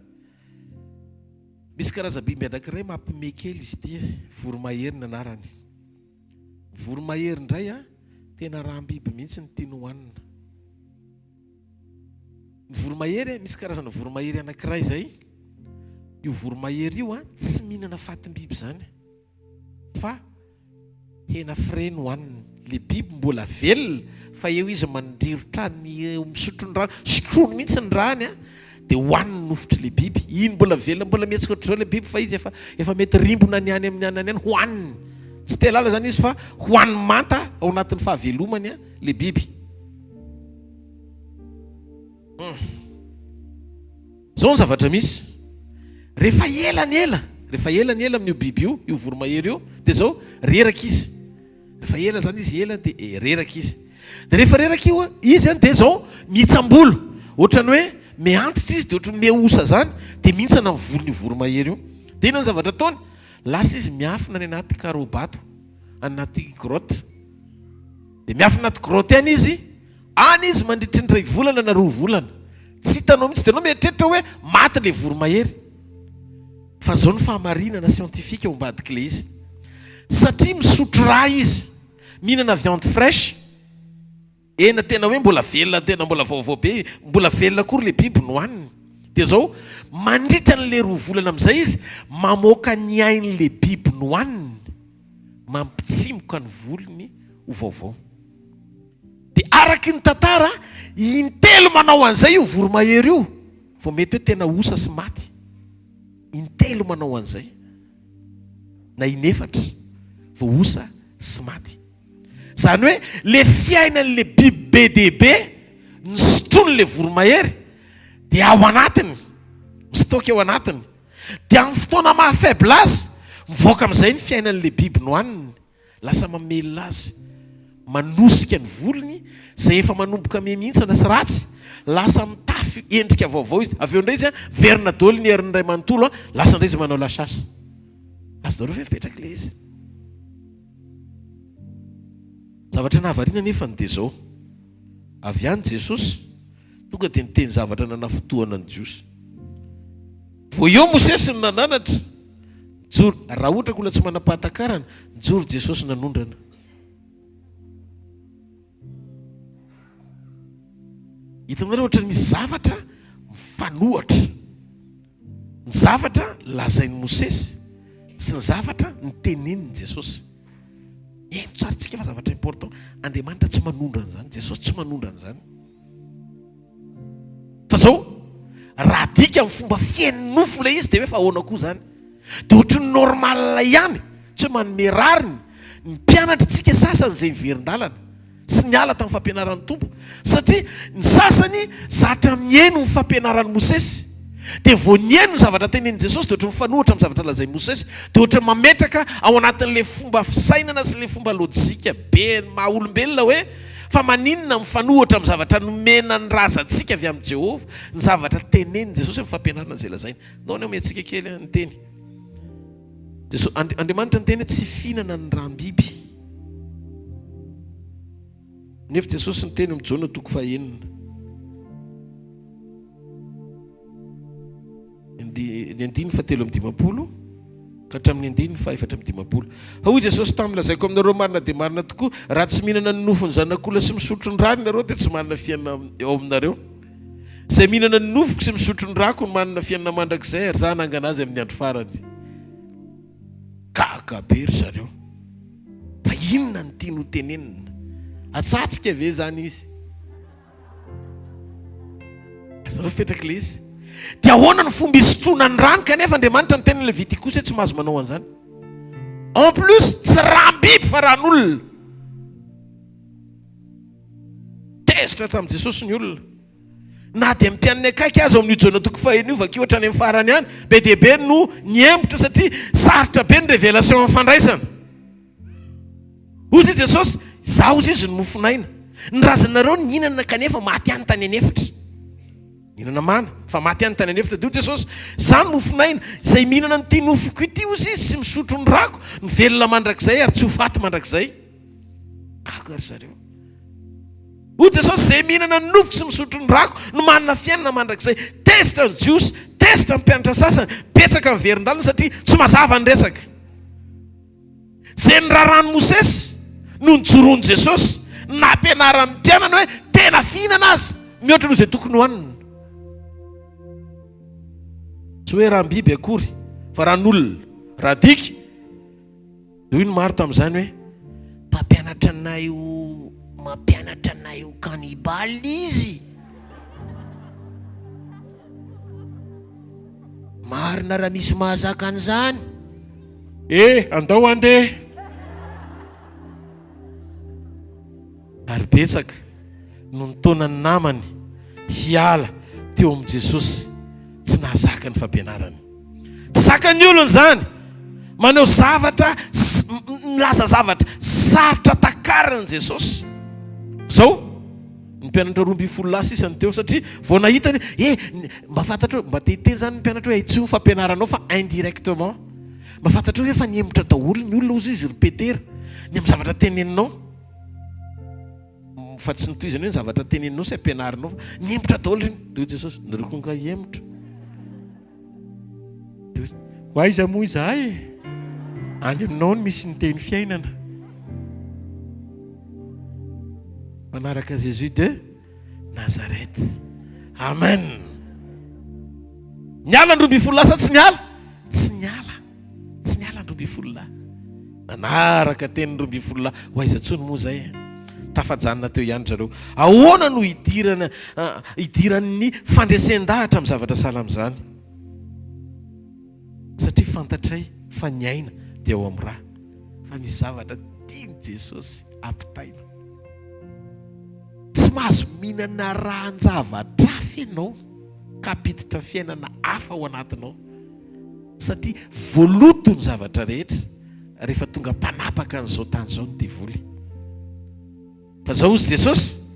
Misy karazam-biby anankiray mampime kely izy ity, voromahery ny anarany. Voromahery indray an, tena ràm-biby mihitsy no tiany hohanina. Ny voromahery, misy karazana voromahery anankiray izay, io voromahery io an, tsy mihinana fatim-biby izany fa hena frais no hohaniny. Ilay biby mbola velona fa eo izy mandrirotra ny misotro ny rano, sotroiny mihitsy ny rany an, dia hohaniny ny nofotr'ilay biby. Iny mbola velona, mbola mihetsika ohatr'izao ilay biby fa izy efa efa mety rimbona ny any amin'ny any any hohaniny. Tsy te halala izany izy fa hohaniny manta ao anatin'ny fahavelomany ilay biby. Hum. Izao ny zavatra misy. Rehefa ela ny ela, rehefa ela ny ela amin'io biby io, io voromahery io, dia izao, reraka izy. Rehefa ela izany izy, ela dia eh, reraka izy. Dia rehefa reraka io izy an, dia izao, mihitsam-bolo. Ohatran'ny hoe mihantitra izy, dia ohatran'ny mihosa izany, dia mihintsana ny volon'io voromahery io. Dia inona ny zavatra ataony? Lasa izy miafina any anaty karaobato, any anaty grotte. Dia miafina anaty grotte any izy, Any izy mandritry ny iray volana na roa volana. Tsy hitanao mihitsy. Dia ianao mieritreritra hoe maty ilay voromahery. Fa izao ny fahamarinana scientifique ao ambadik'ilay izy. Satria misotro rà izy, mihinana viande fraîche, hena tena hoe mbola velona, tena mbola vaovao be, mbola velona akory ilay biby no haniny. Dia izao, mandritra an'ilay roa volana amin'izay izy, mamoaka ny ain'ilay biby nohaniny, mampitsimoka ny volony ho vaovao. Dia araky ny tantara, intelo manao an'izay io voromahery io vao mety hoe tena osa sy maty. Intelo manao an'izay, na inefatra, vao osa sy maty. Izany hoe le fiainan'le biby be dia be nisotroin'le voromahery dia ao anatiny, mi-stock ao anatiny. Dia amin'ny fotoana maha faible azy, mivoaka amin'izay ny fiainan'le biby nohaniny. Lasa mamelona azy, manosika ny volony izay efa manomboka miha-mihintsana sy ratsy, lasa mitafy endrika vaovao izy, avy eo indray izy miverina daholo ny heriny iray manontolo, lasa indray izy manao la chasse. Azonareo ve mipetraka ilay izy? Zavatra nahavariana anefa ny dia izao, avy any Jesosy, tonga dia niteny zavatra nanafintohana ny Jiosy. Vao eo Mosesy no nananatra. Nijoro, raha ohatra ka olona tsy manam-pahatakarana, nijoro Jesosy nanondrana. Hitanareo ohatra misy zavatra mifanohatra. Ny zavatra lazain'i Mosesy sy ny zavatra nitenenin'i Jesosy. Eny tsara tsika fa zavatra important. Andriamanitra tsy manondrana izany, Jesosy tsy manondrana izany. Fa zao, raha adika amin'ny fomba fihain'ny nofo ilay izy dia hoe fa ahoana koa izany? Dia ohatry ny normal ihany, tsy hoe manome rariny ny mpianatra tsika sasany izay niverin-dalana sy niala tamin'ny fampianaran'ny Tompo, satria ny sasany zatra mihaino ny fampianaran'i Mosesy. Dia vao nihaino ny zavatra tenenin'i Jesosy dia ohatran'ny mifanohitra amin'ny zavatra lazain'i Mosesy. Dia ohatran'ny mametraka ao anatin'ilay fomba fisainana sy ilay fomba lojika be maha olombelona hoe, fa maninona mifanohitra amin'ny zavatra nomena ny razantsika avy amin'i Jehovah ny zavatra tenenin'i Jesosy amin'ny fampianarana izay lazainy. Ndao anie omentsika kely ny teny. Jesosy, Andriamanitra niteny hoe tsy fihinana ny ràm-biby. Nefa Jesosy niteny amin'ny Jaona toko fahenina. Ny andininy fahatelo amby 50 ka hatramin'ny andininy fahaefatra amby 50. Fa hoy Jesosy taminy, Lazaiko aminareo marina dia marina tokoa, raha tsy mihinana ny nofon'ny Zanak'olona sy misotro ny rany ianareo, dia tsy manana fiainana eo aminareo. Izay mihinana ny nofoko sy misotro ny rako no manana fiainana mandrakizay, ary Izaho hanangana azy amin'ny andro farany. Gaga be ry zareo. Fa inona no tiany ho tenenina? Atsatsika ve izany izy? Azonareo fipetraka ilay izy? Dia ahoana no fomba hisotroana ny rano kanefa Andriamanitra niteny ny Levitikosy hoe tsy mahazo manao an'izany? En plus, tsy ràm-biby fa ràn'olona. Tezitra tamin'i Jesosy ny olona. Na dia ny mpianany akaiky aza ao amin'io Jaona toko fahenina io, vakio hatrany amin'ny farany any, be dia be no niembotra satria sarotra be ny révélation amin'ny fandraisana. Hozy i Jesosy, Izaho hozy izy no mofon'aina. Ny razanareo nihinana kanefa maty ihany tany an'efitra. Nihinana mana, fa maty ihany tany an'efitra. Dia hoy Jesosy, Izaho no mofon'aina. Izay mihinana an'ity nofoko ity, hozy izy, sy misotro ny rako, no velona mandrakizay ary tsy ho faty mandrakizay. Gaga ry zareo. Hoy Jesosy, Izay mihinana ny nofoko sy misotro ny rako no manana fiainana mandrakizay. Tezitra ny Jiosy, tezitra ny mpianatra sasany, betsaka ny verin-dalana satria tsy mazava ny resaka. Izay nirarahan'i Mosesy no nijoroan'i Jesosy, nampianarany ny mpianany hoe tena fihinana aza mihoatra noho izay tokony hohanina. Tsy hoe ràm-biby akory fa ràn'olona. Raha adika, Dia hoy ny maro tamin'izany hoe, Mpampianatra anay ho mampianatra anay ho cannibale izy. Marina raha misy mahazaka an'izany. Eh, andao handeha. Ary betsaka no nitaona ny namany hiala teo amin'i Jesosy tsy nahazaka ny fampianarany. Tsy zakan'ny olona izany. Maneho zavatra, milaza zavatra sarotra takarina Jesosy. Izao, ny mpianatra 12 lahy sisa no teo satria vao nahita ny eh, mba fantatrao, mba te hiteny izany ny mpianatra hoe ahitsio ny fampianaranao fa indirectement. Mba fantatrao hoe efa nihemotra daholo ny olona hozy izy ry Petera ny amin'ny zavatra teneninao. Fa tsy notohizany hoe ny zavatra teneninao sy ampianarinao fa nihemotra daholo iny. Dia hoy Jesosy, nareo koa angaha hihemotra? Dia hoy, Ho aiza moa izahay e? Any aminao no misy ny teny fiainana. Manaraka Jésus de Nazareth. Amen. Niala ny 12 lahy sa tsy niala? Tsy niala. Tsy niala ny 12 lahy. Nanaraka teny ny 12 lahy. Ho aiza intsony moa izay e? Tafajanona teo ihany zareo. Ahoana no hidirana hidiran'ny fandresen-dahatra amin'ny zavatra sahala amin'izany? Satria fantatray fa ny aina dia ao amin'ny ra. Fa misy zavatra tian'i Jesosy ampitaina. Tsy mahazo mihinana ràn-javatra hafa ianao ka hampiditra fiainana hafa ao anatinao. Satria voaloto ny zavatra rehetra rehefa tonga mpanapaka an'izao tany izao ny devoly. Fa izao hozy Jesosy,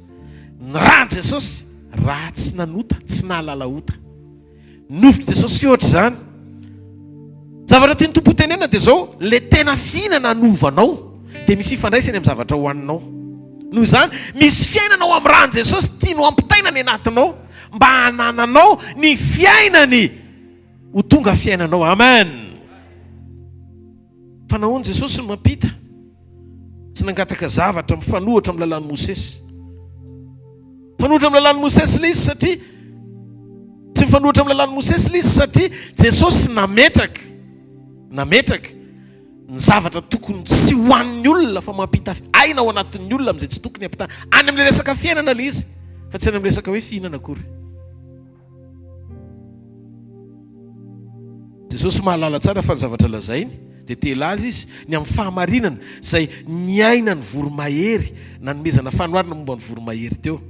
ny ràn'i Jesosy, raha tsy nanota, tsy nahalala ota. Nofotr'i Jesosy koa ohatr'izany. Zavatra tian'ny Tompo hotenenina dia izao, ilay tena fihinana hanova anao dia misy ifandraisany amin'ny zavatra hohaninao. Noho izany, misy fiainana ao amin'ny ràn'i Jesosy tiany ho ampitaina any anatinao mba hanananao ny fiainany. Ho tonga fiainanao. Amen. Fa nahoana Jesosy no mampita? Tsy nangataka zavatra mifanohitra amin'ny lalàn'i Mosesy. Mifanohitra amin'ny lalàn'i Mosesy ilay izy satria tsy mifanohitra amin'ny lalàn'i Mosesy ilay izy satria Jesosy nametraka nametraka ny zavatra tokony tsy hohanin'ny olona fa mampita aina ao anatin'ny olona amin'izay tsy tokony hampitana. Any amin'ilay resaka fiainana ilay izy fa tsy any amin'ny resaka hoe fihinana akory. Jesosy mahalala tsara fa ny zavatra lazainy dia te hilaza Izy ny amin'ny fahamarinana izay niainan'ny voromahery, nanomezana fanoharana momba ny voromahery teo.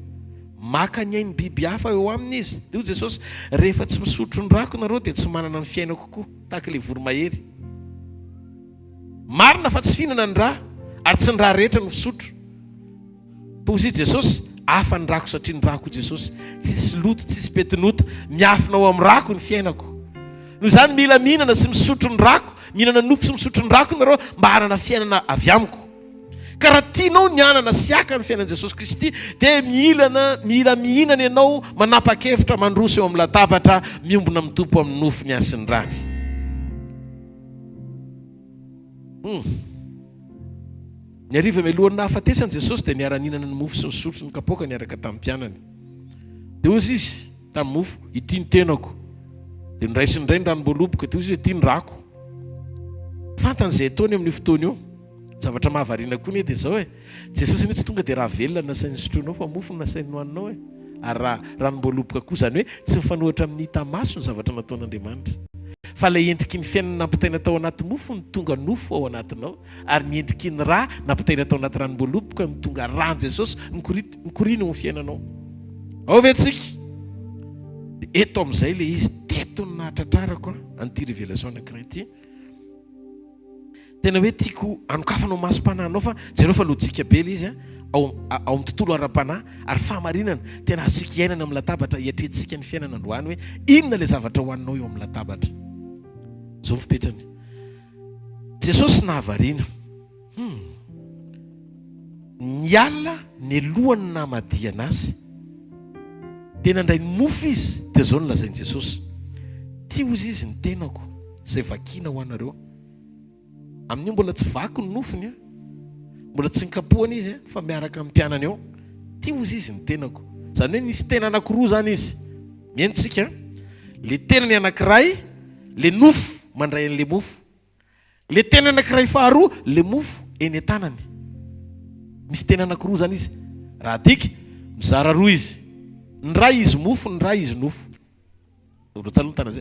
Maka ny ain'ny biby hafa eo aminy izy. Dia hoy Jesosy, Rehefa tsy misotro ny rako nareo dia tsy manana ny fiainako koa, tahaka ilay voromahery. Marina fa tsy fihinana ny ra, ary tsy ny ra rehetra no fisotro. Hoy i Jesosy, Hafa ny rako satria ny rako hoy Jesosy, tsisy loto, tsisy petin'ota, miafina ao amin'ny rako ny fiainako. Noho izany mila mihinana sy misotro ny rako, mihinana nofo sy misotro ny rako nareo mba hanana fiainana avy amiko. Ka raha tianao ny hanana sy haka ny fiainan'i Jesosy Kristy dia mihilana, mila mihinana ianao, manapa-kevitra mandroso eo amin'ny latabatra, miombona amin'ny Tompo amin'ny nofony sy ny rany. Hum. Ny hariva mialohan'ny nahafatesany Jesosy dia niara-nihinana ny mofo sy nisotro ny kapoaka niaraka tamin'ny mpianany. Dia hoy Izy tamin'ny mofo, Ity ny tenako. Dia noraisiny indray ny ranom-boaloboka, dia hoy Izy hoe, Ity ny rako. Fantany izay ataony amin'io fotoana io. Zavatra mahavariana koa anie dia izao e, Jesosy anie tsy tonga dia ra velona no nasainy nosotroinao fa mofo no nasainy nohaninao e. Ary ra ranom-boaloboka koa, izany hoe tsy mifanohitra amin'ny hita maso ny zavatra nataon'Andriamanitra. Fa ilay endriky ny fiainana nampitaina tao anaty mofo no tonga nofo ao anatinao, ary ny endriky ny ra nampitaina tao anaty ranom-boaloboka no tonga ran'i Jesosy mikoriana eo amin'ny fiainanao. Ao ve tsika? Dia eto amin'izay ilay izy, teto no nahatratrarako an'ity révélation anankiray ity. Tena hoe tiako hanokafanao masom-panahinao fa jereo fa lojika be ilay izy an, ao ao amin'ny tontolo ara-panahy ary fahamarinana tena azontsika iainana amin'ny latabatra hiatrehantsika ny fiainana androany hoe inona ilay zavatra hohaninao eo amin'ny latabatra. Izao ny fipetrany. Jesosy nahavariana. Hum. Ny alina nialohan'ny namadihana azy dia nandray ny mofo izy dia izao no lazain'i Jesosy, Tia hozy izy ny tenako izay vakiana ho anareo. Amin'io mbola tsy vaky ny nofony an, mbola tsy nikapohana izy an, fa miaraka amin'ny mpianany ao. Tia hozy izy ny tenako. Izany hoe nisy tena anankiroa izany izy. Mihaino tsika an. Le tenany anankiray, le nofo mandray an'le mofo. Le tena anankiray faharoa, le mofo eny an-tanany. Misy tena anankiroa izany izy. Raha adika, mizara roa izy. Ny iray izy mofo, ny iray izy nofo.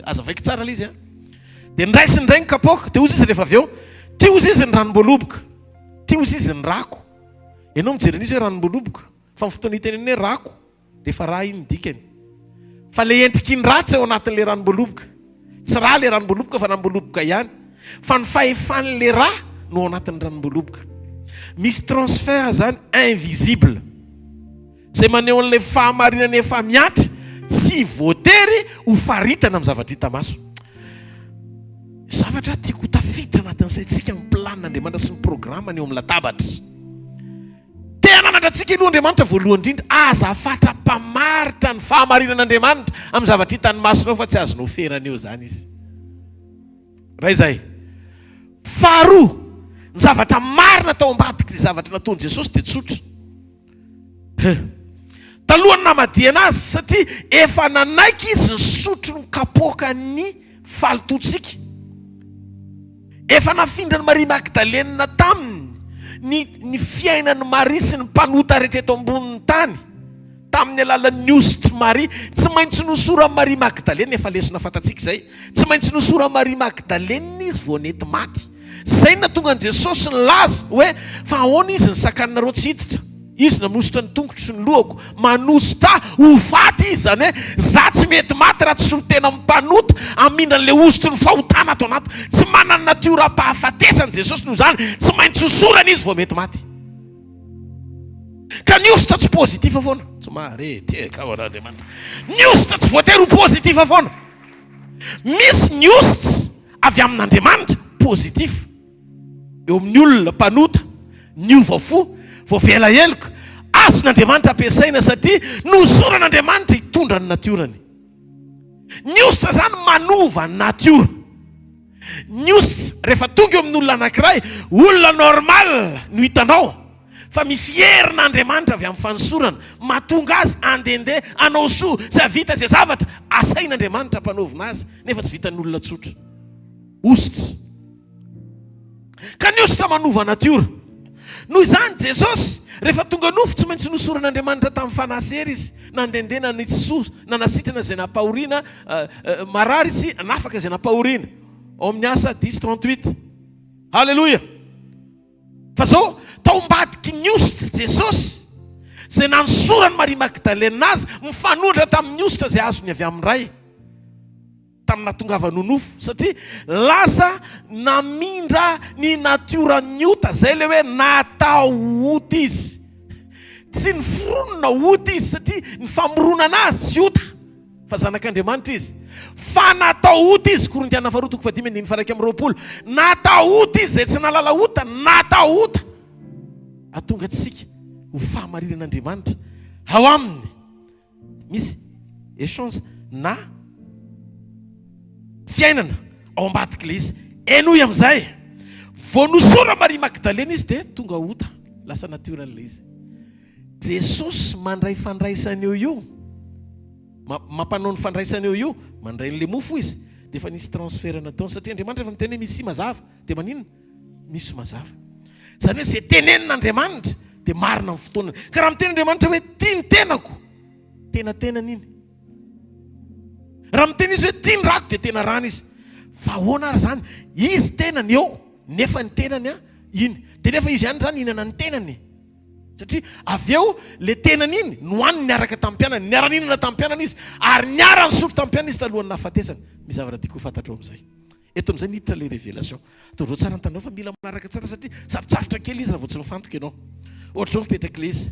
Azavaiko tsara ilay izy an. Dia niraisiny indray ny kapoaka, dia hozy izy rehefa avy eo, Ty hozy izy ny ranom-boaloboka, ty hozy izy ny rako. Ianao mijery an'izy hoe ranom-boaloboka, fa ny fotoana itenenany hoe rako, dia efa ra iny ny dikany. Fa ilay endriky ny ra tsy ao anatin'ilay ranom-boaloboka. Tsy ra ilay ranom-boaloboka fa ranom-boaloboka ihany. Fa ny fahefan'ilay ra no ao anatin'ny ranom-boaloboka. Misy transfert izany invisible. Izay maneho an'ilay fahamarinana efa mihatra, tsy voatery ho faritana amin'ny zavatra hita maso. Zavatra tiako ho tafiditra anatin'ny saintsika ny planin'Andriamanitra sy ny programany eo amin'ny latabatra. Te hananatra antsika aloha Andriamanitra voalohany indrindra, aza fatra-pamaritra ny fahamarinan'Andriamanitra amin'ny zavatra hitan'ny masonao fa tsy azonao ferana eo izany izy. Iray izay. Faharoa, ny zavatra marina tao ambadik'izay zavatra nataon'i Jesosy dia tsotra. Huh. Talohan'ny namadihana azy, satria efa nanaiky izy nisotro ny kapoakan'ny fahalotoantsika. Efa nafindran'i Maria Magdalenina taminy ny ny fiainan'i Maria sy ny mpanota rehetra eto ambonin'ny tany, tamin'ny alalan'ny hositr'i Maria. Tsy maintsy nosoran'i Maria Magdalena, efa lesona fantatsika izay, tsy maintsy nosoran'i Maria Magdalenina izy vao nety maty. Izay no nahatonga an'i Jesosy nilaza hoe, Fa ahoana izy nisakanareo tsy hiditra? Izy nanositra ny tongotro sy ny lohako. Manositra ahy ho faty izy, izany hoe, izaho tsy mety maty raha tsy solontena amin'ny mpanota hamindra an'ilay hosotry ny fahotana ato anaty. Tsy manana natioram-pahafatesana Jesosy noho izany, tsy maintsy hosorana izy vao mety maty. Ka ny hosotra tsy positif foana. Tsy mahare tehaka aho an'Andriamanitra. Ny hosotra tsy voatery ho positif foana. Misy ny hosotra avy amin'Andriamanitra, positif, eo amin'ny olona mpanota, niova fo, voavela heloka, azon'Andriamanitra ampiasaina satria nohosoran'Andriamanitra hitondra ny natiorany. Ny hosotra izany manova ny natiora. Ny hosotra rehefa tonga eo amin'olona anankiray, olona normal no hitanao, fa misy herin'Andriamanitra avy amin'ny fanosorana mahatonga azy handehandeha, hanao soa sy hahavita izay zavatra asain'Andriamanitra ampanaovina azy. Nefa tsy vitan'ny olona tsotra. Hosotra. Ka ny hosotra manova natiora. Noho izany Jesosy, rehefa tonga nofo, tsy maintsy nosoran'Andriamanitra tamin'ny fanahy sy hery Izy. Nandehandeha nanitsy soa, nanasitrana izay nampahoriana, marary Izy, nanafaka izay nampahoriana. Ao amin'ny Asa dix 38. Haleloia! Fa zao, tao ambadiky ny hosotra Jesosy. Izay nanosoran'i Maria Magdalena azy mifanohitra tamin'ny hosotra izay azony avy amin'ny Ray tamin'ny nahatongavany ho nofo, satria lasa namindra ny natioran'ny ota, izay ilay hoe natao ho ota izy. Tsy noforonina ho ota izy satria ny famoronana azy tsy ota fa zanak'Andriamanitra izy. Fa natao ota izy, Korintiana faharoa toko fahadimy andininy faha 21. Natao ota izy izay tsy nahalala ota, natao ota. Hahatonga antsika ho fahamarinan'Andriamanitra ao aminy. Misy échange na fiainana ao ambadik'ilay izy. Henoy amin'izay. Vao nosora Maria Magdalena izy dia tonga ota, lasa naturel izy. Jesosy mandray fandraisana eo io, mampanao ny fandraisana eo io, mandray an'ilay mofo izy, dia efa nisy transfert nataony satria Andriamanitra efa miteny hoe misy mazava, dia maninona? Misy mazava. Izany hoe izay tenenin'Andriamanitra dia marina amin'ny fotoanany. Ka raha miteny Andriamanitra hoe tia ny tenako, tena tenany iny. Raha miteny izy hoe tia ny rako dia tena rany izy. Fa ahoana ary izany? Izy tenany eo, nefa ny tenany iny. Dia nefa izy ihany izany hihinana ny tenany. Satria avy eo ilay tenany iny nohaniny niaraka tamin'ny mpianany. Niara-nihinana tamin'ny mpianany izy ary niara-nisotro tamin'ny mpianany izy talohan'ny nahafatesany. Misy zavatra tiako ho fantatrao amin'izay. Eto amin'izay miditra ilay révélation. Ataovy tsara ny taninao fa mila manaraka tsara satria sarotsarotra kely izy raha vao tsy mifantoka ianao. Ohatra izao ny fipetrak'ilay izy.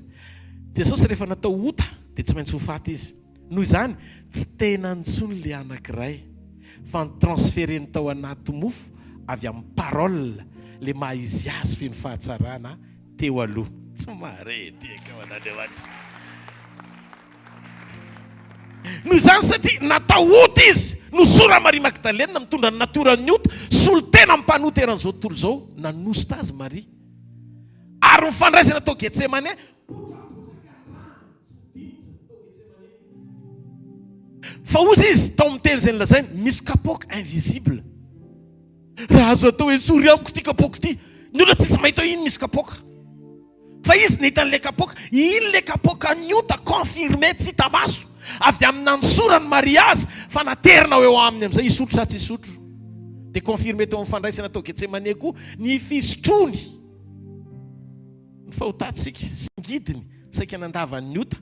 Jesosy rehefa natao ota dia tsy maintsy ho faty izy. Noho izany tsy tenany intsony ilay anankiray fa ni-transferer-ny tao anaty mofo avy amin'ny parole ilay maha izy azy feno fahatsarana teo aloha. Tsy mahare ety eka ho an'Andriamanitra. Noho izany, satria natao ota izy, nosoran'i Maria Magdalena mitondra ny natioran'ny ota, solontena mpanota eran'izao tontolo izao, nanosotra azy Maria. Ary ny fandraisana tao Getsemane, potrapotraka ny rany sy dinitra tao Getsemane. Fa hozy izy, tao amin'ny teny izay nolazainy, misy kapoaka invisible. Raha azo atao, esory amiko ity kapoaka ity. Ny olona tsisy mahita hoe iny misy kapoaka. Fa izy nahita an'ilay kapoaka. Iny ilay kapoaka niota, confirmé, tsy hita maso, avy amin'ny nanosoran'i Maria azy, fa naterina ho eo aminy amin'izay, hisotro sa tsy hisotro. Dia confirmé teo amin'ny fandraisana tao Getsemane koa ny fisotroany ny fahotantsika sy ngidiny saika nandavany ny ota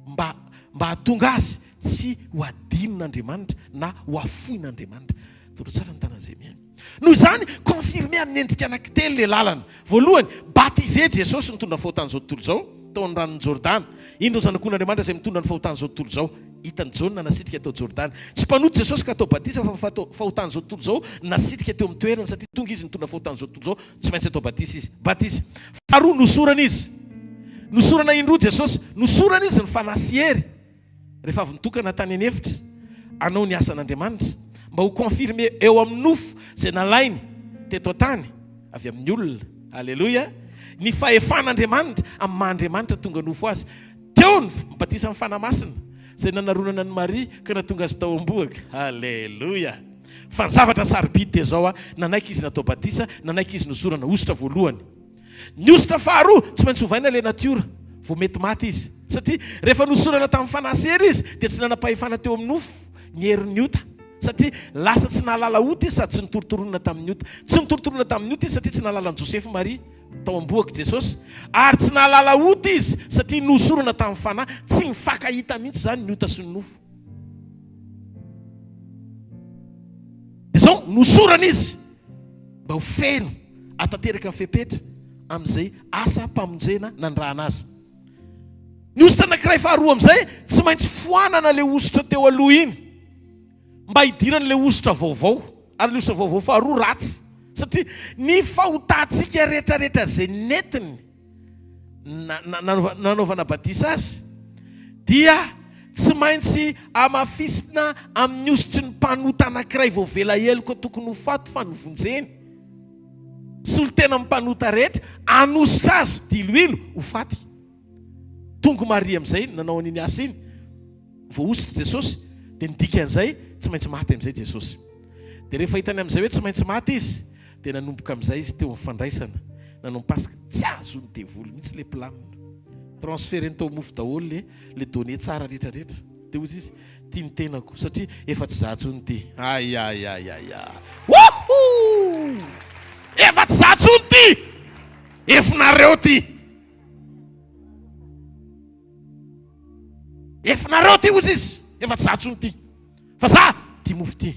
mba mba hahatonga azy tsy ho adinon'Andriamanitra na ho afoin'Andriamanitra. Toroy tsara ny tanan'izay mihaino. Noho izany, confirmé amin'ny endrika anankitelo ilay lalana. Voalohany, baptisé Jesosy nitondra ny fahotan'izao tontolo izao, tao amin'ny ranon'i Jordana. Indro ny Zanak'olon'Andriamanitra izay mitondra ny fahotan'izao tontolo izao. Hitan'i Jaona nasitrika tao Jordana. Tsy mpanota Jesosy ka atao batisa fa fahotan'izao tontolo izao nasitrika teo amin'ny toerany satria tonga Izy nitondra fahotan'izao tontolo izao, tsy maintsy atao batisa Izy. Batisa. Faharoa, nosorana Izy. Nosorana indroa Jesosy. Nosorana Izy ny fanahy sy hery. Rehefa avy nitokana tany an'efitra hanao ny asan'Andriamanitra, mba ho confirmer eo amin'ny nofo izay nalainy teto an-tany avy amin'ny olona, Aleloia, ny fahefan'Andriamanitra amin'ny maha Andriamanitra tonga nofo Azy. Teo ny batisan'ny Fanahy Masina izay nanaronana an'i Maria ka nahatonga azy tao am-bohoka. Aleloia! Fa ny zavatra sarobidy dia izao, nanaiky izy natao batisa, nanaiky izy nosorana hosotra voalohany. Ny hosotra faharoa, tsy maintsy ovaina ilay natiora vao mety maty izy. Satria rehefa nosorana tamin'ny fanahy sy hery izy, dia tsy nanam-pahefana teo amin'ny nofo ny herin'ny ota. Satria lasa tsy nahalala ota izy sady tsy nitorotoronina tamin'ny ota. Tsy nitorotoronina tamin'ny ota izy satria tsy nahalala an'i Josefa Maria tao am-bohok'i Jesosy. Ary tsy nahalala ota izy satria nosorana tamin'ny fanahy. Tsy mifankahita mihitsy izany ny ota sy ny nofo. Dia izao, nosorana izy mba ho feno. Hahatanteraka ny fepetra amin'izay asa mpamonjena nanirahana azy. Ny hosotra anankiray faharoa amin'izay, tsy maintsy foanana ilay hosotra teo aloha iny mba hidiran'ilay hosotra vaovao. Ary ilay hosotra vaovao faharoa ratsy satria ny fahotantsika rehetrarehetra izay nentiny nanaovana batisa azy dia tsy maintsy hamafisina amin'ny hosotry ny mpanota anankiray voavela heloka tokony ho faty fa novonjeny. Solontena amin'ny mpanota rehetra hanosotra azy diloilo ho faty. Tonga Maria amin'izay nanao an'iny asa iny, voahosotra Jesosy, dia ny dikan'izay tsy maintsy maty amin'izay Jesosy. Dia rehefa hitany amin'izay hoe tsy maintsy maty izy, dia nanomboka amin'izay izy teo amin'ny fandraisana, nanao ny Paska. Tsy azon'ny devoly mihitsy ilay planina. Transfert-ny tao mofo daholo le le données tsara rehetra rehetra. Dia hozy izy, tia ny tenako satria efa tsy za tsony ty. Aiaiaiaia. Wouhou! Efa tsy za tsony ty! Efonareo ty! Efa nareo ty hozy izy, efa tsy za tsony ty. Fa za ty mofo ty.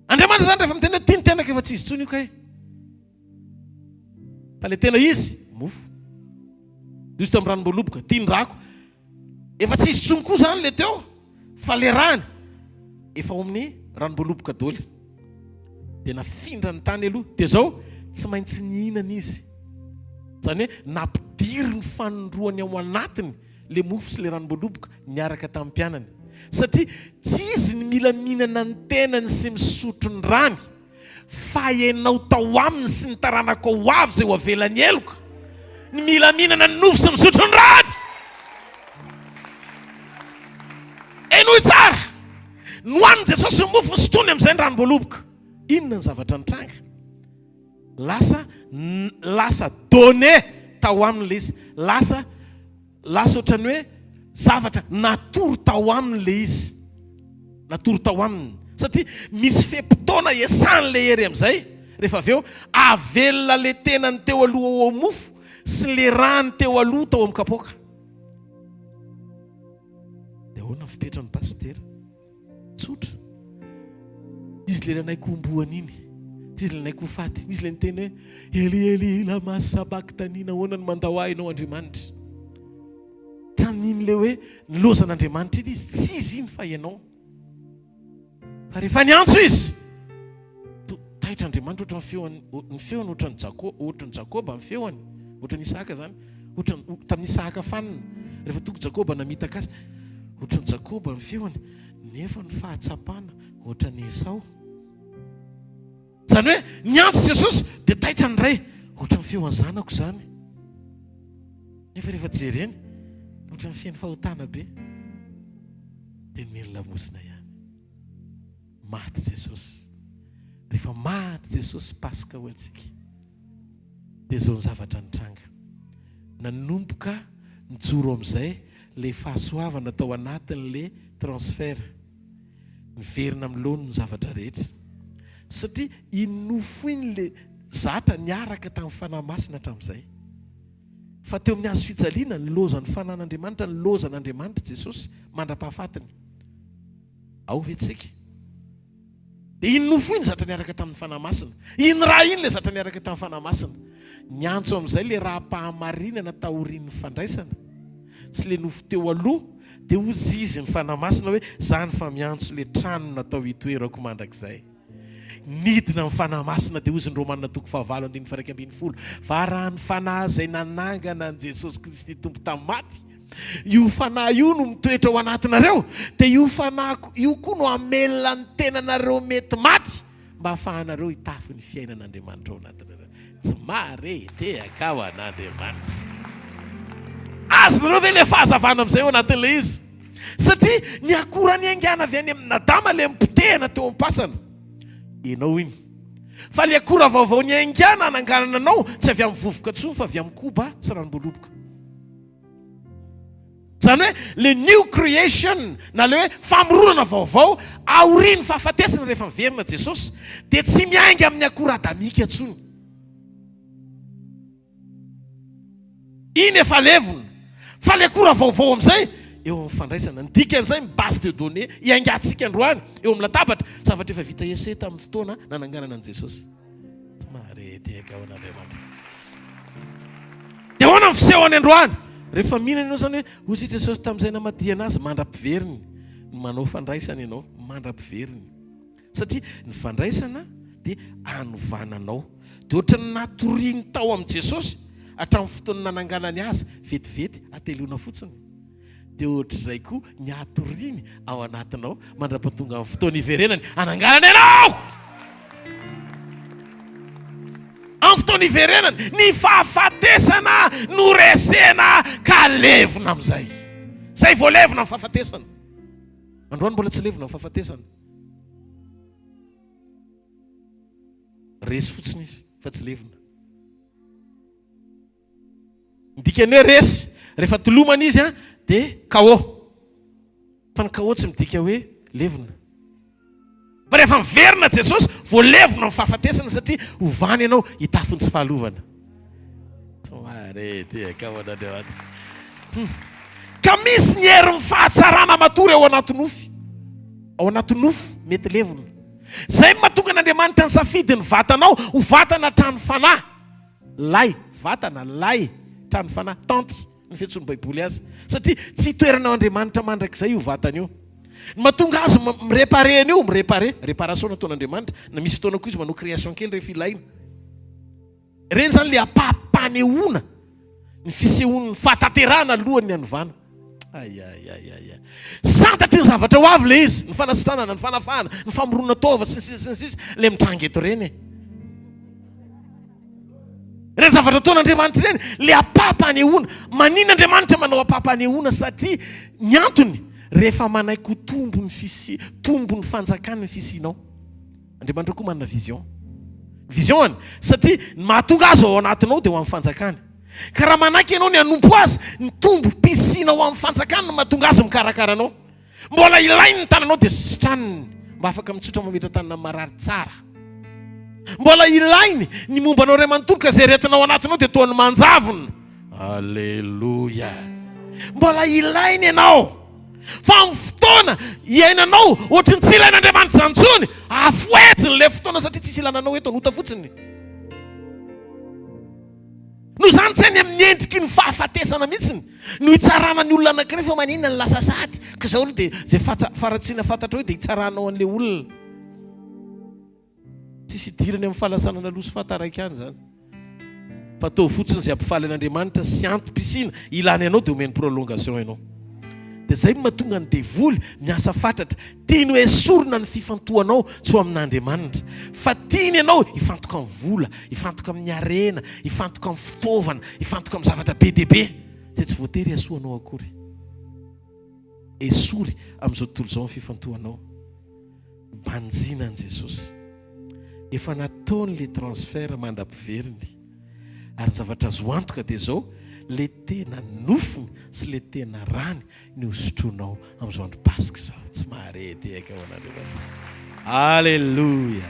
Andriamanitra zany rehefa miteny hoe ty ny tenako efa tsy izy tsony io kay. Fa le tena izy, mofo. Izy tamin'ny ranom-boaloboka, ty ny rako. Efa tsy izy tsony koa zany le teo fa le rany efa ao amin'ny ranom-boaloboka doly. Dia nafindrany tany aloha. Dia zao, tsy maintsy nihinana izy. Zany hoe nampidiriny fanindroany ao anatiny le mofo sy le ranom-boaloboka niaraka tamin'ny mpianany. Satria tsy izy ny mila mihinana ny tenany sy misotro ny rany. Fa ianao tao aminy sy ny taranakao ho avy izay ho avelany heloka, ny mila mihinana ny nofo sy misotro ny rany. Henoy tsara! Nohanin'i Jesosy ny mofo, nisotroiny amin'izay ny ranom-boaloboka. Inona ny zavatra nitranga? Lasa, lasa donné tao aminy ilay izy. Lasa. Lasa ohatran'ny hoe zavatra natory tao aminy ilay izy. Natory tao aminy. Satria misy fe-potoana iasan'ilay hery amin'izay, rehefa avy eo, avelona ilay tenany teo aloha ao amin'ny mofo sy ilay rany teo aloha tao amin'ny kapoaka. Dia ahoana ny fipetran'ny pasitera? Tsotra. Izy ilay nanaiky homboana iny. Izy ilay nanaiky ho faty. Izy ilay niteny hoe, Eli, Eli, lama sabaktani, nahoana no mandao ahy ianao Andriamanitra? Tamin'iny ilay hoe nilaozan'Andriamanitra iny izy, tsy izy iny fa ianao. Fa rehefa niantso izy, to taitra Andriamanitra ohatran'ny feony, ny feony ohatran'ny Jako, ohatran'ny Jakoba ny feony, ohatran'ny Isaka izany. Ohatran'ny tamin'i Isahaka fanina, rehefa tonga Jakoba namitaka azy, ohatran'i Jakoba ny feony, nefa ny fahatsapana ohatran'i Esao. Izany hoe niantso Jesosy dia taitra ny ray, ohatran'ny feon'ny zanako izany. Nefa rehefa jereny, ohatran'ny feno fahotana be. Dia nomeny lamosina ihany. Maty Jesosy. Rehefa maty Jesosy Paska ho antsika. Dia izao ny zavatra nitranga. Nanomboka nijoro amin'izay ilay fahasoavana tao anatin'ilay transfert. Niverina amin'ny laoniny ny zavatra rehetra. Satria iny nofo iny ilay zatra niaraka tamin'ny Fanahy Masina hatramin'izay. Fa teo amin'ny hazo fijaliana, nilaozan'ny Fanahin'Andriamanitra, nilaozan'Andriamanitra Jesosy mandra-pahafatiny. Ao ve tsika? Dia iny nofo iny zatra niaraka tamin'ny Fanahy Masina. Iny ra iny ilay zatra niaraka tamin'ny Fanahy Masina. Niantso amin'izay ilay ra-pahamarinana taorian'ny fandraisana sy ilay nofo teo aloha, dia hozy izy ny Fanahy Masina hoe, Zany fa miantso ilay trano natao hitoerako mandrakizay. Nidina ny Fanahy Masina, dia hozy ny Romana toko fahavalo andininy faha 11, Fa raha ny Fanahy izay nanangana an'i Jesosy Kristy Tompo tamin'ny maty, Io Fanahy io no mitoetra ao anatinareo, dia io Fanahy io koa no hamelona ny tenanareo mety maty, mba hahafahanareo hitafy ny fiainan'Andriamanitra ao anatinareo. Tsy mahare tehaka ho an'Andriamanitra. Azonareo ve ilay fahazavana amin'izay ao anatin'ilay izy? Satria ny akora niaingàna avy any amin'Adama ilay nipotehana teo am-pasana. Ianao iny. Fa ilay akora vaovao niaingàna hananganana anao, tsy avy amin'ny vovoka intsony fa avy amin'ny koba sy ranom-boaloboka. Izany hoe le new creation na le hoe famoronana vaovao aorian'ny fahafatesana rehefa miverina Jesosy dia tsy miainga amin'ny akora adamika intsony. Iny efa levona. Fa le akora vaovao amin'izay eo amin'ny fandraisana. Ny dikan'izay ny base de données iaingantsika androany eo amin'ny latabatra, zavatra efa vita essai tamin'ny fotoana nananganana an'i Jesosy. Tsy mahare tehaka ho an'Andriamanitra. Dia ahoana ny fisehony androany? Rehefa mihinana ianao izany hoe, hoy i Jesosy tamin'izay namadihana azy, mandra-piveriny no manao fandraisana ianao, mandra-piveriny. Satria ny fandraisana dia anovana anao. Dia ohatran'ny natoriany tao amin'i Jesosy hatramin'ny fotoana nananganany azy, vetivety, hateloana fotsiny. Dia ohatr'izay koa ny hatoriany ao anatinao mandra-pahatonga ny fotoana hiverenany hananganany anao! Amin'ny fotoana hiverenany, ny fahafatesana no resena ka levona amin'izay. Izay vao levona ny fahafatesana. Androany mbola tsy levona ny fahafatesana. Resy fotsiny izy fa tsy levona. Ny dikan'ny hoe resy, rehefa tolomana izy dia KO. Fa ny KO tsy midika hoe levona. Fa rehefa miverina Jesosy, vao levona amin'ny fahafatesana satria hovany ianao hitafy ny tsy fahalovana. Somary tehaka ho an'Andriamanitra. Hum. Ka misy ny herin'ny fahatsarana matory ao anaty nofy. Ao anaty nofo mety levona. Izay no mahatonga an'Andriamanitra nisafidy ny vatanao ho vatana trano fanahy. Lay, vatana, lay, trano fanahy, tente ny fiantsoan'ny Baiboly azy. Satria tsy itoeranao Andriamanitra mandrakizay io vatana io. Ny mahatonga azy mi-reparer an'io, mi-reparer, réparation nataon'Andriamanitra, na misy fotoana koa izy manao création kely rehefa ilaina. Ireny izany ilay ampaham-panehoana ny fisehoan'ny fahatanterahana alohan'ny hanovana. Aiaiaiaia. Santatry ny zavatra ho avy ilay izy, ny fanasitranana, ny fanafahana, ny famoronana taova sy ny sisa sy ny sisa, ilay mitranga eto ireny e. Ireny zavatra ataon'Andriamanitra ireny, ilay ampaham-panehoana. Maninona Andriamanitra manao ampaham-panehoana? Satria ny antony, rehefa manaiky ho tombon'ny fisi-, tombon'ny fanjakany ny fisianao. Andriamanitra koa manana vision. Vision-ny, satria ny mahatonga azy ao anatinao dia ho amin'ny fanjakany. Ka raha manaiky ianao ny hanompo azy, ny tombom-pisiana ho amin'ny fanjakany no mahatonga azy mikarakara anao. Mbola ilainy ny tananao dia sitraniny mba afaka mitsotra mametra-tanana amin'ny marary tsara. Mbola ilainy ny momba anao iray manontolo ka izay aretina ao anatinao dia toa ny manjavona. Aleloia! Mbola ilainy ianao. Fa amin'ny fotoana iainanao ohatry ny tsy ilain'Andriamanitra izany intsony, afoheziny ilay fotoana satria tsisy ilana anao eto, anota fotsiny. Noho izany tsy any amin'ny endriky ny fahafatesana mihitsy no hitsarana ny olona anankiray fa maninona no lasa sady ka izao aloha dia izay faharatsiana fantatrao eo dia hitsaranao an'ilay olona. Tsisy idirany amin'ny fahalasanana aloha sy fahataraikana izany. Fa ataovy fotsiny izay hampifaly an'Andriamanitra sy antom-pisiana ilany anao dia omeny prolongation ianao. Dia izay no mahatonga ny devoly miasa fatratra. Tiany ho esorina ny fifantohanao tsy ho amin'Andriamanitra. Fa tiany ianao hifantoka amin'ny vola, hifantoka amin'ny harena, hifantoka amin'ny fitaovana, hifantoka amin'ny zavatra be dia be izay tsy voatery hahasoa anao akory. Esory amin'izao tontolo izao ny fifantohanao. Banjina an'i Jesosy. Efa nataony le transfert mandra-piveriny. Ary ny zavatra azo antoka dia izao, le tena nofony sy le tena rany no hosotroinao amin'izao andro Paska izao. Tsy mahare tehaka ho an'Andriamanitra. Aleloia!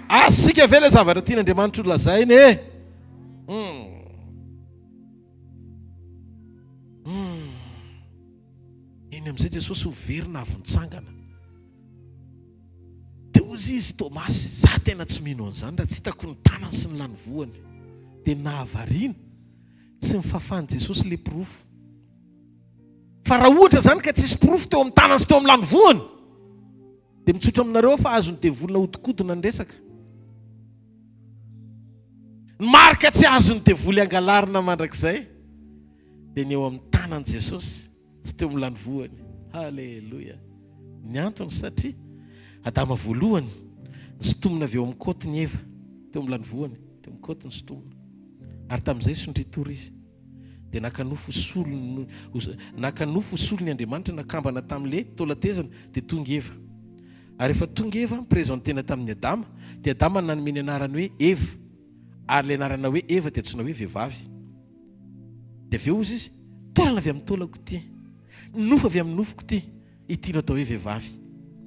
Azontsika ve ilay zavatra tian'Andriamanitra ho lazaina e? Hum. Hum. Eny amin'izay Jesosy ho verina avy nitsangana. Dia hozy izy, Tomasy, za tena tsy mino an'izany raha tsy hitako ny tanany sy ny lanivoany. Dia nahavariana, tsy nifafan'i Jesosy ilay porofo. Fa raha ohatra izany ka tsisy porofo teo amin'ny tanany sy teo amin'ny lanivoany, dia mitsotra aminareo aho fa azon'ny devoly nahodikodina ny resaka. Ny marika tsy azon'ny devoly angalarina mandrakizay. dia ny eo amin'ny tanan'i Jesosy sy teo amin'ny lanivoany. Haleloia! Ny antony satria Adama voalohany nisintomina avy eo amin'ny côte-ny Eva, teo amin'ny lanivoany, teo amin'ny côte nisintomina. Ary tamin'izay sondrian-tory izy. Dia naka nofo ho solony, naka nofo ho solony Andriamanitra nakambana tamin'ilay taolan-tezana, dia tonga Eva. Ary rehefa tonga Eva, ni-présenter-na tamin'i Adama, dia Adama nanome ny anarany hoe Eva. Ary ilay anarana hoe Eva dia antsoina hoe vehivavy. Dia avy eo hozy izy, taolana avy amin'ny taolako ity, nofo avy amin'ny nofoko ity, ity no atao hoe vehivavy.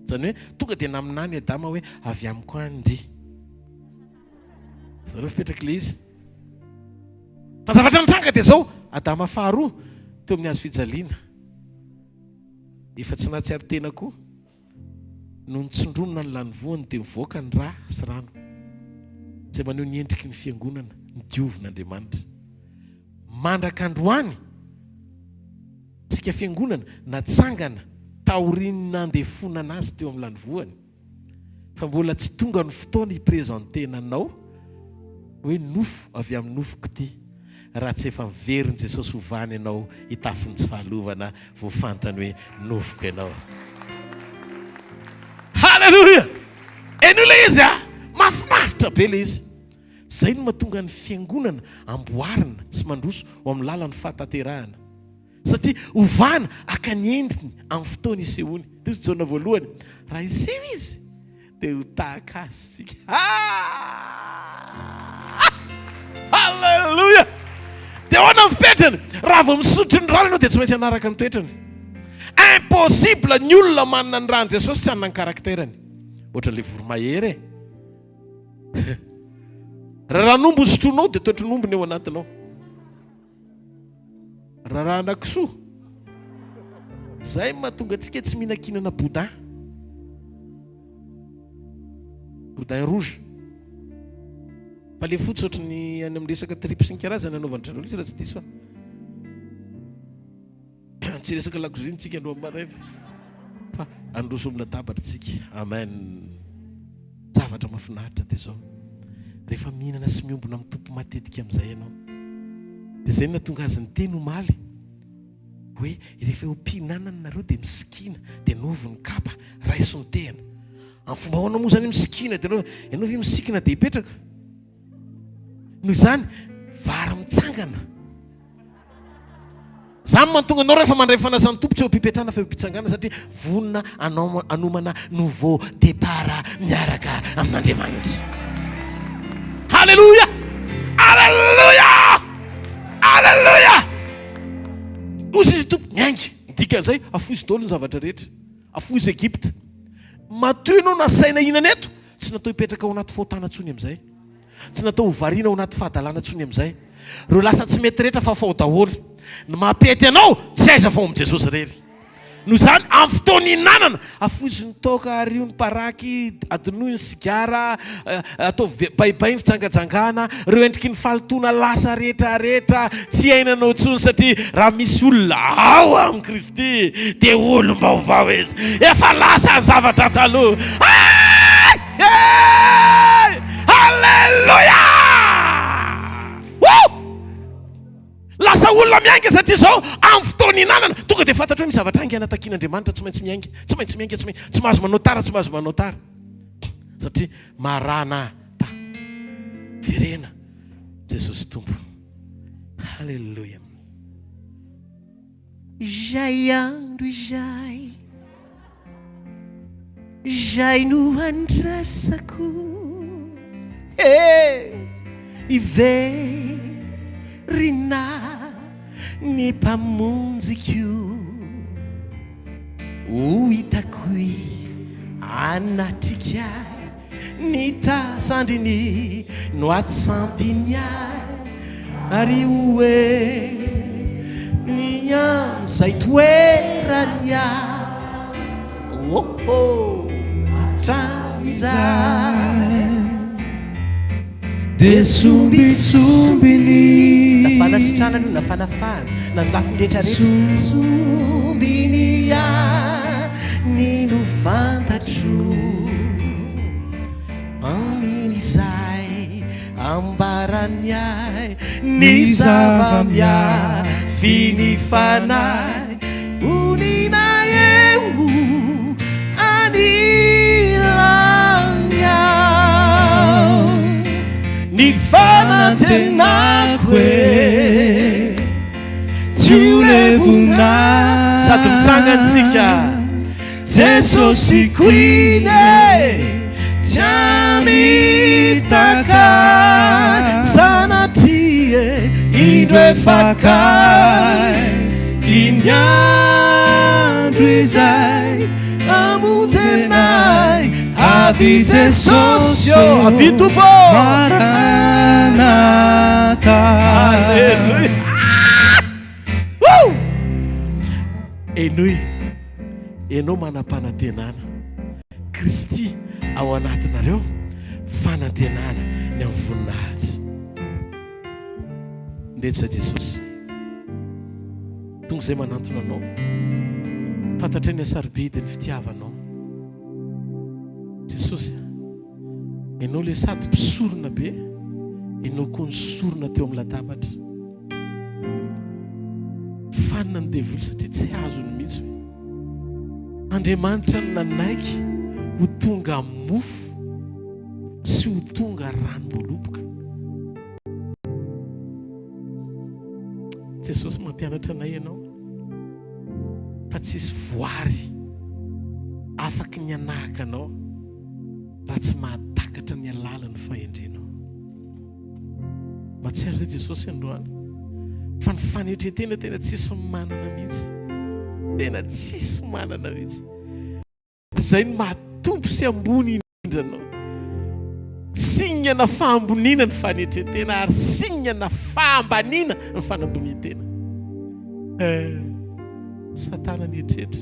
Izany hoe tonga dia naminany Adama hoe avy amiko any ndry. Zareo fipetraky ilay izy. Fa zavatra nitranga dia izao, Adama faharoa teo amin'ny hazo fijaliana, efa tsy nahatsiaro tena koa. Nony tsindronina ny lanivoany dia mivoaka ny ra sy rano, izay maneho ny endriky ny Fiangonana nodiovin'Andriamanitra. Mandraka androany, isika Fiangonana natsangana taorian'ny nandefonana azy teo amin'ny lanivoany, fa mbola tsy tonga ny fotoana hi-presenter-na anao hoe nofo avy amin'ny nofoko ity. Raha tsy efa miverin'i Jesosy hovany ianao hitafy ny tsy fahalovana vao fantany hoe nofoko ianao. Haleloia! Henoy ilay izy a! Mahafinaritra be ilay izy. Izay no mahatonga ny fiangonana amboarina sy mandroso ho amin'ny lalan'ny fahatanterahana. Satria ovana haka ny endriny amin'ny fotoana isehoany. Toy izy Jaona voalohany, raha hiseho izy dia ho tahaka azy isika. Haleloia! Dia ahoana ny fetrany? Raha vao misotro ny rano ianao dia tsy maintsy hanaraka ny toetrany. Impossible ny olona manana ny ran'i Jesosy tsy hanana ny caractère-ny. Ohatran'ilay voromahery e. Raha ran'omby no sotroinao dia toetran'omby ny ao anatinao. Rarahana kisoa. Zay no mahatonga antsika tsy mihinankinana boudin. Boudin rouge. Fa le fotsy ohatry ny any amin'ny resaka tripy sy ny karazany anaovan-dry zareo ilay izy raha tsy diso aho. Tsy resaka lakozia ny tsika androany maraina fa handroso amin'ny latabatra tsika. Amen. Zavatra mahafinaritra dia izao. Rehefa mihinana sy miombona amin'ny Tompo matetika amin'izay ianao. Dia izay no nahatonga azy niteny omaly hoe rehefa eo am-pihinanana nareo dia misikina, dia novy ny kapa, raiso ny tehina. Amin'ny fomba ahoana moa izany misikina dia ianao ve misikina dia hipetraka? Noho izany, vary mitsangana. Izany mahatonga anao rehefa mandray fanasan'ny Tompo tsy eo am-pipetrahana fa eo am-pitsanganana satria vonona anao hanomana nouveau départ miaraka amin'Andriamanitra. Haleloia! Haleloia! Haleloia! Hoy izy Tompo, miainga. Ny dikan'izay, afoizo daholo ny zavatra rehetra. Afoizo Egypta. Matoa ianao nasaina hihinana eto, tsy natao hipetraka ao anaty fahotana intsony amin'izay. Tsy natao ho variana ao anaty fahadalana intsony amin'izay. Ireo lasa tsy mety rehetra fafao daholo. Ny mampety anao tsy aiza fa ao amin'i Jesosy irery. Noho izany, amin'ny fotoana ihinanana, afoizo ny toaka, ario ny paraky, adinoy ny sigara, ataovy baibay ny fijangajangana, ireo endriky ny fahalotoana lasa rehetra rehetra tsy iainanao intsony satria raha misy olona ao amin'i Kristy dia olom-baovao izy. Efa lasa ny zavatra taloha. Hay! Hey! Alléluia! Woo! Lasa olona miainga satria izao amin'ny fotoana ihinanana tonga dia fantatro hoe misy zavatra haingana takian'Andriamanitra tsy maintsy miainga, tsy maintsy miainga, tsy maintsy, tsy mahazo manao tara, tsy mahazo manao tara satria Maranatha. Verena Jesosy Tompo. Haleloia. Izay andro izay, izay no andrasako eh, hiverina ny Mpamonjiko, ho hitako hanatrika ahy. Ny tasandriny no atsampiny ahy ary ho eny amin'izay toerany aho oh oh hatramin'izay. Dia sombintsombiny. Na fanasitranana io na fanafahana na lafiny rehetra rehetra. Sombiny ihany no fantatro amin'izay ambarany ahy ny zava-miafin'ny fanahy honina eo anilany aho ny fanantenako e tsy ho levona Sady mitsangana isika. Jesosy Queen e tsy hamitaka sanatria e indro efa akaiky ny andro izay hamonjena ahy avy Jesosy ô Avia Tompo ô Maranatha Alléluia Woo! Henoy, ianao manam-panantenana. Kristy ao anatinareo, fanantenana ny amin'ny voninahitra. Ndreto izay Jesosy. Tonga izay manantona Anao. Fantatray ny hasarobidy ny fitiavanao. Jesosy a. Ianao ilay sady mpisorona be, ianao koa nisorona teo amin'ny latabatra. Fanina ny devoly satria tsy azony mihitsy hoe Andriamanitra no nanaiky ho tonga mofo sy ho tonga ranom-boaloboka. Jesosy mampianatra anay ianao fa tsisy voary afaky ny hanahaka anao raha tsy mahatakatra ny alalan'ny fahendrenao. Mahatsiaro izay Jesosy androany fa ny fanetren-tena tena tsisy manana mihitsy. Tena tsisy manana mihitsy. Izay no maha Tompo sy ambony indrindra anao. Signe na fahamboniana ny fanetren-tena ary signe na fahambaniana ny fanambonian-tena. Eh, Satana nieritreritra.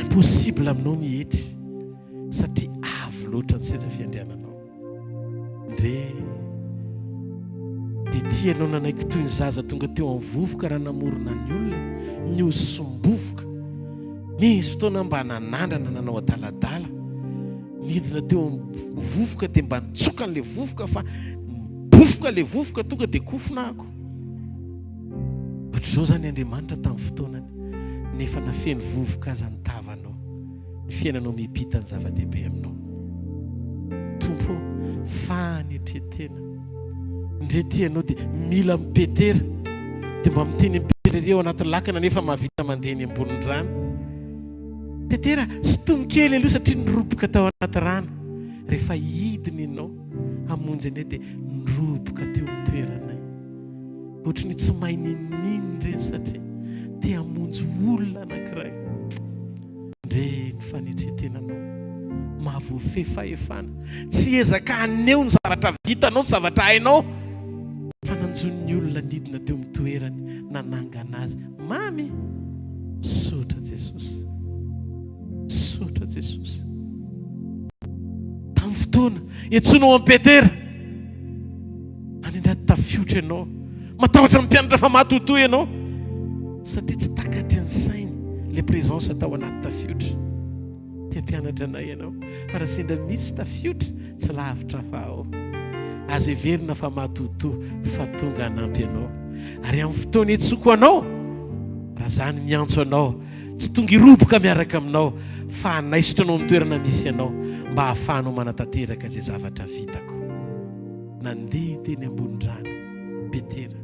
Impossible aminao ny hietry satria avo loatra ny seza fiandriananao. Ndre dia tia ianao nanaiky toy ny zaza tonga teo amin'ny vovoka raha namorona ny olona, nihosom-bovoka. Nisy fotoana mba nanandrana nanao adaladala, nidina teo amin'ny vovoka dia mba nitsoka an'ilay vovoka fa nibofoka ilay vovoka tonga dia kofona ako. Ohatr'izao izany Andriamanitra tamin'ny fotoanany, nefa na feno vovoka aza ny tavanao, ny fiainanao miampita ny zava-dehibe aminao. Tompo ô, fanetren-tena. Ndre ty ianao dia mila amin'i Petera, dia mba miteny amin'i Petera ery ao anaty lakana nefa mahavita mandeha eny ambonin'ny rano. Petera, sintomy kely aloha satria niroboka tao anaty rano. Rehefa hidina ianao hamonjy anay dia niroboka teo amin'ny toeranay. Ohatry ny tsy mahay n'inon'inona ireny satria te hamonjy olona anankiray. Ndre ny fanetren-tenanao mahavoafehy fahefana. Tsy hiezaka haneho ny zavatra vitanao sy zavatra hainao fa nanjo ny olona nidina teo amin'ny toerany nanangana azy. Mamy! Misaotra Jesosy. Misaotra Jesosy. Tamin'ny fotoana iantsoanao an'i Petera. Any anaty tafiotra ianao. Matahotra ny mpianatra fa matotoa ianao satria tsy takatry ny sainy ilay présence tao anaty tafiotra. Te hampianatra anay ianao fa raha sendra misy tafiotra tsy lavitra fa ao. Aza heverina fa matotoa fa tonga hanampy anao. Ary amin'ny fotoana iantsoako anao, raha za no miantso anao, tsy tonga hiroboka miaraka aminao fa hanaisotra anao amin'ny toerana misy anao mba hahafahanao manatanteraka izay zavatra vitako. Nandeha teny ambony rano Petera.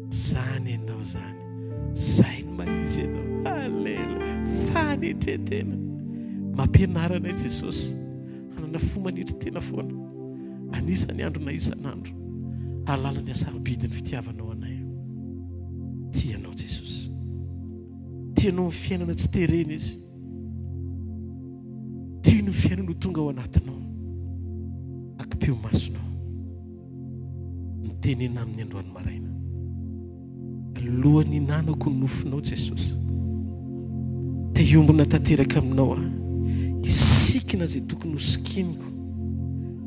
Zany ianao zany. Zay no maha izy anao. Alelo. Fanetren-tena. Mampianara anay Jesosy hanana fo manetry tena foana. Anisan'ny andronay isan'andro. Hahalala ny hasarobidin'ny fitiavanao anay. Tia anao Jesosy. Tianao ny fiainana tsy terena izy. Tiany ny fiainana ho tonga ao anatinao. Akipio masonao. Mitenena aminy androany maraina. Alohan'ny hinanako ny nofonao Jesosy. Te hiombona tanteraka aminao aho. Hisikina izay tokony ho sikiniko.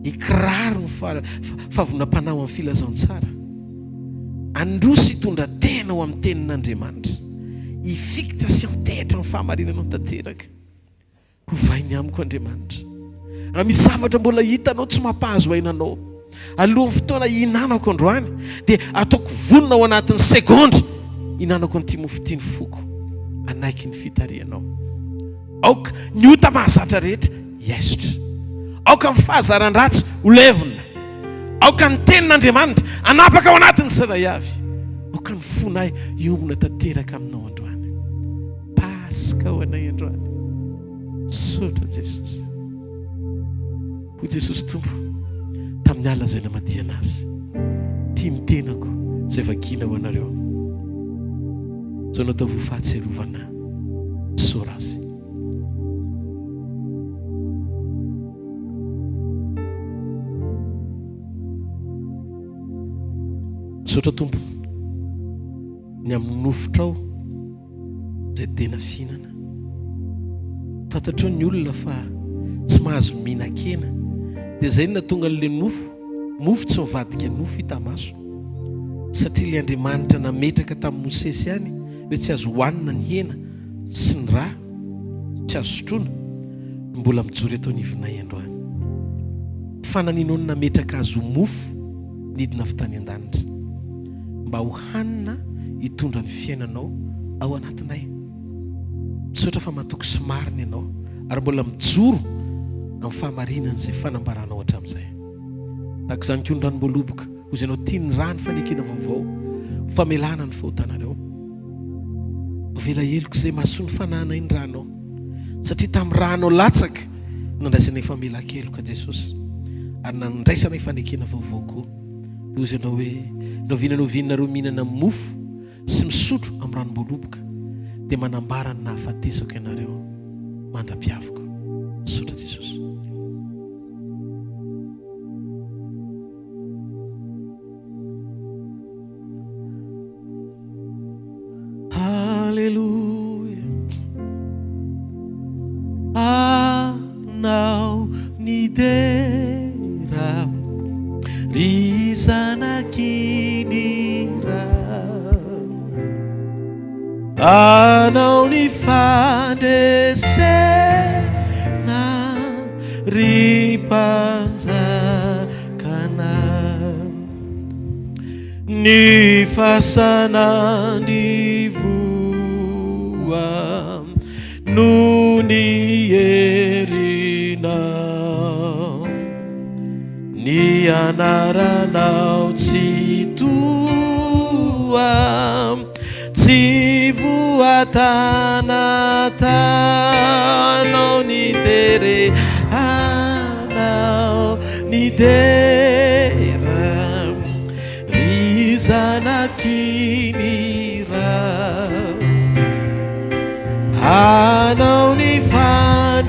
Hikiraro ny fahavonam-panahy ho amin'ny filazantsara. Handroso hitondra tena ho amin'ny tenin'Andriamanitra. Hifikitra sy hantehitra amin'ny fahamarinanao tanteraka. Hovainy amiko Andriamanitra. Raha misy zavatra mbola hitanao tsy mampahazo aina anao, alohan'ny fotoana hihinanako androany, dia ataoko vonona ao anatin'ny segondra hihinanako an'ity mofo ity ny foko, hanaiky ny fitarihanao. Aoka ny ota mahazatra rehetra hiaisotra. Aoka ny fahazaran-dratsy ho levona. Aoka ny tenin'Andriamanitra hanapaka ao anatin'ny tsirairay avy. Aoka ny fonay hiombona tanteraka aminao androany. Paska ho anay androany. Misaotra Jesosy. Hoy Jesosy Tompo tamin'ny alina izay namadihana Azy, Tia ny tenako izay vakiana ho anareo. Izao no ataovy ho fahatsiarovana Ahy. Misaora Azy. Misaotra Tompo ny amin'ny nofotrao izay tena fihinana. Fantatrao ny olona fa tsy mahazo mihinan-kena dia izay no nahatonga an'ilay nofo, mofo tsy mivadika nofo hita maso. Satria ilay Andriamanitra nametraka tamin'i Mosesy ihany hoe tsy azo hohanina ny hena sy ny ra, tsy azo sotroina, no mbola mijoro eto anivonay androany. Fa naninona no nametraka azy ho mofo nidina avy tany an-danitra? Mba ho hanina hitondra ny fiainanao ao anatinay. Misaotra fa matoky sy marina ianao ary mbola mijoro amin'ny fahamarinan'izay fanambaranao hatramin'izay. Tahaka izany koa ny ranom-boaloboka, hoy ianao tia ny rà ny fanekena vaovao ho famelana ny fahotanareo. Avela heloka izay mahasoa ny fanahinay ny rànao, satria tamin'ny rànao latsaka no nandraisanay famelan-keloka Jesosy, ary nandraisanay fanekena vaovao koa. Dia hoy ianao hoe, Na oviana na oviana nareo mihinana mofo sy misotro amin'ny ranom-boaloboka, dia manambara ny nahafatesako ianareo mandra-piaviko. Misaotra Jesosy. ny dera, ry zanaky ny Ray. Anao ny fandresena, ry Mpanjakanay. Ny fasana nivoha noho ny herinao. Ny anaranao Tsitoha, tsy voatana tanao ny dere anao ny dera ry zanaky ny Ray. Anao ny fandresena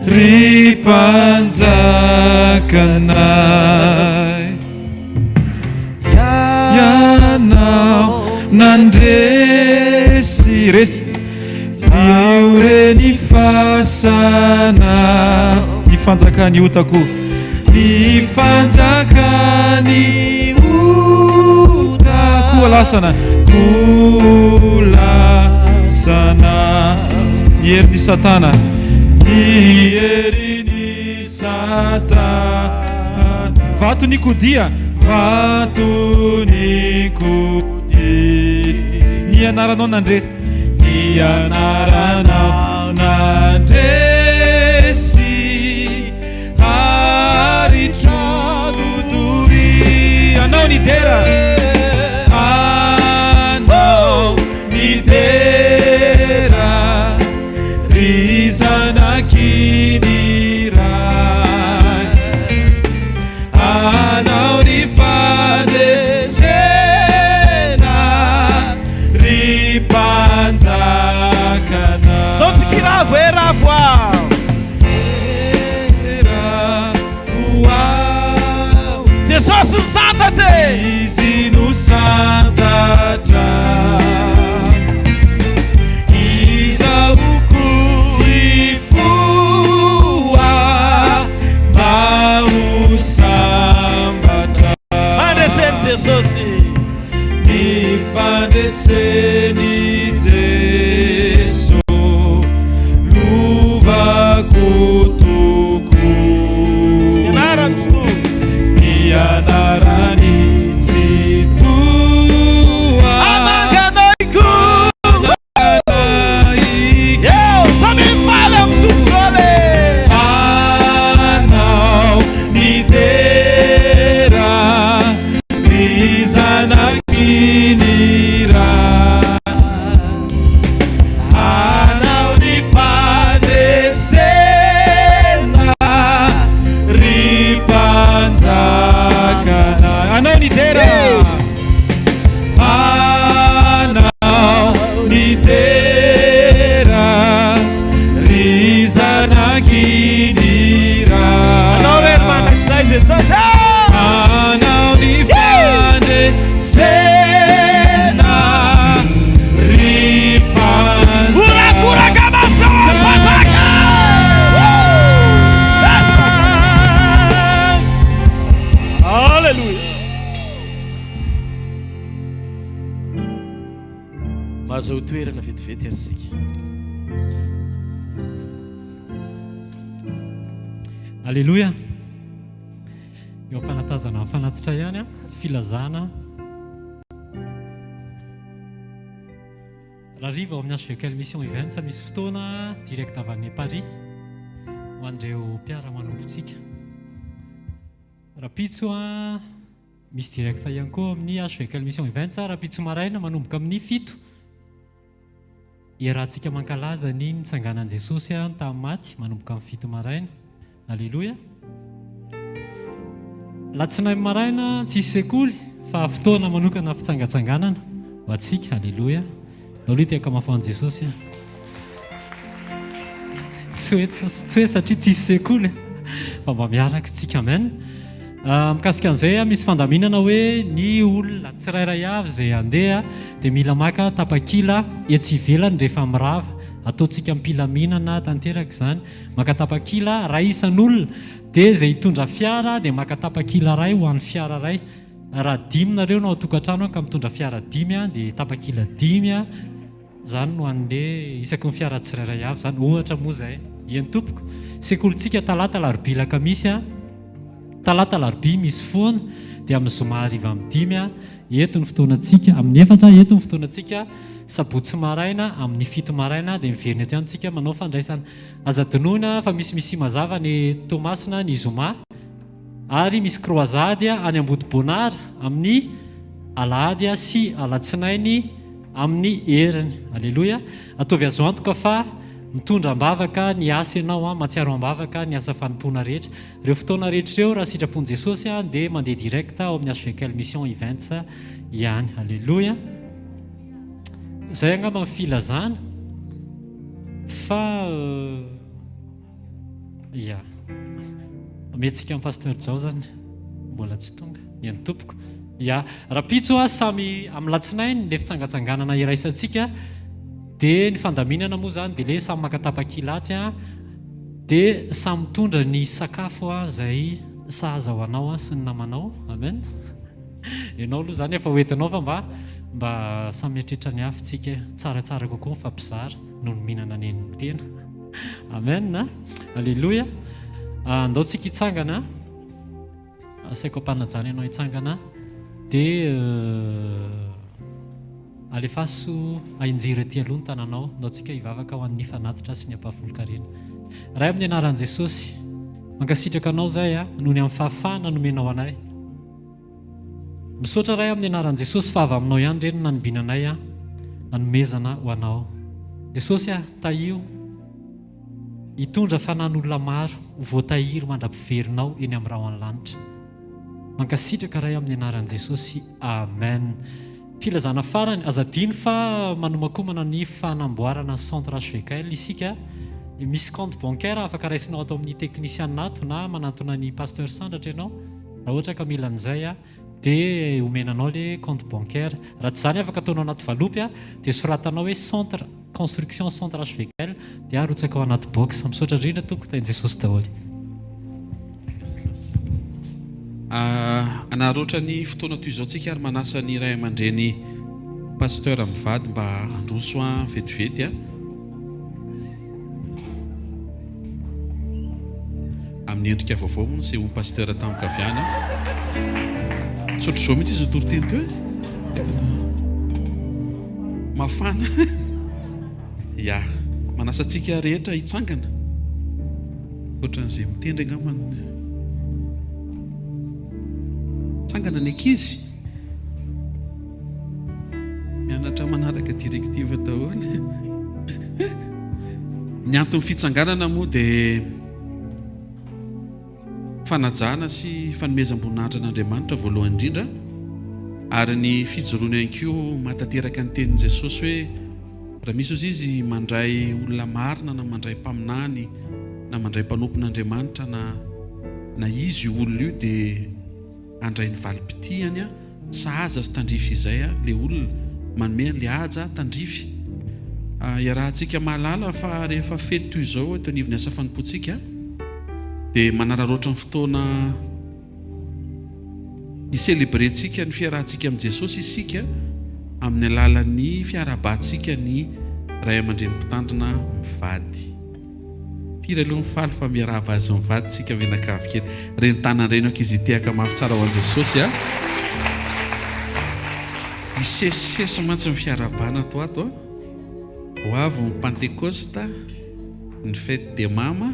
ry Mpanjakanay. Ianao nandresy, resy ireny fasana, ny fanjakan'ny otako, ny fanjakan'ny ota, koa lasana, koa lasana, ny herin'i Satana, ny herin'i Satana. Vato nikodia, vato nikodia, ny anaranao nandresy, ny anaranao nandresy, ary dodoria, anao nidera, anao nidera, ry zanaky ny Ray. Anao ny fandresena, ry Mpanjakana. Ataontsika hiravo e, ravo aho. Ravo aho. Jesosy no santatra e. Izy no santatra. Izaho koa hifoha mba ho sambatra. Fandresen'i Jesosy. Ny fandresen'i Jeso lovako tokoa. Ny anarany Tsitoha. Ny anarany Tsitoha. Ananganaiko. Eo, samy mifaly amin'ny Tompo daholo e. Anao ny dera, ry zanaky ny Ray. Anao ny fandresena, ry Mpanjakanay. Anao ny dera. Anao ny dera, ry zanaky ny Ray. Anao re ry mandrakizay Jesosy ah! Anao ny fandresena, ry Mpanjaka. Horakoraka mafy ao amin'ny Mpanjaka! Alléluia. Mahazoa toerana vetivety ary isika. Aleloia. Eo am-panatazana ny fanatitra ihany, filazana. Rahariva ao amin'ny HVKL Mission Events misy fotoana direct avy any Paris ho an'ireo mpiara-manompontsika. Rahampitso misy direct ihany koa amin'ny HVKL Mission Events rahampitso maraina manomboka amin'ny fito. Iarahantsika mankalaza ny nitsanganan'i Jesosy tamin'ny maty manomboka amin'ny fito maraina. Aleloia. Latsinainy maraina tsisy sekoly fa fotoana manokana fitsangatsanganana ho antsika. Aleloia. Daholo ity ankamafan'i Jesosy. Tsy hoe tsy hoe satria tsisy sekoly fa mba miaraka isika. Amen. Ah, mikasika an'izay misy fandaminana hoe ny olona tsirairay avy izay handeha dia mila maka tapakila etsy ivelany rehefa mirava. Ataontsika am-pilaminana tanteraka izany. Maka tapakila iray isan'olona. Dia izay hitondra fiara dia maka tapakila iray ho an'ny fiara iray. Raha dimy nareo no ao an-tokantrano ka mitondra fiara dimy dia tapakila dimy izany no an'le isaky ny fiara tsirairay avy izany. Ohatra moa izay. Eny tompoko. Sekolintsika talata, alarobia, alakamisy. Talata, alarobia misy foana. Dia amin'ny zoma hariva amin'ny dimy eto ny fotoanantsika. Amin'ny efatra eto ny fotoanantsika. Sabotsy maraina amin'ny fito maraina dia miverina eto ihany tsika manao fandraisana. Aza adinoina fa misy misia mazava any Toamasina ny zoma ary misy croisade any Ambodibonara amin'ny alahady sy alatsinainy amin'ny heriny. Aleloia. Ataovy azo antoka fa mitondra am-bavaka ny asa ianao, mahatsiaro am-bavaka ny asa fanompoana rehetra. Ireo fotoana rehetra ireo raha sitrapon'i Jesosy dia mandeha direct ao amin'ny HVKL Mission Events ihany. Aleloia. Izay angamba ny filazana fa ya. Omentsika an'i Pasteur Jao zany mbola tsy tonga. Eny tompoko. Ya. Rapitso a samy amin'ny latsinainy le fitsangatsanganana iraisantsika dia ny fandaminana moa zany dia le samy maka tapakila atsy a dia samy mitondra ny sakafo a zay sahaza ho anao sy ny namanao. Amen. Ianao aloha izany efa hoentinao fa mba mba samy mieritreritra ny hafa tsika e. Tsaratsara kokoa mifampizara noho ny mihinana ny an'ny tena. Amen a. Aleloia. Andao tsika hitsangana. Asaiko ampanajana ianao hitsangana. Dia alefaso ahinjiro ety aloha ny tananao. Andao tsika hivavaka ho an'ny fanatitra sy ny ampahafolon-karena. Ray amin'ny anaran'i Jesosy, mankasitraka anao izahay noho ny amin'ny fahafahana nomenao anay. Misaotra Ray amin'ny anaran'i Jesosy fa avy aminao ihany re no nanombinanay a nanomezana ho anao. Jesosy a, tahio hitondra fanan'olona maro ho voatahiry mandra-piverinao eny amin'ny rahon'ny lanitra. Mankasitraka Ray amin'ny anaran'i Jesosy. Amen. Filazana farany, aza adino fa manomakomana ny fanamboarana ny centre HVKL isika. Misy compte bancaire afaka raisinao ato amin'ny teknisiana ato na manantona ny Pasteur Sandratra ianao. Raha ohatra ka mila an'izay dia omena anao le compte bancaire. Raha tsy izany afaka ataonao anaty valopy dia soratanao hoe centre construction centre HVKL dia arotsaka ao anaty box. Misaotra indrindra tompoko, tahin'i Jesosy daholo. Hanararaotra ny fotoana toy izao tsika ary manasa ny ray aman-dreny Pasteur mivady mba handroso vetivety a. Amin'ny endrika vaovao moa nisehoan'i Pasteur tampoka avy any. Tsy ohatr'izao mihitsy izy nitoriteny teo e. Mafana. Ya. Manasa antsika rehetra hitsangana. Ohatran'izay mitendry angamba ny. Tsangana ny ankizy. Mianatra manaraka directive daholo. Ny anton'ny fitsanganana moa dia fanajana sy fanomezam-boninahitra an'Andriamanitra voalohany indrindra ary ny fijoroana ihany koa mahatanteraka ny tenin'i Jesosy hoe raha misy ozy izy mandray olona marina na mandray mpaminany na mandray mpanompon'Andriamanitra na na izy io olona io dia handray ny valim-pitiany sahaza sy tandrify izay le olona manome an'le haja tandrify. Iarahantsika mahalala fa rehefa fety toy izao eto anivon'ny asa fanompoantsika dia manararaotra ny fotoana hi-celebrer-ntsika ny fiarahantsika amin'i Jesosy isika amin'ny alalan'ny fiarahabantsika ny ray aman-dreny mpitandrina mivady. Firy aloha ny faly fa miarahaba azy mivady tsika mianakavy kely. Reny tanana reny ankizy hitehaka mafy tsara ho an'i Jesosy a. Hisesisesy mantsy ny fiarahabana ato ato a. Ho avy ny Pantekosta, ny fête des mama,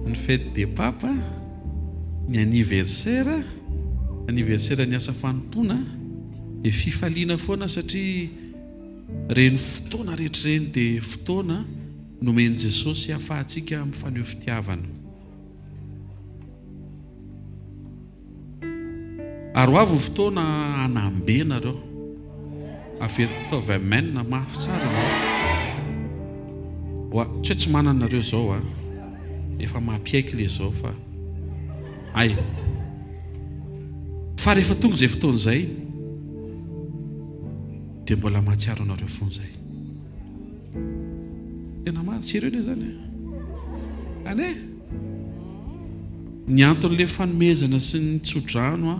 ny fête des papa, ny anniversaire, anniversaire ny asa fanompoana, dia fifaliana foana satria Ireny fotoana rehetra ireny dia fotoana nomen'i Jesosy hahafahantsika mifaneho fitiavana. Ary ho avy ny fotoana hanambe nareo. Averiko ataovy amen mafy tsara ianao. Ho tsy hoe tsy manana nareo izao a. Efa mampiaiky ilay izao fa hay. Fa rehefa tonga izay fotoana izay dia mbola mahatsiaro anareo foana izay. Tena marina, sérieux le zany a. Any e. Ny anton'le fanomezana sy ny tsodrano a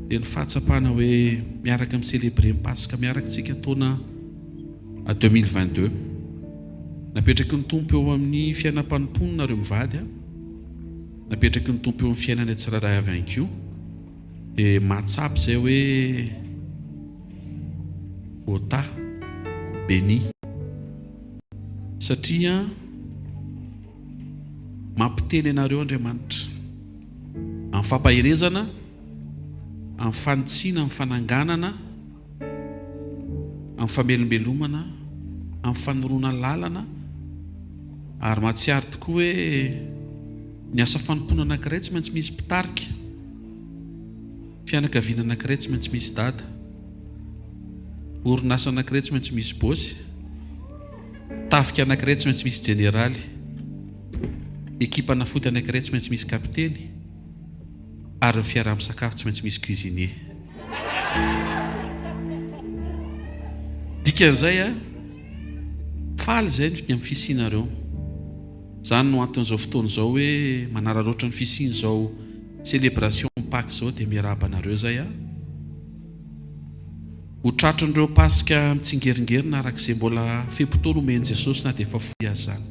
dia ny fahatsapana hoe miaraka mi-célébrer ny Paska miaraka tsika taona 2022. Napetraky ny Tompo eo amin'ny fiainam-panompoana nareo mivady a. Napetraky ny Tompo eo amin'ny fiainanay tsirairay avy ihany koa. Dia mahatsapa izay hoe Ota, béni. Satria mampiteny anareo Andriamanitra amin'ny fampaherezana, amin'ny fanitsiana, amin'ny fananganana, amin'ny famelombelomana, amin'ny fanoroana lalana, ary mahatsiaro tokoa hoe ny asa fanompoana anankiray tsy maintsy misy mpitarika. Fianakaviana anankiray tsy maintsy misy dada. Orinasa anankiray tsy maintsy misy bosy. Tafika anankiray tsy maintsy misy jeneraly. Ekipa ana-foot anankiray tsy maintsy misy kapiteny. Ary ny fiaraha-misakafo tsy maintsy misy cuisinier. Dikan'izay a, faly izay ny amin'ny fisianareo. Izany no anton'izao fotoana izao hoe manararaotra ny fisian'izao celebration Pâques izao dia miarahaba anareo izay a. Ho tratrin'ireo Paska mitsingeringerina araka izay mbola fe-potoana omen'i Jesosy na dia efa fohy aza izany.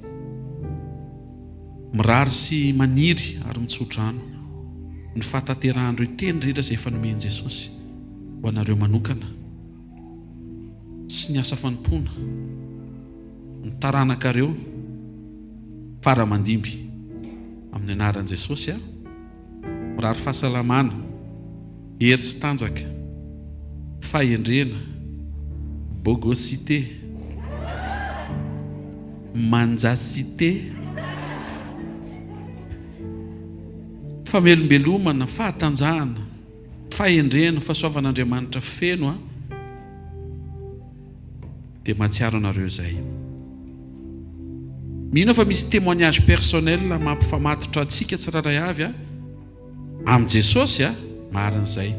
Mirary sy maniry ary mitsodrano ny fahatanterahan'ireo teny rehetra izay efa nomen'i Jesosy ho anareo manokana sy ny asa fanompoana. ny taranakareo fara aman-dimby amin'ny anaran'i Jesosy aho. Mirary fahasalamana, hery sy tanjaka, fahendrena, bogosité, manjacité, famelombelomana, fahatanjahana, fahendrena, fahasoavan'Andriamanitra feno a. Dia mahatsiaro anareo izay. Mino aho fa misy témoignage personnel mampifamatotra antsika tsirairay avy a amin'i Jesosy a, marina izay.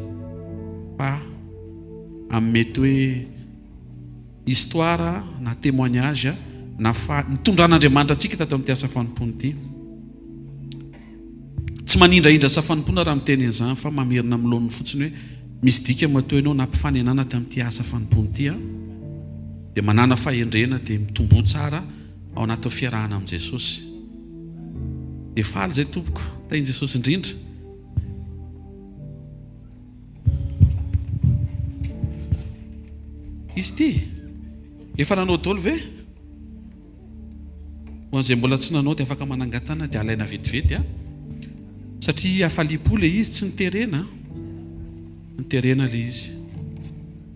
Fa amin'ny mety hoe histoire na témoignage na fa nitondran'Andriamanitra antsika tato amin'ity asa fanompoana ity. Tsy manindrahindra asa fanompoana raha miteny an'izany fa mamerina amin'ny laoniny fotsiny hoe misy dika matoa ianao nampifanenana tamin'ity asa fanompoana ity an, dia manàna fahendrena dia mitomboa tsara ao anatin'ny fiarahana amin'i Jesosy. Dia faly izay tompoko, tahin'i Jesosy indrindra. Izy ity? Efa nanao daholo ve? Ho an'izay mbola tsy nanao dia afaka manangan-tanana dia alaina vetivety a. Satria hafaliam-po ilay izy, tsy niterena a. Niterena ilay izy.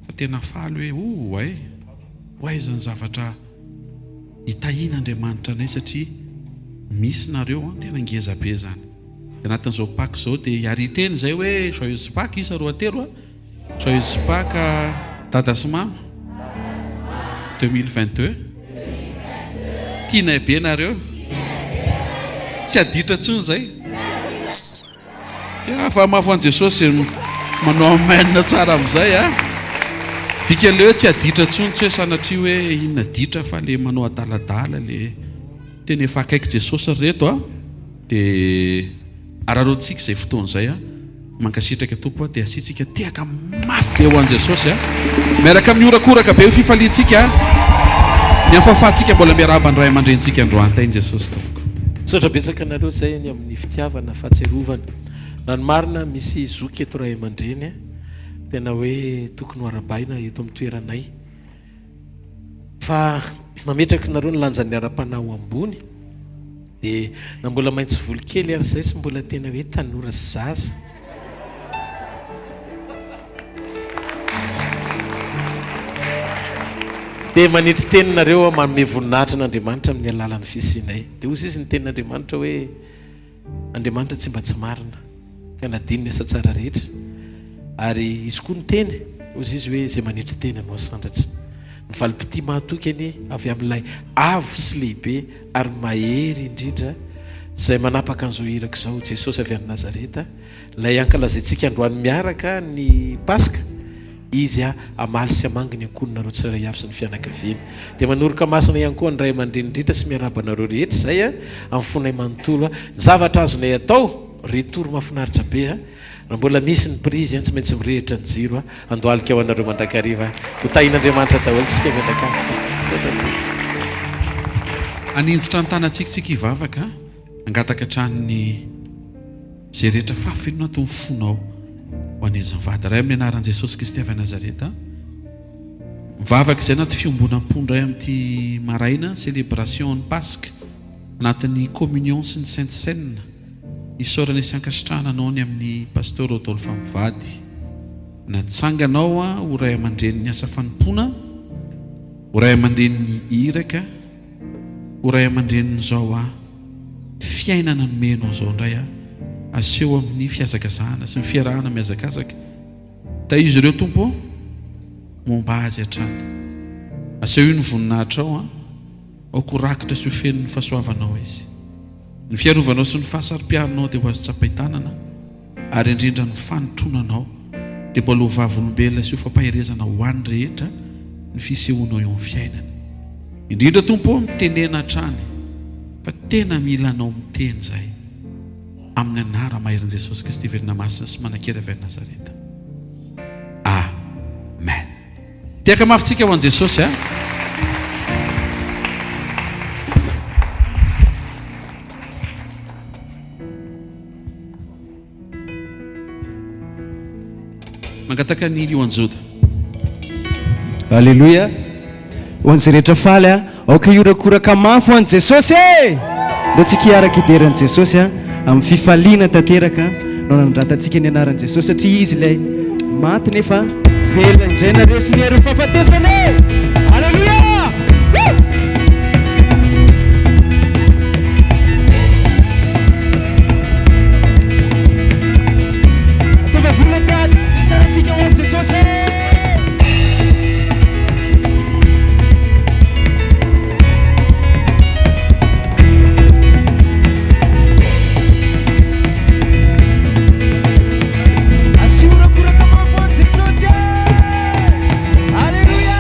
Fa tena faly hoe oh ay, ho aiza ny zavatra hitahian'Andriamanitra anay satria misy nareo an, tena ngeza be izany. Dia anatin'izao Pâques izao dia hiariteny izay hoe joyeuse Pâques isa roa telo a. Joyeuse Pâques Dada sy Mama 2022 Tianay be nareo Tsy haditra intsony izay Ya fa mafy ho an'i Jesosy manao amen tsara amin'izay a Dikan'ilay hoe tsy haditra intsony tsy hoe sanatria hoe inona ditra fa le manao adaladala le tena efa akaiky Jesosy ry reto a Dia araraotintsika izay fotoana izay a. Mankasitraka Tompo a, dia asiantsika tehaka mafy be ho an'i Jesosy a. Miaraka amin'ny horakoraka be ho fifaliantsika ny amin'ny fahafahantsika mbola miarahaba ny ray aman-drenintsika androany. Tahin'i Jesosy tompoko. Misaotra betsaka anareo izay ny amin'ny fitiavana, fahatsiarovana. Raha ny marina misy zoky eto ray aman-dreny tena hoe tokony ho arabaina eto amin'ny toeranay. Fa mametraka nareo ny lanjan'ny ara-panahy ho ambony dia na mbola maitso volo kely ary zay sy mbola tena hoe tanora sy zaza. Dia manetry teny nareo aho manome voninahitra an'Andriamanitra amin'ny alalan'ny fisianay. Dia hoy izy ny tenin'Andriamanitra hoe. Andriamanitra tsy mba tsy marina, ka nadino ny asa tsara rehetra, ary Izy koa niteny, hozy Izy hoe, Izay manetry tena no hasandratra. Ny valim-pitia mahatoky anie avy amin'Ilay Avo sy Lehibe ary Mahery indrindra, Izay manapaka an'izao iraka izao, Jesosy avy any Nazareta, Ilay ankalazaintsika androany miaraka ny Paska. Izy hamaly sy hamangy ny ankohonanareo tsirairay avy sy ny fianakaviany. Dia manoroka masina ihany koa ny ray aman-dreny rehetra sy miarahaba anareo rehetra izay amin'ny fonay manontolo. Ny zavatra azonay atao, retour mahafinaritra be a! Raha mbola misy ny prise tsy maintsy mirehitra ny jiro handohalika ho anareo mandrakariva. Ho tahin'Andriamanitra daholo tsika mianakavy. Misaotra tompoko. Haninjitra ny tanantsika isika hivavaka, hangataka hatrany ny. Izay rehetra fahafenoana ato amin'ny fonao ho an'izy mivady. Ray amin'ny anaran'i Jesosy Kristy avy any Nazareta, mivavaka izay anaty fiombonam-po indray amin'ity maraina célébration ny Paska, anatin'ny communion sy ny Sainte Cène. Isaorana sy ankasitrahana anao ny amin'ny Pasteur Rodolphe mivady. Natsanganao ho ray aman-drenin'ny asa fanompoana, ho ray aman-drenin'ny iraka, ho ray aman-drenin'izao aho. Fiainana nomenao izao indray aho aseho amin'ny fihazakazahana sy ny fiarahana mihazakazaka. Tahizo ireo Tompo ô, momba azy hatrany. Asehoy ny voninahitrao an, aoka ho rakitra sy ho feno ny fahasoavanao izy. Ny fiarovanao sy ny fahasaro-piaronao dia ho azo tsapain-tanana. Ary indrindra ny fanotronanao dia mbola ho vavolombelona sy ho fampaherezana ho an'ny rehetra ny fisehoanao eo amin'ny fiainany. Indrindra Tompo ô mitenena hatrany fa tena mila Anao miteny izahay. Amin'ny anara-maherin'i Jesosy Kristy velona masina sy manan-kery avy any Nazareta. Amen. Tehaka mafy tsika ho an'i Jesosy a. Mangataka ny Lioan'i Joda. Aleloia! Ho an'izay rehetra faly a, aoka hiorakoraka mafy ho an'i Jesosy e! Ndao tsika hiaraka hidera an'i Jesosy a, amin'ny fifaliana tanteraka no anandratantsika ny anaran'i Jesosy satria Izy ilay maty nefa velona indray naresy ny herin'ny fahafatesana e! Aleloia! Woo! Ataovy avorona tady ny tanantsika ho an'i Jesosy e! Asio horakoraka mafy ho an'i Jesosy e! Aleloia!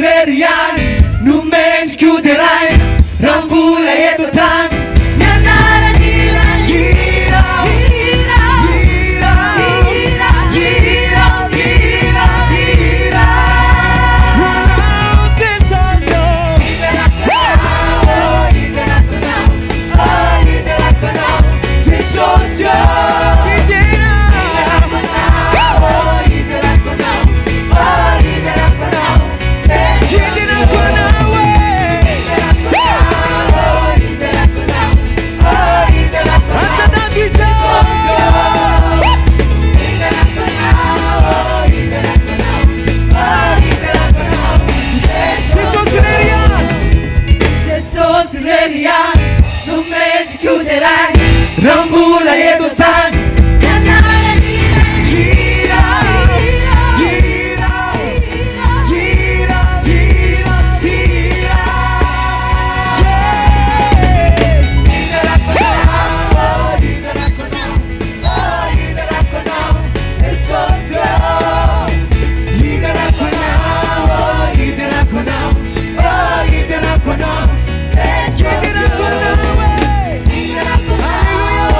irery ihany no mendrika ho deraina raha mbola eto an-tany. Ny anarany hira, hira, hira, hira, hira ho anao Jesosy ô. Jesosy ô, Hiderako anao e. Asanako izao. Jesosy irery ihany. Jesosy irery ihany no mendrika ho deraina. Raha mbola eto an-tany. Hira, hira, hira, hira, hira. Hiderako anao, hiderako anao, oh, hiderako anao, hiderako anao, e. Haleloia.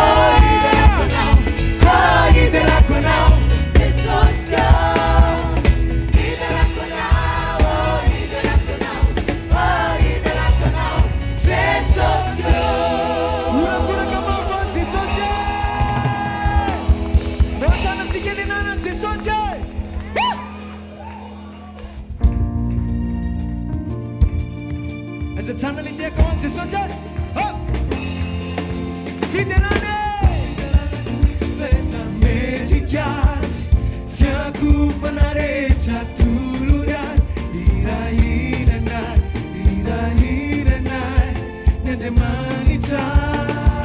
Oh, hiderako anao. Jesosy ô. Horakoraka mafy ho an'i Jesosy e. Ndao tanantsika ny anaran'i Jesosy e. Aza ajanona ny tehaka ho an'i Jesosy e. Oh! Fiderana e. Mendrika azy, fiankofana rehetra tolory azy, hirahiranay, hirahiranay, ny Andriamanitra.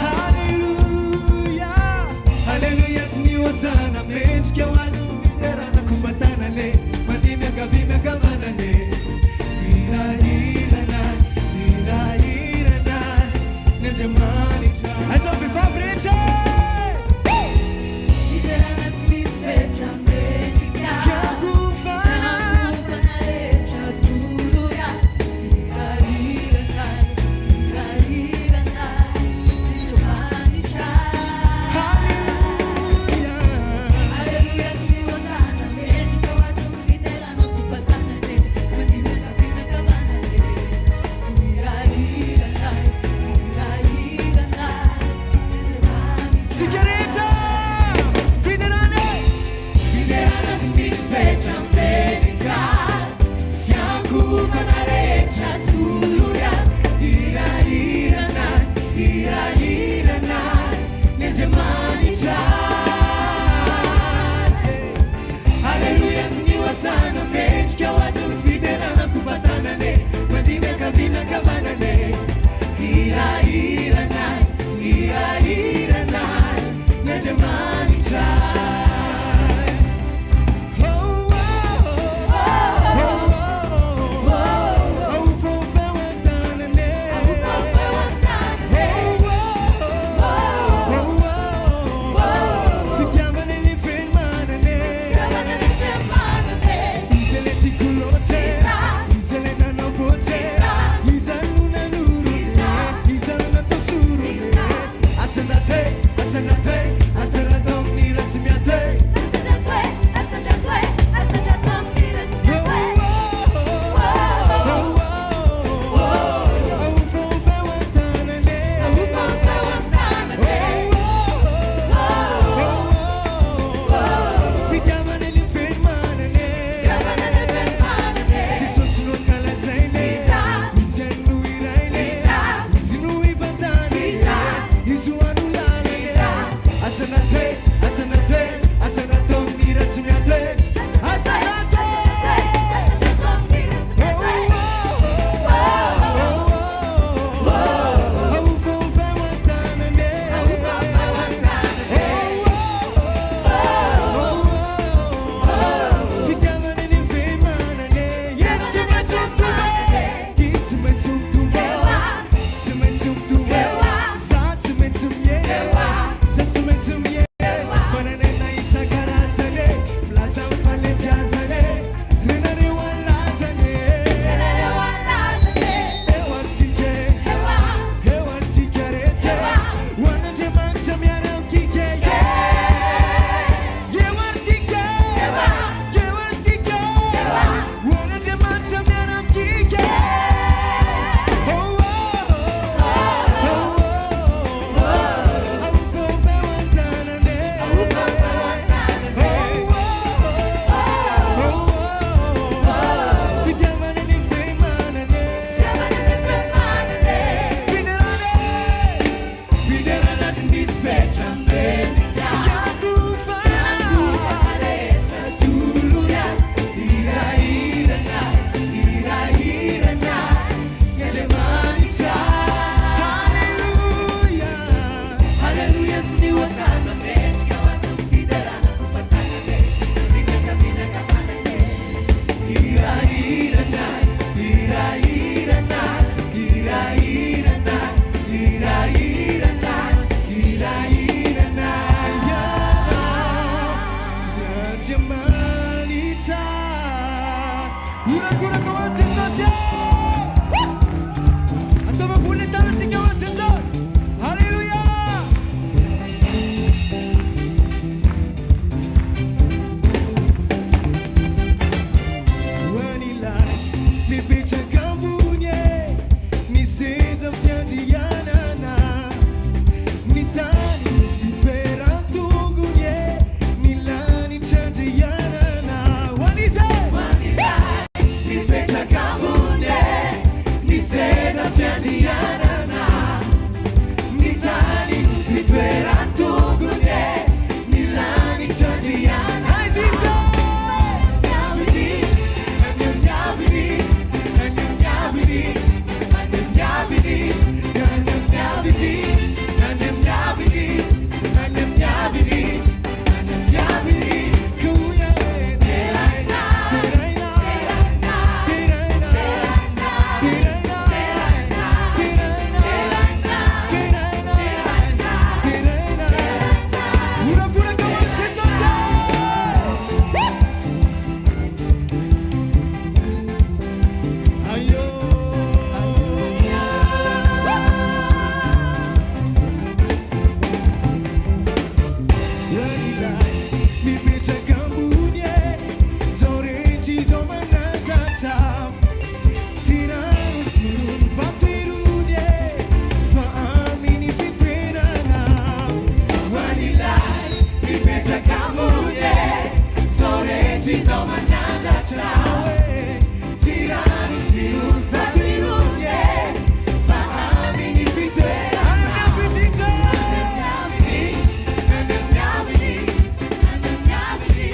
Haleloia, haleloia sy ny hosana mendrika ho azy, fiderana kompatanane, mandihy miankavia miankavanane, hirahiranay, hirahiranay, ny Andriamanitra. Aiza ny vehivavy rehetra e! Fiderana tsy misy fetra mendrika. Fiankofana. Fiankofana rehetra tolory azy. Hirahiranay, hirahiranay, Andriamanitra. Haleloia. Haleloia Voninahitra Andriana. Aiza izy? Mipetraka ambony e, zao rehetra izao manatratra. Tsy rano tsy rony vato irony e, fa amin'ny fitoerana. Ho an'ilay mipetraka ambony e, zao rehetra izao manandratra e. Tsy rano tsy rony vato irony e, fa amin'ny fitoerana. Any amin'ny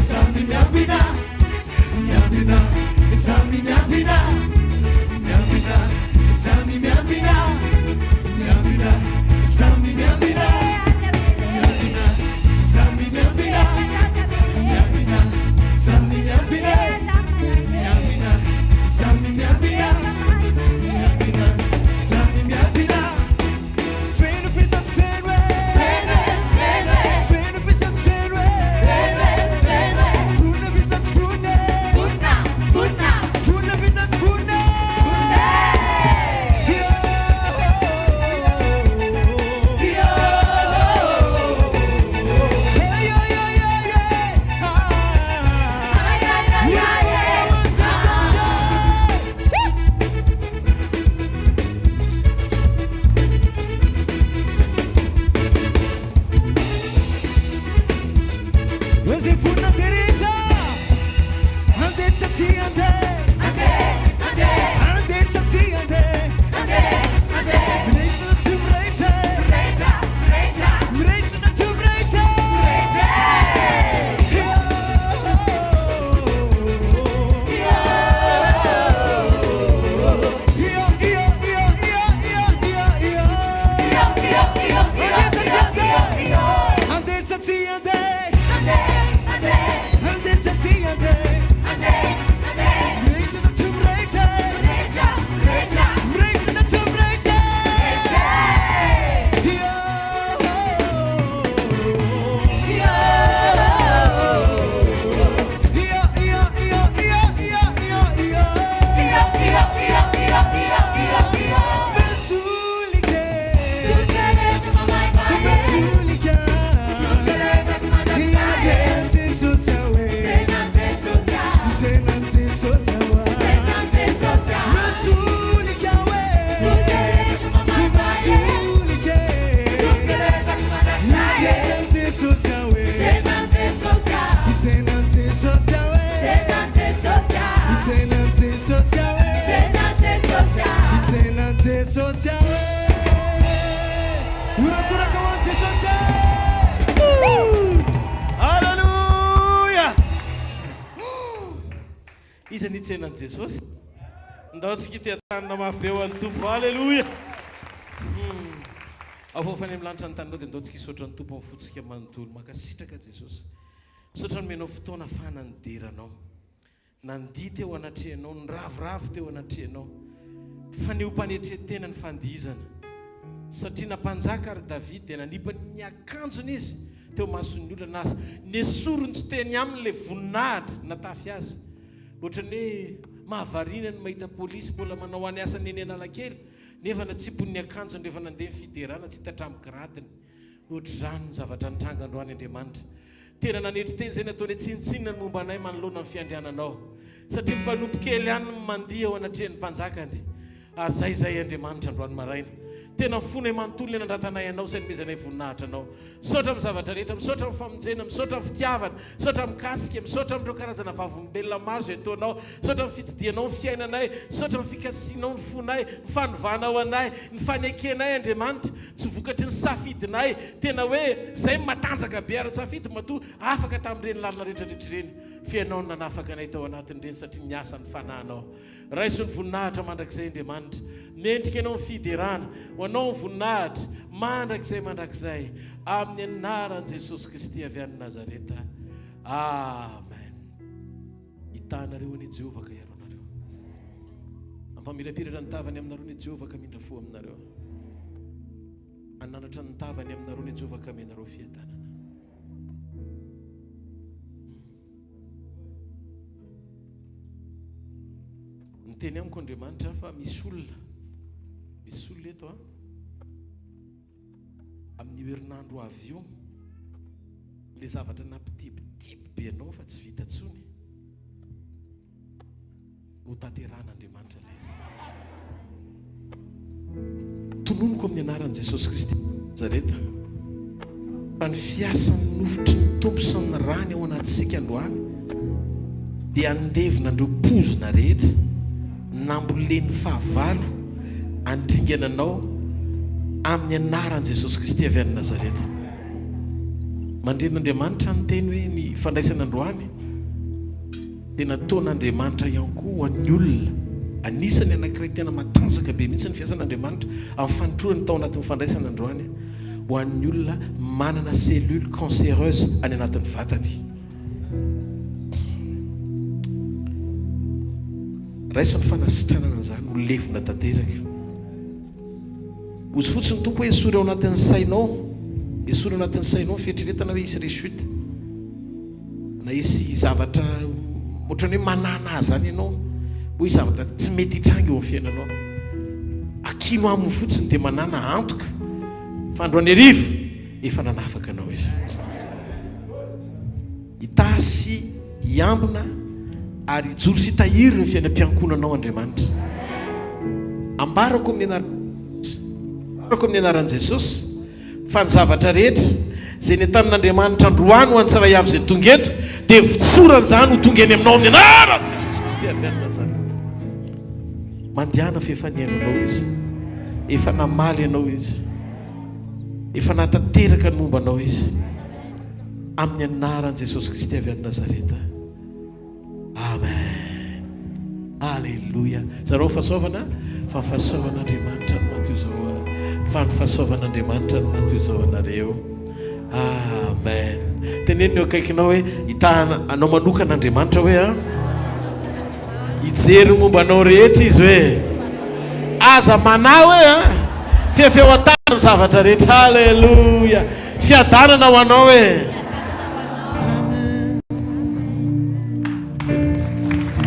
Samy miambina, miambina, samy miambina, miambina, samy miambina, miambina, samy miambina, miambina, samy miambina, miambina, samy miambina, miambina, samy miambina, miambina, samy miambina. Feno ve sa tsy feno e? Feno e, feno e. Feno ve sa tsy feno e? Feno e, feno e. Vonona ve sa tsy vonona e? Vonona, vonona. Vonona ve sa tsy vonona e? Vonona e. Eo zay vonona dia rehetra Andeha sa tsy andeha Andeha Andeha sa tsy andeha Andeha Mirehitra sa tsy mirehitra Mirehitra Mirehitra Mirehitra sa tsy mirehitra Mirehitra Aleloia! Iza ny hitsena an'i Jesosy? Ndao tsika hiteha-tanana mafy be ho an'ny Tompo. Aleloia! Avoaka any amin'ny lanitra ny taninao dia ndao tsika hisaotra ny Tompo amin'ny fontsika manontolo. Mankasitraka Jesosy. Misaotra nomenao fotoana afahana nidera Anao. Nandihy teo anatrehanao, niraviravy teo anatrehanao. Fanehoam-panetren-tena ny fandihizana. Satria na mpanjaka ary Davida dia nanipa ny akanjony izy teo imason'ny olona, na nesoriny tsy teny aminy ilay voninahitra natafy azy. Ohatran'ny hoe mahavariana ny mahita polisy mbola manao any asany eny Analakely nefa natsipiny ny akanjony rehefa nandeha ny fiderana tsy hita hatramin'ny gradiny. Ohatr'izany ny zavatra nitranga androany Andriamanitra. Tena nanetry tena izay nataonay tsinontsinona ny momba anay manoloana ny fiandriananao. Satria ny mpanompo kely ihany no mandihy eo anatrehan'ny mpanjakany. Ary izay izay Andriamanitra androany maraina. Tena ny fonay manontolo ny anandratanay Anao sy anomezanay voninahitra Anao. Misaotra amin'ny zavatra rehetra, misaotra amin'ny famonjena, misaotra amin'ny fitiavana, misaotra amin'ny kasika, misaotra amin'ireo karazana vavolombelona maro izay ataonao, misaotra amin'ny fitsidihanao ny fiainanay, misaotra amin'ny fikasianao ny fonay, ny fanovanao anay, ny fanekenay Andriamanitra. Tsy vokatry ny safidinay, tena hoe zay matanjaka be ara-tsafidy matoa afaka tamin'ireny lalana rehetra rehetra ireny, fa Ianao no nanafaka anay tao anatin'ireny satria niasa ny Fanahinao. Raiso ny voninahitra mandrakizay Andriamanitra. Mendrika Ianao ny fiderana. Ho Anao ny voninahitra mandrakizay mandrakizay. Amin'ny anaran'i Jesosy Kristy avy any Nazareta. Amen. Hitahanareo anie Jehovah ka hiaro anareo. Hampamirapiratra ny tavany aminareo anie Jehovah ka hamindra fo aminareo. Hananatra ny tavany aminareo anie Jehovah ka hamenareo fiadanana. Niteny amiko Andriamanitra fa misy olona, misy olona eto an, amin'io herinandro avy io, ilay zavatra nampitebiteby be anao fa tsy vita intsony. Hotanterahan'Andriamanitra ilay izy. Tononiko amin'ny anaran'i Jesosy Kristy Nazareta fa ny fiasan'ny nofotry ny Tompo sy ny rany ao anatintsika androany dia handevona an'ireo pozina rehetra nambolen'ny fahavalo handringana anao amin'ny anaran'i Jesosy Kristy avy any Nazareta. Mandre an'Andriamanitra niteny hoe ny fandraisana androany. Dia nataon'Andriamanitra ihany koa ho an'ny olona. Anisany anankiray tena matanjaka be mihitsy ny fiasan'Andriamanitra amin'ny fanintroany tao anatin'ny fandraisana androany ho an'ny olona manana cellule cancereuse any anatin'ny vatany. Raiso ny fanasitranana an'izany ho levona tanteraka. Ozy fotsiny Tompo hoe esory ao anatin'ny sainao, esory ao anatin'ny sainao ny fieritreretana hoe hisy rechute. Na hisy zavatra ohatran'ny hoe manana zany ianao, hoy zavatra tsy mety hitranga eo amin'ny fiainanao. Akino aminy fotsiny dia manana antoka fa androany hariva efa nanafaka anao izy. Hitahy sy hiambina ary hijoro sy hitahiry ny fiainam-piankohonanao Andriamanitra. Ambarako amin'ny anaran'i Ambarako amin'ny anaran'i Jesosy Fa ny zavatra rehetra izay nentanin'Andriamanitra androany ho an'ny tsirairay avy izay tonga eto, dia votsorany izany ho tonga eny aminao amin'ny anaran'i Jesosy Kristy avy any Nazareta. Mandehana fa efa nihaino anao Izy. Efa namaly anao Izy. Efa nahatanteraka ny momba anao Izy. Amin'ny anaran'i Jesosy Kristy avy any Nazareta. Amen Alléluia Zarao fahasoavana fa ny fahasoavan'Andriamanitra no madio zao fa ny fahasoavan'Andriamanitra no madio zao anareo Amen Teneno ny eo akaikinao hoe hitahana anao manokana Andriamanitra hoe a hijery ny momba anao rehetra izy hoe aza manahy hoe a fefeo an-tany ny zavatra rehetra Alléluia Fiadanana ho anao e.